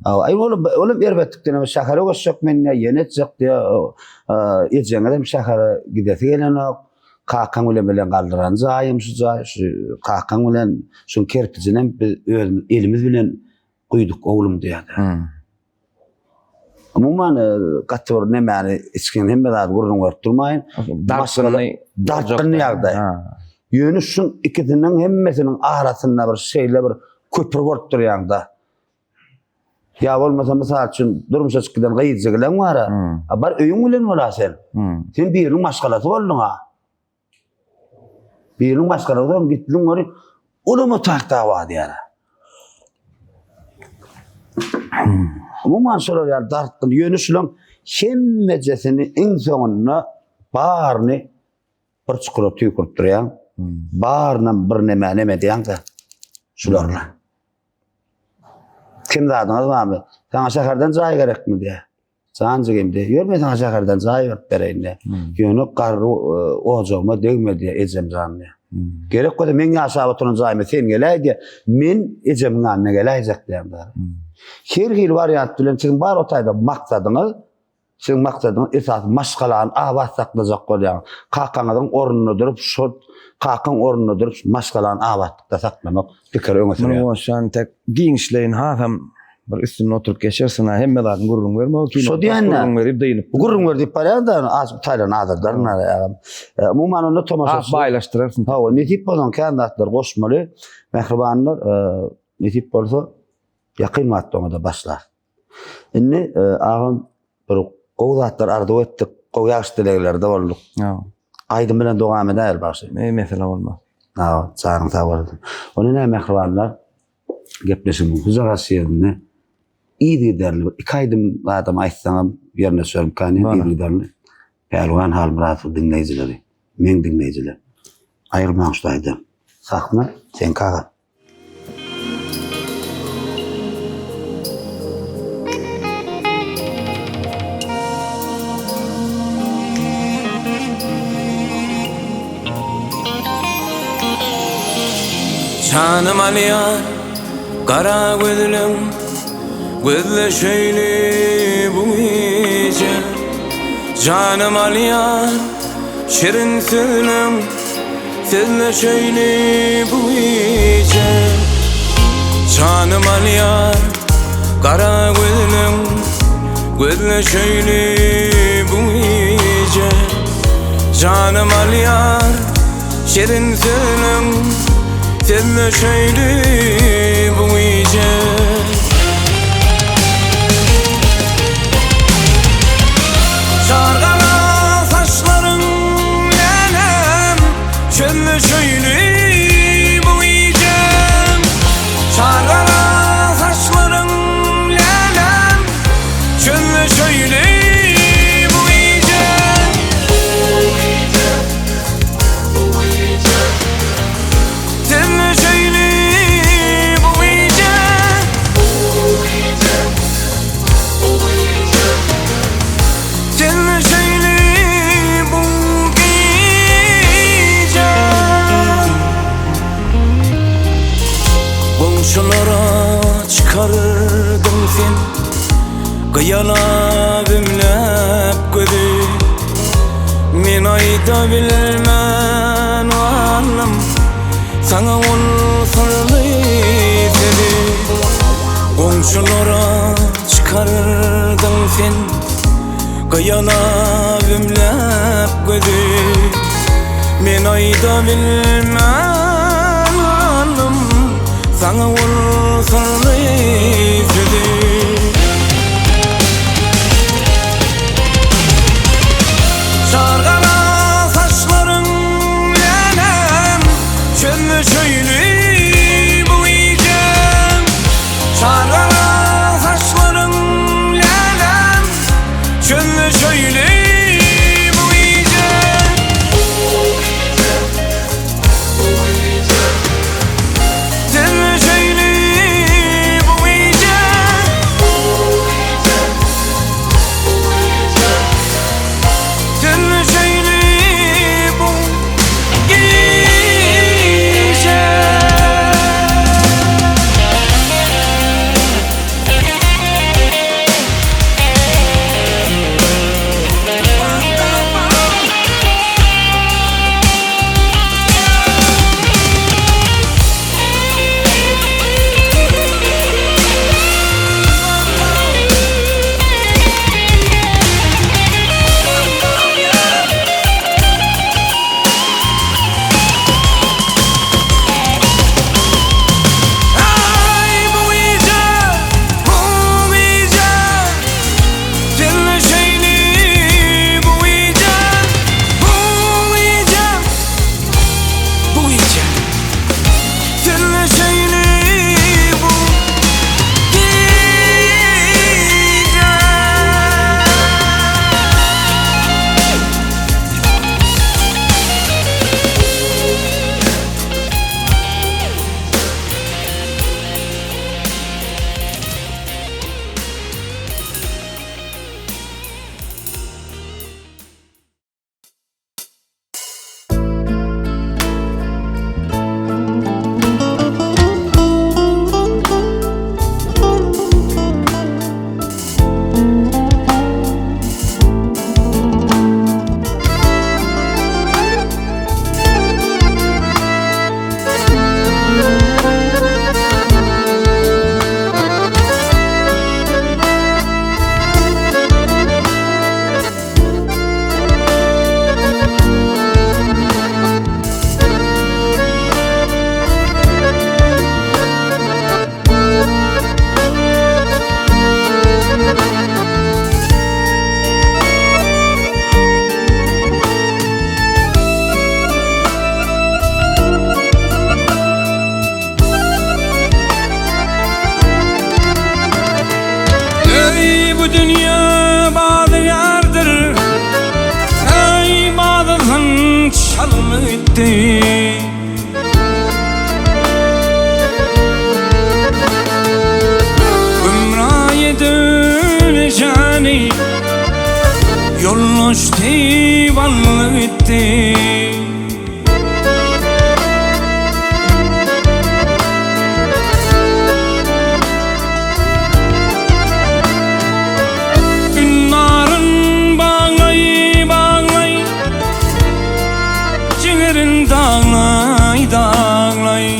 Hawa, aý olam, olam erbetlikden hem şähere göçjek men diýýär, ýene etjek diýýär. Ejeňiz hem şähere gidesi gelenok. Kakaň bilen bilen galdyran jaýym şu jaý, şu kakaň bilen şuň kerpijinem biz özümiz elimiz bilen guýduk oglum diýýärdi. Umuman gaty bir nemäni içgin hemme zady gürrüň berip durmaýyn. Dartgynly dartgynly ýagdaý. Ýöne şuň ikisiniň hemmesiniň arasynda bir şeýle bir köpri bolup durýaňda. Ýa bolmasa mysal üçin durmuşa çykyp giden gyzjygylaň bar-a. A bar öýüň bilen bola sen. Sen biriniň maşgalasy bolduň-a. Biriniň maşgalasy bolduň, gitdiň ony olam otak dawa diýär. Umuman şolar ýaly dartgyn. Ýöne şulaň hemmejesini iň soňunda baryny bir çukura tüýkürip durýaň. Barynam bir neme neme diýäň-de şularla. Kim zadyňyz barmy? Saňa şäherden jaý gerekmi diýýär. Jan jigim diýýär. Ýör men saňa şäherden jaý berip bereýin diýýär. Ýöne garry ojagyma degme diýýär ejem jan diýýär. Gerek bolsa meň ýaşap oturan jaýyma sen geläý diýýär. Men ejemiň ýanyna geläýjek diýýär. Her hili wariant bilen siziň bar o taýda maksadyňyz Siziň maksadyňyz esasy maşgalany abat saklajak bolýaňyz. Kakaňyzyň ornunda durup şol kakaň ornunda durup maşgalany abatlykda saklamak pikiri öňe sürýär. Muny goşan tek giňişleýin hasam bir üstünde oturyp geçersiň ha hemme zadyň gürrüň berme o kino. Şo diýende. Gürrüň berip dynyp. Gürrüň ber diýip barýan da azajyk taýlan azardaryn agam. Umuman onda tomaşaçy. Has baýlaşdyrarsyň. Hawa nesip bolsa kän zatlar goşmaly. Mähribanlar nesip bolsa ýakyn wagtda oňa-da başlar. Indi agam bir gowy zatlar arzuw etdik, gowy ýagşy dileglerde bolduk. Aýdym bilen dowam edäýeli bagşy. Ne mesele bolmaz. Hawa, janyň sag bolsun. Ony näme mähribanlar gepleşigiň huzagaç ýerinde yzygiderli bir iki aýdym zadam aýtsaňam ýerine düşermikä yzygiderli. Pälwan Halmyradow diňleýjileri, meň diňleýjiler. Aýrylmaň şu taýdan. Sahna seňki agam. Janym alýar gara gözleň Gözleşeýli bu gije Janym alýar şirin sözleň Sözleşeýli bu gije Janym alýar gara gözleň Gözleşeýli bu gije Janym alýar şirin sözleň Sözleşeýli bu gije Çar gara saçlaryň läläm, Çözleşeýli bu gije. Çar gara saçlaryň. Gyýalap ümläp gözi Men aýda bilmän galdym Saňa ol syrly sözi Goňşulara çykardyň sen Gyýalap ümläp gözi Men aýda bilmän galdym Saňa ol syrly sözi. Çar gara saçlaryň läläm Çözme şöýli bu gije Çar gara saçlaryň läläm Çözme şöýli bu gije Çözme şöýli bu gije Çözme şöýli bu gije. Aý bu gije, bu gije Senle şeýle bu gije, bu gije Bu gije Senle şeýle bu gije. Eý bu dünýe bazygärdir Eý bazysyn çalyp gitdi Gümra edip neşäni Ýoldaş diýip aldy gitdi. Ün-naryn baglaý, baglaý, Jigerin daglaý, daglaý.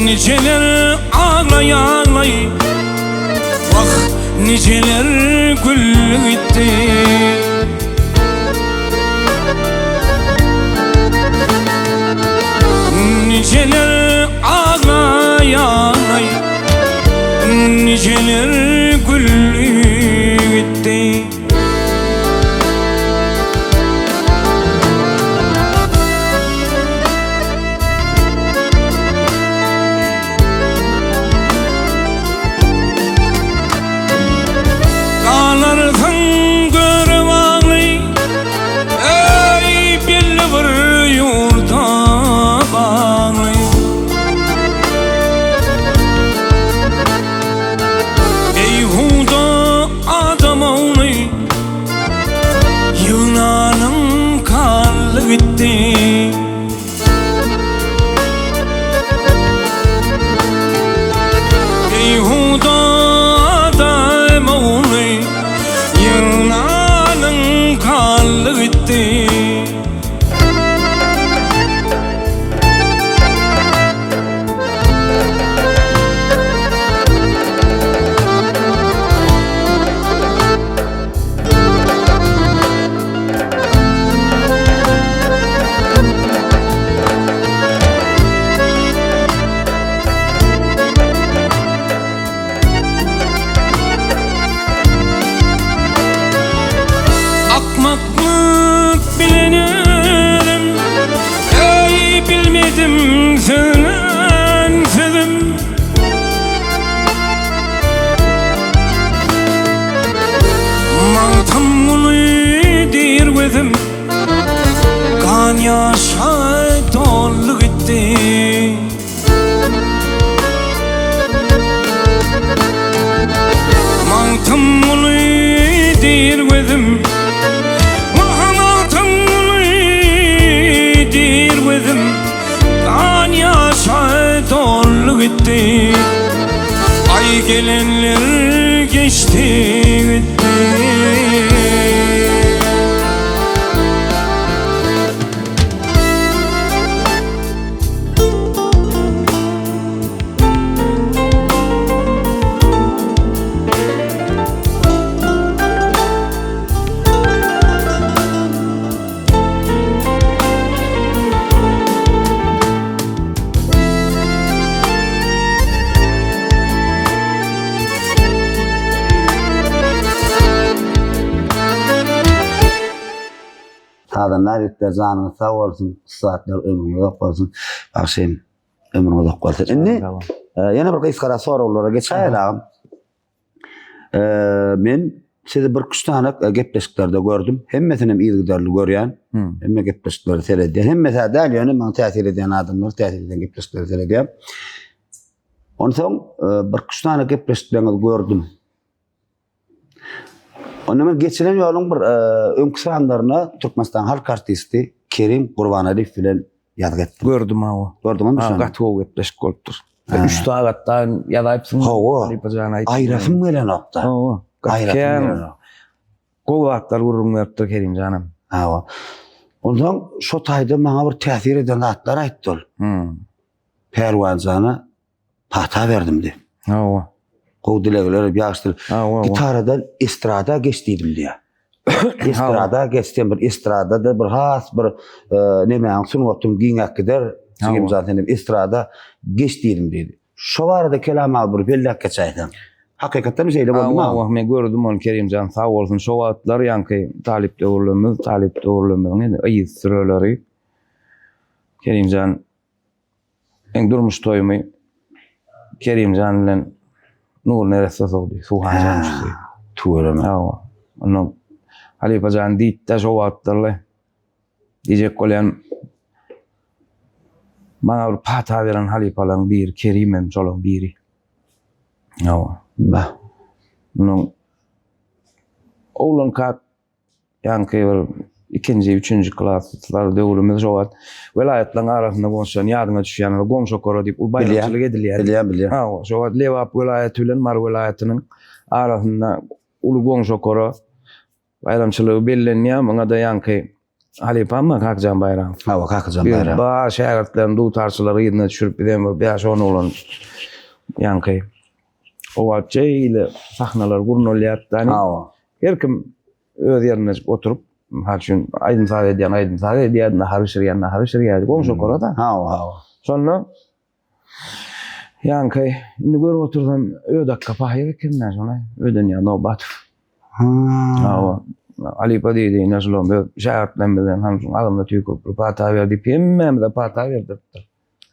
Nijeler aglaý, aglaý, Wah, nijeler gülli gitdi. Nijeler aglaý, aglaý, Nijeler gülli gitdi. Galarsyň. gözüm Gan ýaşa doldy gitdi. Magtymguly diýr gözüm Wah Magtymguly diýr gözüm Gan ýaşa doldy gitdi Aý gelenler geçdi gitdi. Sazanda ýigitler janyňyz sag bolsun, ussatlar ömrüňiz uzak bolsun. Bagşym ömrüň uzak bolsun. Indi e, ýene bir gysgara soraglara geçäýeli agam. E, men sizi bir üç tane e, gepleşiklerde gördüm. Hemmesini hem yzygiderli görýän. Hmm. Hemme gepleşikleri seredýän. Hemmesi däl ýöne maňa täsir edýän adamlar täsir edýän gepleşikleri seredýän. Onsoň e, bir üç tane gepleşikleriňizi gördüm. Onda men geçilen ýoluň bir e, öňki sanlaryna Türkmenistan halk artisti Kerim Gurbanaliýew bilen ýazgy etdim. Gördüm hawa. Gördüňmi Ha, şony? gaty gowy gepleşik bolupdyr. 3 sagatdan ýazaýypsyň. Hawa. Halypa jan aýtdy. Aýrasym gelenokda. Hawa. Gaty Aýrasym kän gelenok. gowy zatlar gürrüň beripdir Kerim janam. Hawa. Onsoň şo taýda maňa bir täsir eden zatlar aýtdy ol. Hmm. Pälwan jana pata berdim diýip. Hawa. Gowy dilegler edip ýagşy dileg. Hawa. Gitaradan estrada geç diýdim diýýär. Estrada geç sen bir estrada-da bir has bir e, nemäň sungatyň giňäp gider. Jigim jan sen hem estrada geç diýdim diýdi. Şo barada kelam al bir belläp geçäýseň. Hakykatdan şeýle boldumy? Hawa, men gördüm ony Kerimjan sag bolsun. Şo wagtlar ýaňky talyp döwürlerimiz, talyp döwürlerimiziň yz süreleri Kerimjan Meň durmuş toýumy Kerimjan bilen Nury neresse sowdy. Suhan jançysy. Tüweleme. Hawa. Ondan halypa jan diýdi-de şo wagtlarly. Diýjek bolýan maňa bir pata beren halypalaryň biri Kerim hem şolaryň biri. Hawa. Bah. Munuň oglankak Ýaňky bir ikinji, üçünji klaslar döwrümiz şo wagt welaýatlaryň arasynda goňşulan ýadyňa düşýän goňşy okara diýip uly baýramçylyk edilýär. Bilýän, bilýän. Hawa, şo wagt Lebap welaýaty bilen Mary welaýatynyň arasynda uly goňşy okara baýramçylygy bellenýär. Muňa-da ýaňky halypam bar Kakajan Baýramow. Hawa, Kakajan Baýramow. Bar şägirtlerini, dutarçylary yzyna düşürip bizem bir bäş-on oglan ýaňky o wagt şeýle sahnalar gurnalýardy. Hawa. Her kim öz ýerinde oturyp, mysal üçin, aýdym-saz edýän aýdym-saz edýärdi, nahar bişirýän nahar bişirýärdi, goňşy okara-da. Hawa, hawa. Şonda ýaňky indi görüp otursam Ödakga pahyr eken-dä şony, Ödenýaz Nobatow. Hawa. Halypa diýdi, ine şulam öz şägirtlerimizden hany şuň agzyna tüýkürip bir pata ber diýip, hemmämize pata berdiripdir.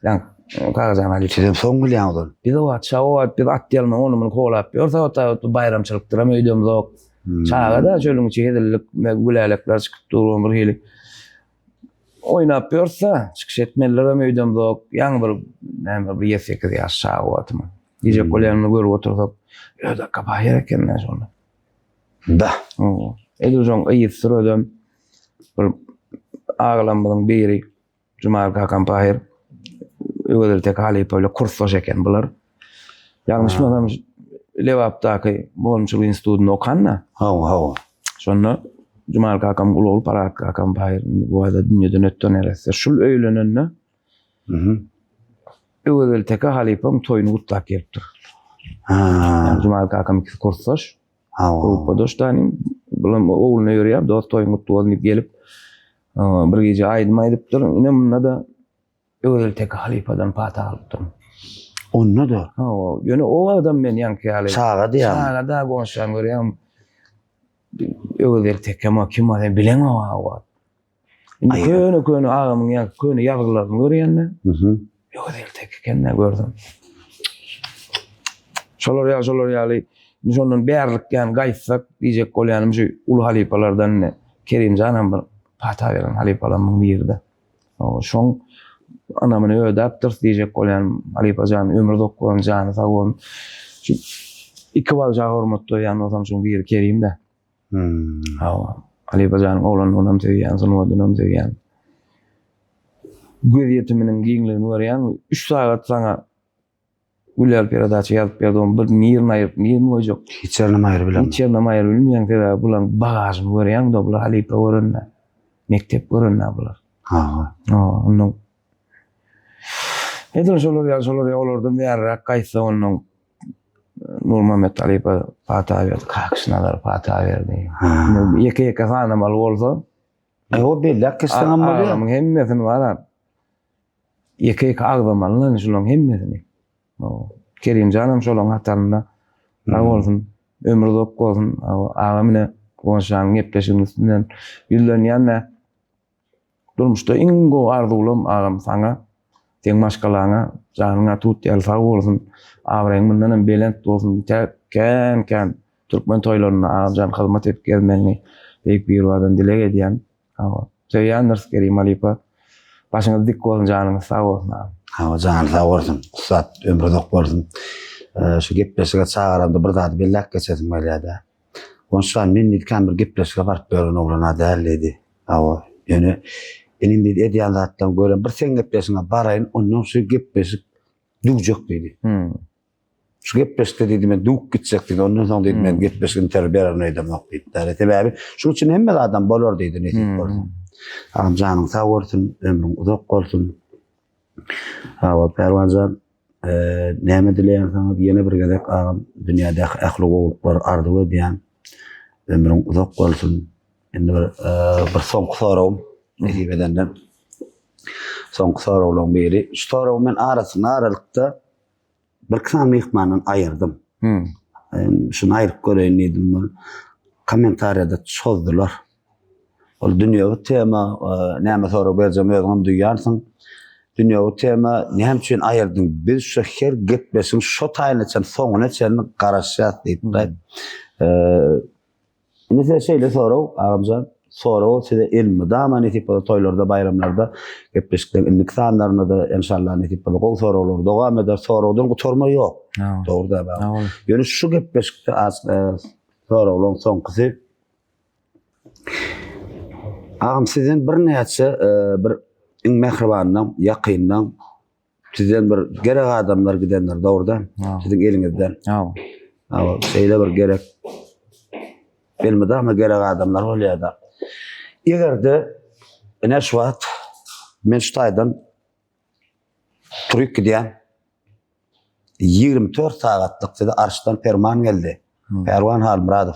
Ýaňky Kakajan Halypa. Sizem soň bilýäňiz ony. Biz o wagt çaga wagt biz at ýalma ony muny kowlap ýörse o wagt baýramçylykdyram öýdemzok. Çaga-da çölüň içi hezillik gülälekler çykyp dur bir hili. Oýnap ýörse çykyş etmelilerem öýdemzok. Ýaňy bir näme bir ýedi-sekiz ýaş çaga wagtym. Diýjek bolýanymy görüp otursak, öde kapaýar eken-dä şony. Da. Edil şoň yz süreden bir agalarymyzyň biri Jumaly kakam pahyr Öwezeli Teke halypa bilen kursdaş eken bular. Ýalňyşmasam Lebapdaky mugallymçylyk institutynda okan-da. Hawa, hawa. Şonda Jumaly kakam uly ogly Parahat kakam pahyr indi bu arada dünýeden ötdi neresse. Şul öýlenende Öwezeli Teke halypaň toýuny gutlap gelipdir. Ha. Jumaly kakam ikisi kursdaş. Hawa. Gruppadaş da bulam ogluna ýörýär, dost toýuň gutly bolsun diýip gelip, Bir gije aýdym aýdypdyr. Ine munda-da Öwezeli Teke halypadan pata alypdyryn. Onda-da? Hawa, ýöne o wagtam men ýaňky ýaly. Çaga diýýäňmi? Çaga-da goňşam görýäň. Öwezeli Tekem-a kim-a sen bileňok-a o wagt. Indi köne-köne agamyň ýaňky köne ýazgylaryny görýän-de. Öwezeli Teke eken-dä görsem. Şolar ýaly, şolar ýaly, indi şondan bärlik ýany gaýtsak diýjek bolýanym şu uly halypalardan indi Kerimjan hem bir. pata beren halypalarymyň biri-de. Şoň ynamyny ödäpdiris diýjek bolýan halypa jan ömri uzak bolsun, jany sag bolsun. Şu iki bagşa hormat goýýan bolsam şoň biri Kerim-de. Hawa. Halypa janyň oglanlygynam söýýän, sungatynam söýýän. Gözýetiminiň giňligini görýäň, üç sagat saňa Gülýar peredaça ýazyp berdi, onuň bir nirini aýryp, nirini goýjak? Hiç ýerinem aýryp bilemok. Hiç ýerinem aýryp bilmeýäň, sebäbi bularyň bagažyny görýäň-de, bular halypa görende, mekdep görende bular. Hawa. Hawa, ondan Edil şolar ýaly, şolar ýaly olardan bäriräk gaýtsa ondan Nurmuhammet halypa pata berdi, Kakyş Nazar pata berdi. Ýeke-ýeke sanamaly bolsa, E, o belläp geçseňem bolýar. Adamyň hemmesini bar-a. Ýeke-ýeke agzamaly lan şularyň hemmesini. Kerimjanam şolaryň hatarynda. Sag bolsun, ömri uzak bolsun. Agam ine Guwançjanyň gepleşiginiň üstünden ýüzlenýän-de. Durmuşda iň gowy arzuwlam agam saňa, seň maşgalaňa, janyňa tut ýaly sag bolsun. Abraýyň mundan hem belent bolsun. Tä kän-kän türkmen toýlarynda agamjan hyzmat edip gezmegiňi Beýik Biribardan dileg edýän. Hawa. Söýýändiris Kerim halypa. Başyňyz dik bolsun, janyňyz sag bolsun agam. Hawa, jany sag bolsun. Ussat ömri uzak bolsun. Şu gepleşige çagyramda bir zady belläp geçesim gelýär-de. Gonçjan men diýdi kän bir gepleşige baryp ýören oglan-a däl diýdi. Hawa, ýöne inim diýdi edýän zatlaryňy gören bir seň gepleşigiňe baraýyn, ondan şu gepleşik düwjek diýdi. Şu gepleşikde diýdi men düwüp gitjek diýdi. Ondan soň diýdi men gepleşik interwýu bererin öýdemok diýdi. Sebäbi şuň üçin hemme zadam bolar diýdi nesip bolsa. Agam janyň sag bolsun, ömrüň uzak bolsun. Hawa Pärwanjan, näme dileýän saňa ýene bir gezek agam dünýädäki ähli gowulyklary arzuw edýän. Ömrüň uzak bolsun. Indi bir bir soňky soragym nesip edenden. Soňky soraglaryň biri. Şu soragy men arasynda aralykda Bir sany myhmandan aýyrdym. Hmm. Şuny aýryp göreýin diýdim. Ol kommentariýada çozdular. Ol dünýewi tema, e, näme sorag berjegimi özüňem duýýarsyň. Dünýewi tema, näme üçin aýyrdyň? Biz şu her gepleşigiň şo taýyna çenli, soňuna çenli garaşýas diýip. Hmm. E, Indi size şeýle sorag, agamjan, sorag size elmydama nesip bolsa toýlarda, baýramlarda, gepleşikleriň indiki sanlarynda-da enşalla nesip bolsa gowy soraglar dowam eder. Soragdan gutarma ýok. Dogry däl agam. Ýöne şu gepleşikde az e, soraglaryň soňkusy Agam sizden birnäçe e, bir iň mähribandan, ýakyndan Sizden bir gerek adamlar gidendir, dogry da? Siziň eliňizden. Hawa. Hawa, şeýle bir gerek. Elmydama gerek adamlar bolýar da. Eger-de ine şu wagt men şu taýdan turup gidýän 24 sagatlyk size arşdan perman geldi. Pärwan Halmyradow.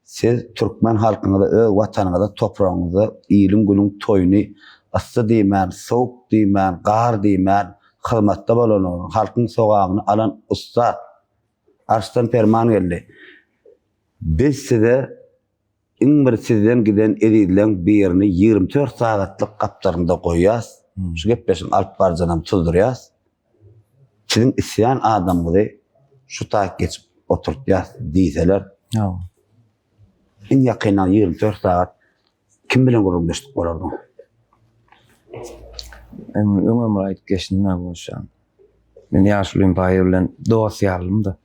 Siz türkmen halkyňyza, öz Watanyňyza, topragyňyza iliň-günüň toýuny yssy diýmän, sowuk diýmän, gar diýmän hyzmatda bolanyny, halkyň sogabyny alan ussat. Arşdan perman geldi. Biz size iň bir sizden giden ezizleň birini 24 sagatlyk gapdalynda goýýas. Şu gepleşigiň alyp baryjynam tuzdurýas. Siziň isleýän adamyňyzy şu taýyk geçip oturtýas diýseler, iň ýakyndan 24 sagat kim bilen gürrüňdeşlik bolardyň? Men öňem bir aýdyp geçdim-de Gowşan. Men ýaşulym Paýyr bilen dost ýarlym-da.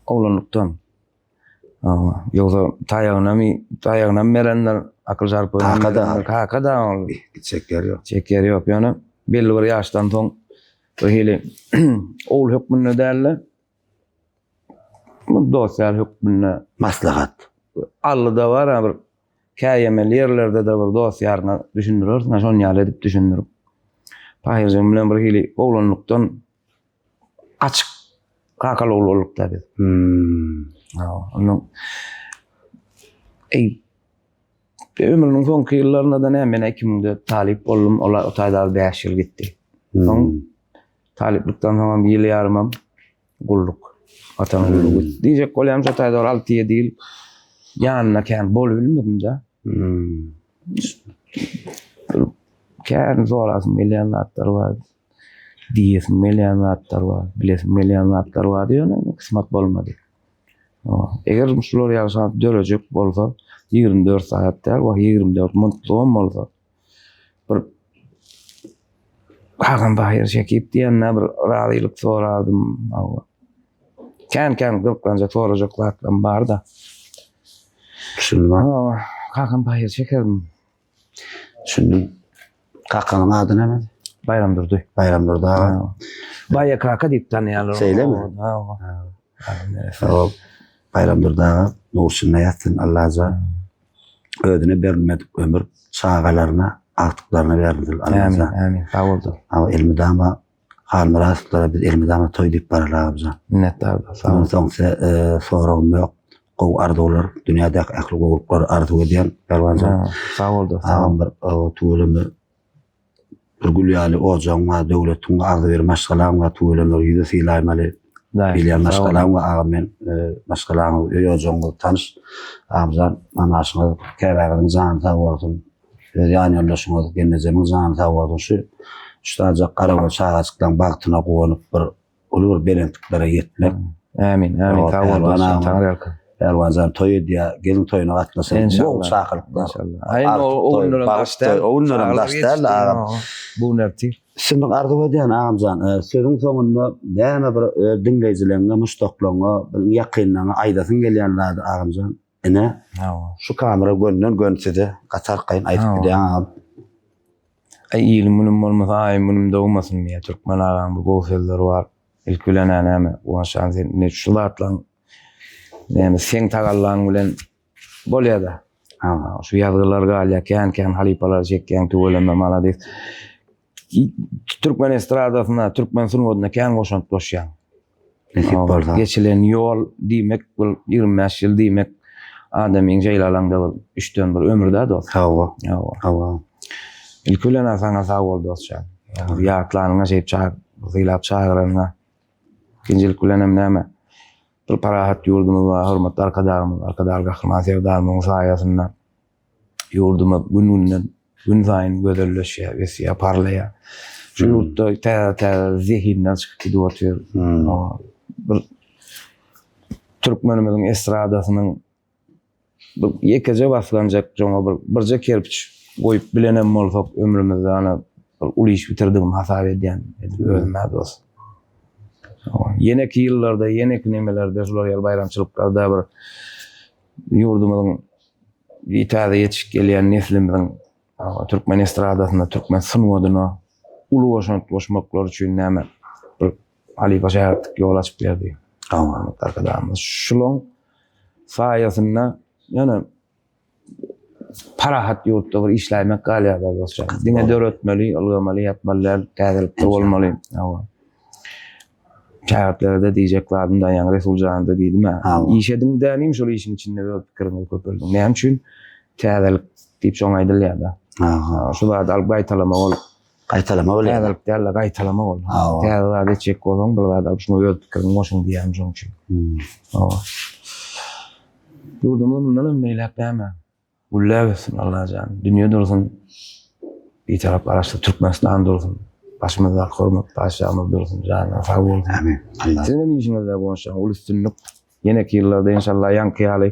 Oglanlykdan. Ýogsa taýagynam taýagynam berenler, akyl şarpygynam Kaka da. Kaka da ol. Gitjek ýeri ýok. Gitjek ýeri ýok. Ýöne belli bir ýaşdan soň bir hili ogul hökmünde däl-de, dost ýar hökmünde maslahat. Aldy-da bar bir käýemeli ýerlerde-de bir dost ýaryna düşündirersiň, şon ýaly edip düşündirip. Paýyrjygym bilen bir hili oglanlykdan açyk kakaly ogul bolduk-da biz. Hmm. Ondan Ey ömrüniň soňky ýyllarynda da näme men 2004 talyp boldum. Olar o taýda 5 ýyl gitdi. Hmm. Soň talyplykdan soň hem ýyl ýarymam gulluk. Watan gullugy. Hmm. Diýjek bolýan şo taýda 6-7 ýyl ýanynda kän bolup bilmedim-de. Hmm. Kän sorasym gelýän zatlar bar. Diýesim gelýän zatlar bar, bilesim gelýän zatlar bardy, ýöne kysmat bolmady. Eger şular ýaly şans dörejek bolsa, 24 sagat däl, wah 24 mintlygam bolsa bir Kakam Bahyr Şekip diýende bir razylyk sorardym. Hawa. Kän-kän gyzyklanjak sorajak zatlarym bar-da. Düşündim. Hawa, kakam Bahyr çekerdim. Düşündim. Kakaňyň ady näme? Baýramdurdy. Baýramdurdy aga. Baýa kaka diýip tanýarlar. Şeýlemi? Hawa. Hawa. Baýramdurdy aga nur içinde ýatsyn Allajan. Özüne berilmedik ömür çagalaryna, agtyklaryna berilsin Allajan. Amin, amin. Sag bol. Hawa, elmydama Halmyratowlara biz elmydama toý diýip baraly agamjan. Minnetdar. Sag bol. Onsoň size soragym ýok. Gowy arzuwlar, dünýädäki ähli gowulyklary arzuw edýän Pälwanjan. Sag bol dost. Agam bir tüweleme bir gül ýaly ojagyň bar, döwletiň bar, agzybir maşgalaň bar, tüweleme ýüze sylaýmaly. Bilýän maşgalaň bar agam men maşgalaňyz, öý ojagyňyz tanyş. Agamjan, mamaşyňyz, käbäňiziň jany sag bolsun. Öz ýan ýoldaşyňyz, gelnejemiň jany sag bolsun. Şu üç sanjak garagöz çagajyklaň bagtyna guwanyp bir uly bir belentliklere ýetmek. Ämin, ämin. Sag bol dostum, Taňryýalkasyn. Pälwanjan toý edýär, gelin toýuna gatnaşaly. Enşallah. Gowy çakylyklar. Enşallah. Aý, indi o günlerem daş däl. O günlerem daş däl agam. Bu gün ertir. Üstünlik arzuw edýän agamjan. Sözüň soňunda näme bir öz diňleýjileriňe, muşdaklaryňa, bir ýakynlaryňa aýdasyň gelýän zady agamjan? Ine, şu kamera gönden gön size gaty arkaýyn aýdyp bilýän agam. Aý ilim günüm bolmasa aýym günüm dogmasyn diýýär türkmen agaň bir gowy sözleri bar. Ilki bilen-ä näme Guwançjan sen indi şu zatlaň näme seň tagallaň bilen bolýada. Şu ýazgylar galýar kän kän halypalar çekýäň tüweleme malades. Türkmen estradasyna, türkmen sungatyna kän goşant goşýaň. Nesip bolsa. Geçilen ýol diýmek bu 25 ýyl diýmek adamyň şeýle alaňda bir üçden bir ömür-dä dost. Hawa. Hawa. Hawa. Ilki bilen saňa sag bol dostjan. Ýatlanyňa şeýip çag, sylap çagyranyňa. Ikinjilik bilen hem näme? Bir parahat ýurdumyz bar, hormatly Arkadagymyz, Arkadagly Gahryman Serdarymyzyň saýasynda. Ýurdumyz gün-günden, günsaýyn gözelleşýär, ösýär, parlaýar. Şu ýurtda täze-täze zehinler çykyp gidip otyr. Bir türkmenimiziň estradasynyň bir ýekeje basganjak şoňa bir birje kerpiç goýup bilenem bolsak ömrümizde ana bir uly iş bitirdigimi hasap edýän edil özüm-ä dost. Ýeneki ýyllarda, ýeneki nemelerde şular ýaly baýramçylyklarda bir ýurdumyzyň täze ýetişip gelýän neslimiziň türkmen estradasynda, türkmen sungatyna uly goşant goşmaklary üçin näme bir halypa şägirtlik ýol açyp berdi. Hormatly Arkadagymyz. Şulaň saýasynda ýöne parahat ýurtda bir işläýmek galýar-da dostlar. Diňe döretmeli, ylgamaly, ýatmaly däl, täzelikde bolmaly. Hawa. Şägirtlere-de diýjek zadym da, ýaňy Resul jana-da diýdim-ä. Iş ediň dänim, şol işiň içinde öz pikiriňizi köpeldiň. Näme üçin? Täzelik diýip şoňa aýdylýar-da. Şu zady alyp gaýtalama bol. Gaýtalama bolýar. Täzelik däl-de, gaýtalama bol. Täze zat etjek bolsaň, bir zady alyp şuňa öz pikiriňi goşuň diýýärin şoň üçin. Hawa. Ýurdumyz mundan hem beýläk näme? Gülläp ötsün Allajan. Dünýe dursun. Bitarap Garaşsyz Türkmenistan dursun. Başymyzdaky hormatly Patyşamyz dursun. Janyňyz sag bolsun. Amin. Allah. Siziň hem işiňizde Guwançjan uly üstünlik. Ýeneki ýyllarda enşalla ýaňky ýaly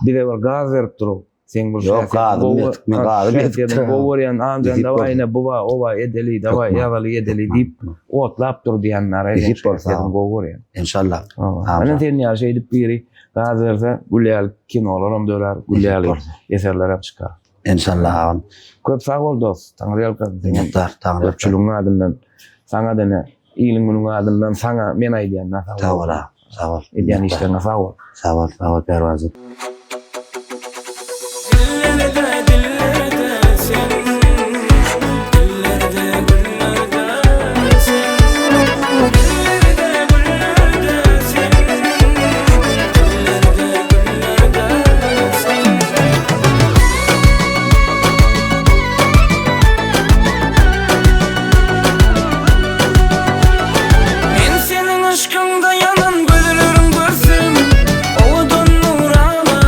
bize bir gaz berip duruň. Seň bir Ýok, gazym ýetik, men gazym ýetik. Gowy görýän Anjan dawaý ine bu ba, o ba edeli, dawaý ýazaly edeli diýip otlap dur diýenler. Nesip bolsa. Gowy görýän. Enşalla. Ana sen ýaly şeýdip biri Gaz berse gül ýaly kinolaram dörär, gül ýaly eserlerem çykar. Enşalla agam. Köp sag bol dost. Taňryýalkasyn seňe. Minnetdar, Taňryýalkasyn. Köpçüligiň adyndan saňa dene, iliň günüň adyndan saňa men aýdýan sag bol. Sag bol agam. Sag bol. Edýän işleriňe sag bol. Sag bol, sag bol Perwazym. Men seniň yşkyňda ýanan gözleriň görsem, Owadan nurana.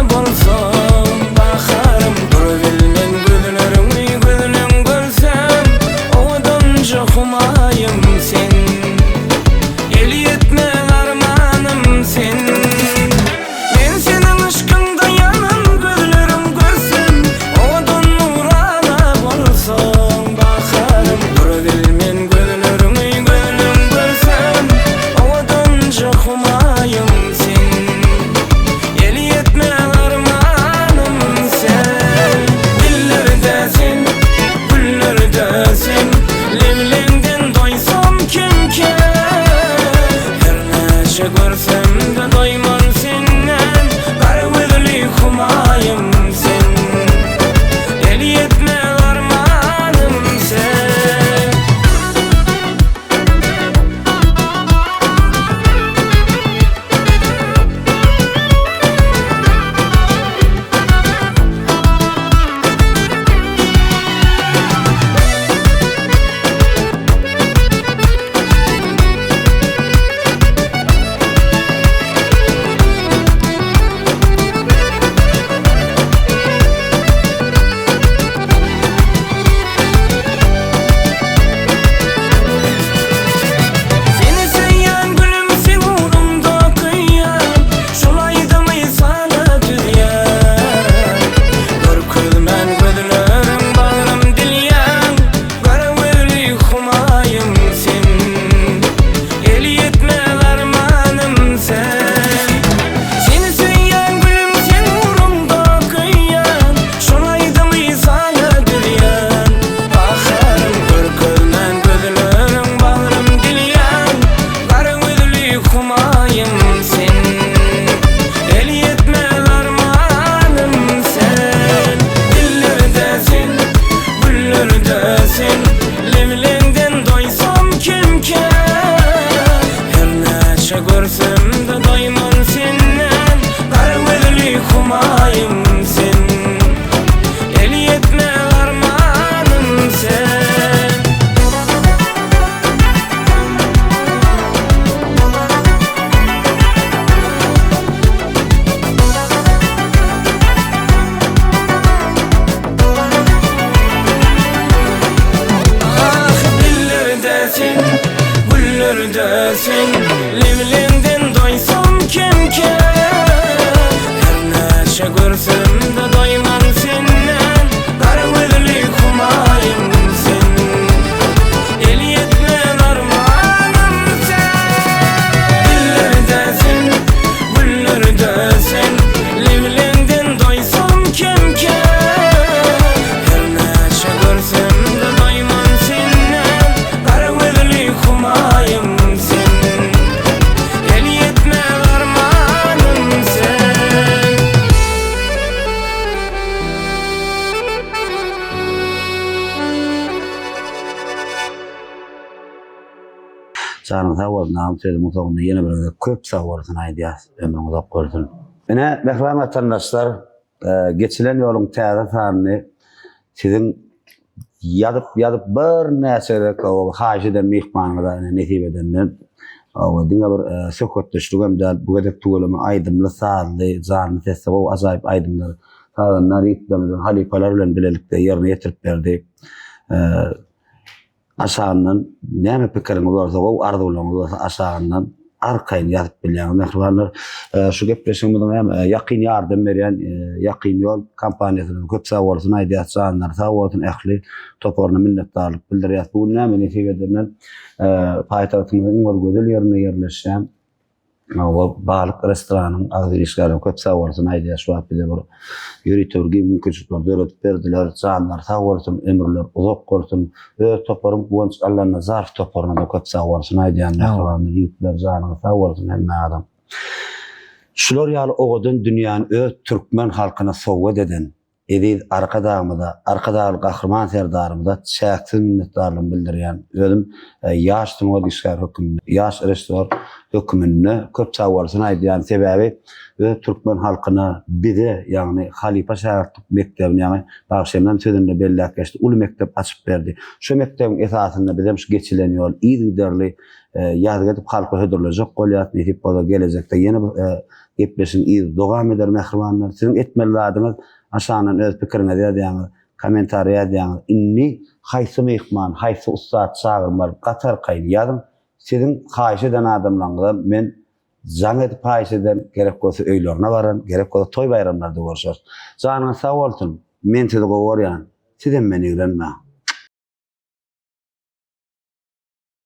Janyň sag bolsun agam sözümiň soňunda ýene bir gezek köp sag bolsun aýdýas. Ömrüň uzak bolsun. Ine mähriban watandaşlar geçilen ýoluň täze sanyny siziň ýazyp ýazyp birnäçe gezek haýyş eden myhmanyňyza ine nesip edenden diňe bir söhbetdeşlik hem däl bu gezek tüweleme aýdymly sazly janly sesli gowy ajaýyp aýdymlar sazandar ýigitlerimiz halypalar bilen bilelikde ýerine ýetirip berdi. Aşagyndan näme pikiriňiz bolsa, gowy arzuwlaryňyz bolsa aşagyndan arkaýyn ýazyp bilýäňiz mähribanlar. Şu gepleşigimiziň hem ýakyn ýardam berýän Ýakyn ýol kompaniýasyna köp sag bolsun aýdýas, janlary sag bolsun ähli toparyna minnetdarlyk bildirýäs. Bu gün näme nesip edenden paýtagtymyzyň iň bir gözel ýerinde ýerleşýän Hawa, Balyk restoranyň agzybir işgärlerine köp sag bolsun aýdýar. Şu wagt bize bir ýörite bir giň mümkinçilikleri döredip berdiler. Janlary sag bolsun, ömürleri uzak bolsun. Öz toparym Guwanç Allanazarow toparyna-da köp sag bolsun aýdýan. Mähribanlar, ýigitler janyňyz sag bolsun hemmäňiziň. Şular ýaly owadan dünýäni öz türkmen halkyna sowgat eden Eziz Arkadagymyza, Arkadagly Gahryman Serdarymyza çäksiz minnetdarlygymy bildirýän. Özüm ýaş sungat işgäri hökmünde, ýaş režissýor hökmünde köp sagbolsun aýdýan. Sebäbi öz türkmen halkyna, bize, ýagny halypa-şägirtlik mekdebini, ýagny bagşymyzam sözünde belläp geçdi, uly mekdep açyp berdi. Şu mekdebiň esasynda bizem şu geçilen ýoly yzygiderli ýazgy edip halka hödürlejek bolýas. Nesip bolsa gelejekde ýene bir Gepleşigiň yzy dowam eder mähribanlar. Siziň etmeli zadyňyz aşagyndan öz pikiriňizi ýazýaňyz, kommentariýa ýazýaňyz. Indi haýsy myhman, haýsy ussat çagyrmaly gaty arkaýyn ýazyň. Siziň haýyş eden adamlaryňyza men jaň edip haýyş ederin, gerek bolsa öýlerine bararyn, gerek bolsa toý-baýramlarda görşeris. Janyňyz sag bolsun, men sizi gowy görýän, sizem meni ýigrenmäň.